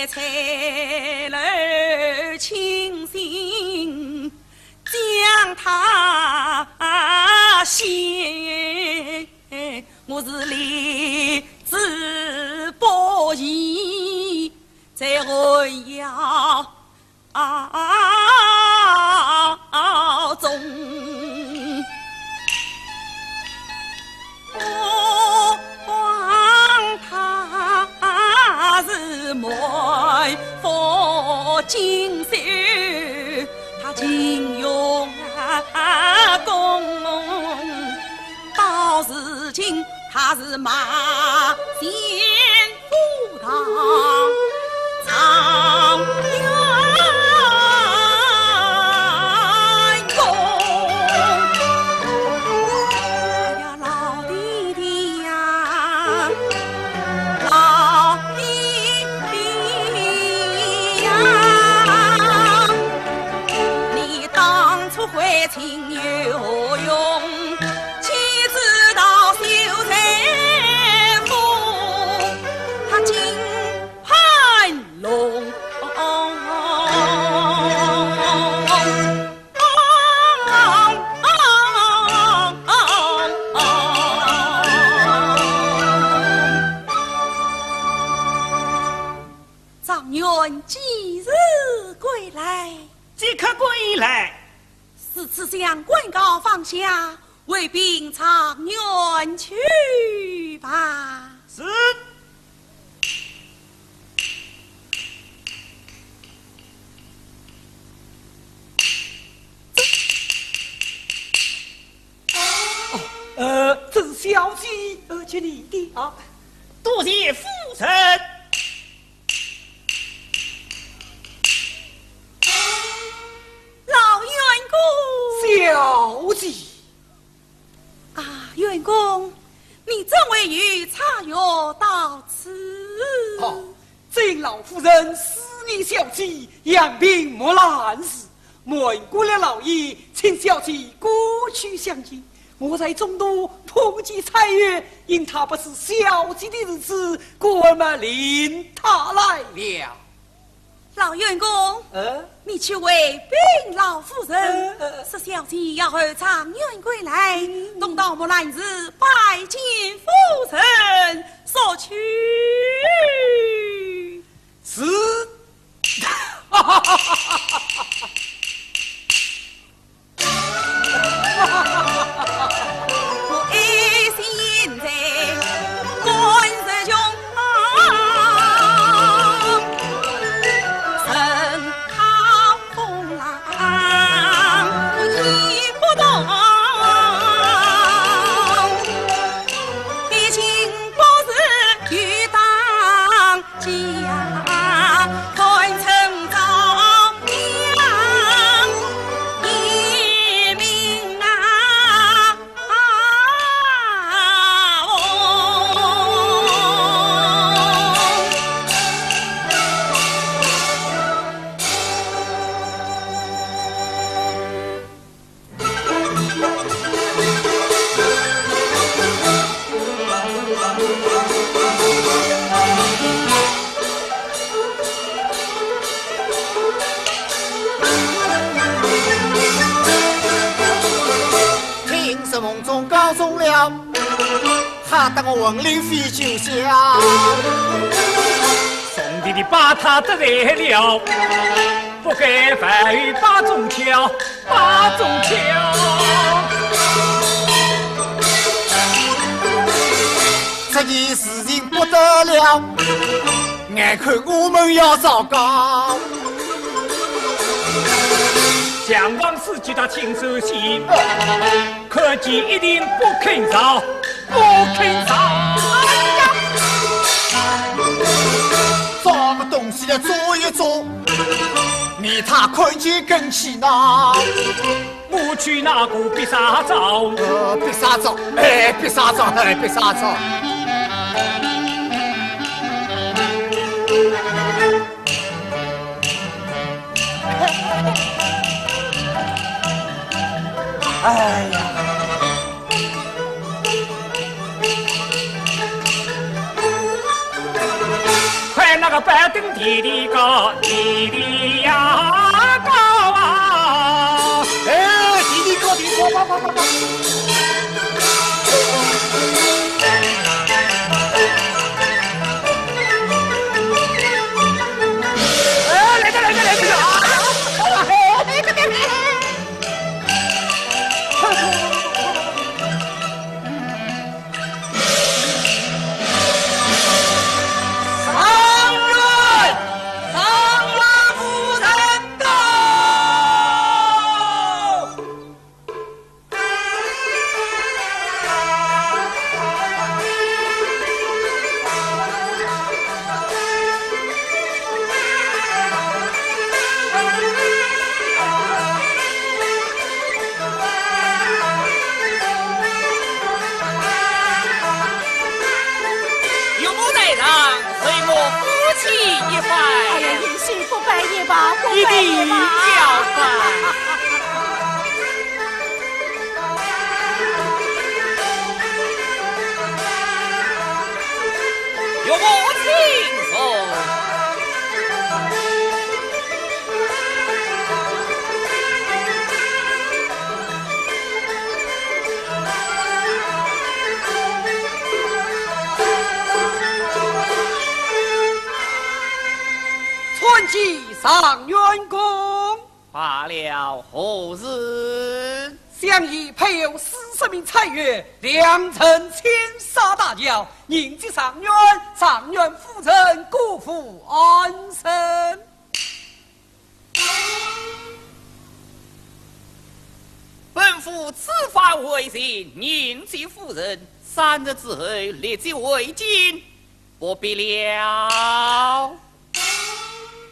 翠楼清醒将他写，我是立志不移，在寒窑中。 不管他是满腹锦绣，他情愿供，到如今他是马前 武道状元公。哎呀，老弟弟呀，老弟弟呀，你当初回情有何用？ 岂知道秀才不，他金盘龙。状元几时归来？即刻归来。 如此，将官告放下，回禀状元去吧。是。哦，呃，这是小姐，呃，给你的啊。多谢夫人。 老员公。小姐。啊，员公，你怎会御驾游到此？哦，真老夫人思念小姐，养病莫兰氏，瞒过了老爷，请小姐过去相见。我在中途碰见蔡钰，因他不是小姐的儿子，故而嘛领他来了。 老员公，呃？你去回禀老夫人，呃，呃。说小姐要候状元归来，嗯。同到木兰寺拜见夫人，速去。是。 我一心在观世中央，任他风浪我也不动，毕竟不是与党 家，看成朝阳一命啊！哦。 听说梦中告终了，他当我魂灵飞九霄。兄弟的把他得罪了，不该反与把中挑。 八中条。这件事情不得了，眼看我们要糟糕。想往事就到亲手写，看见一定不肯饶。 不肯饶。哎呀！装个东西来做一做，让他看见更气恼。我去拿个必杀招。呃，必杀招，哎，必杀招，哎，必杀招。 哎呀！快拿个板凳地里高，地里呀高啊！哎，地里高，地里高，高，高，高，高。哎，来了，来了，来了！啊！状元！状元夫人到！岳母在上，随我夫妻一拜。哎呀，贤婿不拜也罢，不拜也罢。一定要拜。岳母请坐。 参见状元公。罢了，何事？相爷配有四十名差役，两城千杀大轿，迎接状元、状元夫人过府安身。 本府此番回京，迎接夫人，三日之后立即回京，不必了。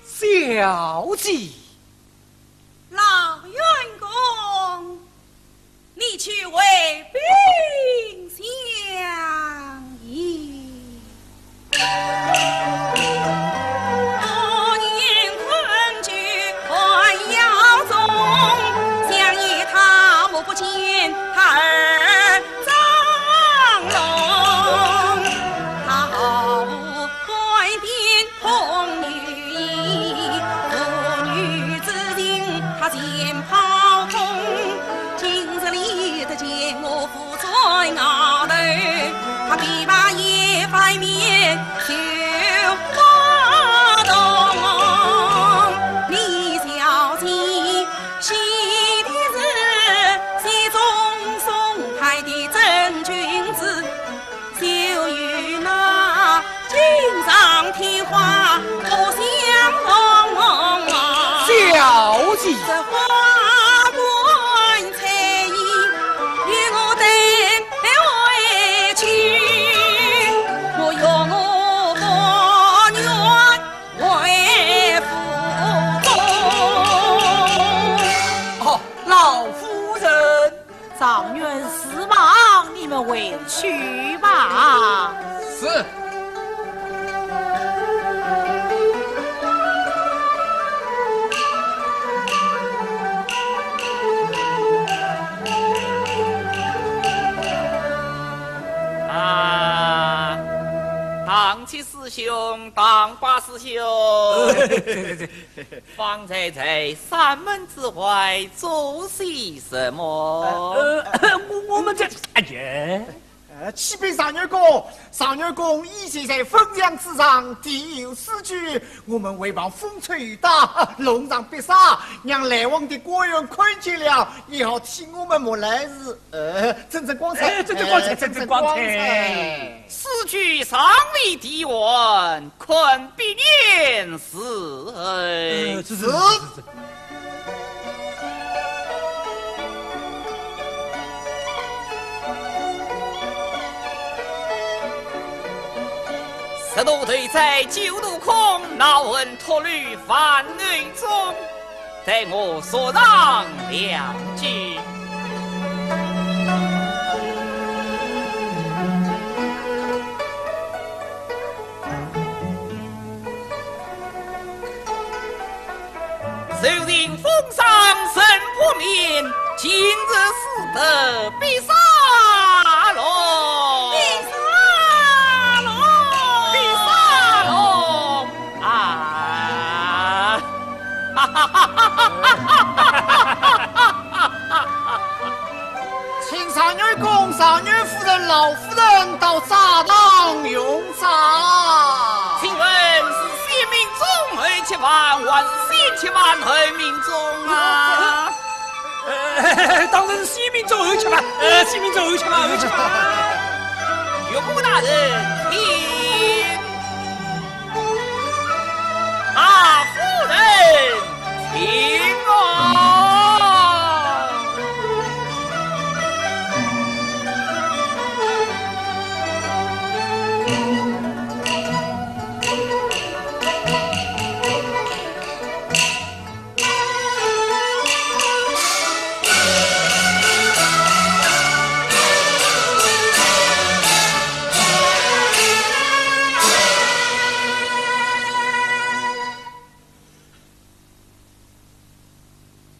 小姐。老员工， 你去回禀相爷。小姐。哦，老夫人。 状元事忙，你们回去吧。是。啊，唐七师兄，唐八师兄。方才在山门之外做些什么？呃，呃，我，我们在，哎呀。呃，启禀状元公，状元公以前在粉墙之上题有诗句，我们为防风吹雨打，啊，弄上笔洒，让来往的官员看见了，也好替我们抹泪水。呃，正正光彩，哎，正正光彩，哎，正正光彩。正正光彩。诗句尚未题完， 看别人是。呃，是，是，是，是，是。十度头栽九度空，闹混脱离烦内中。 待我说上两句。受尽风霜人不明，今日死得必沙龙。必沙龙。必沙龙。吃饭后命中啊。呃，当然是先命中后吃嘛，呃，先命中后吃嘛，后吃嘛。岳父大人，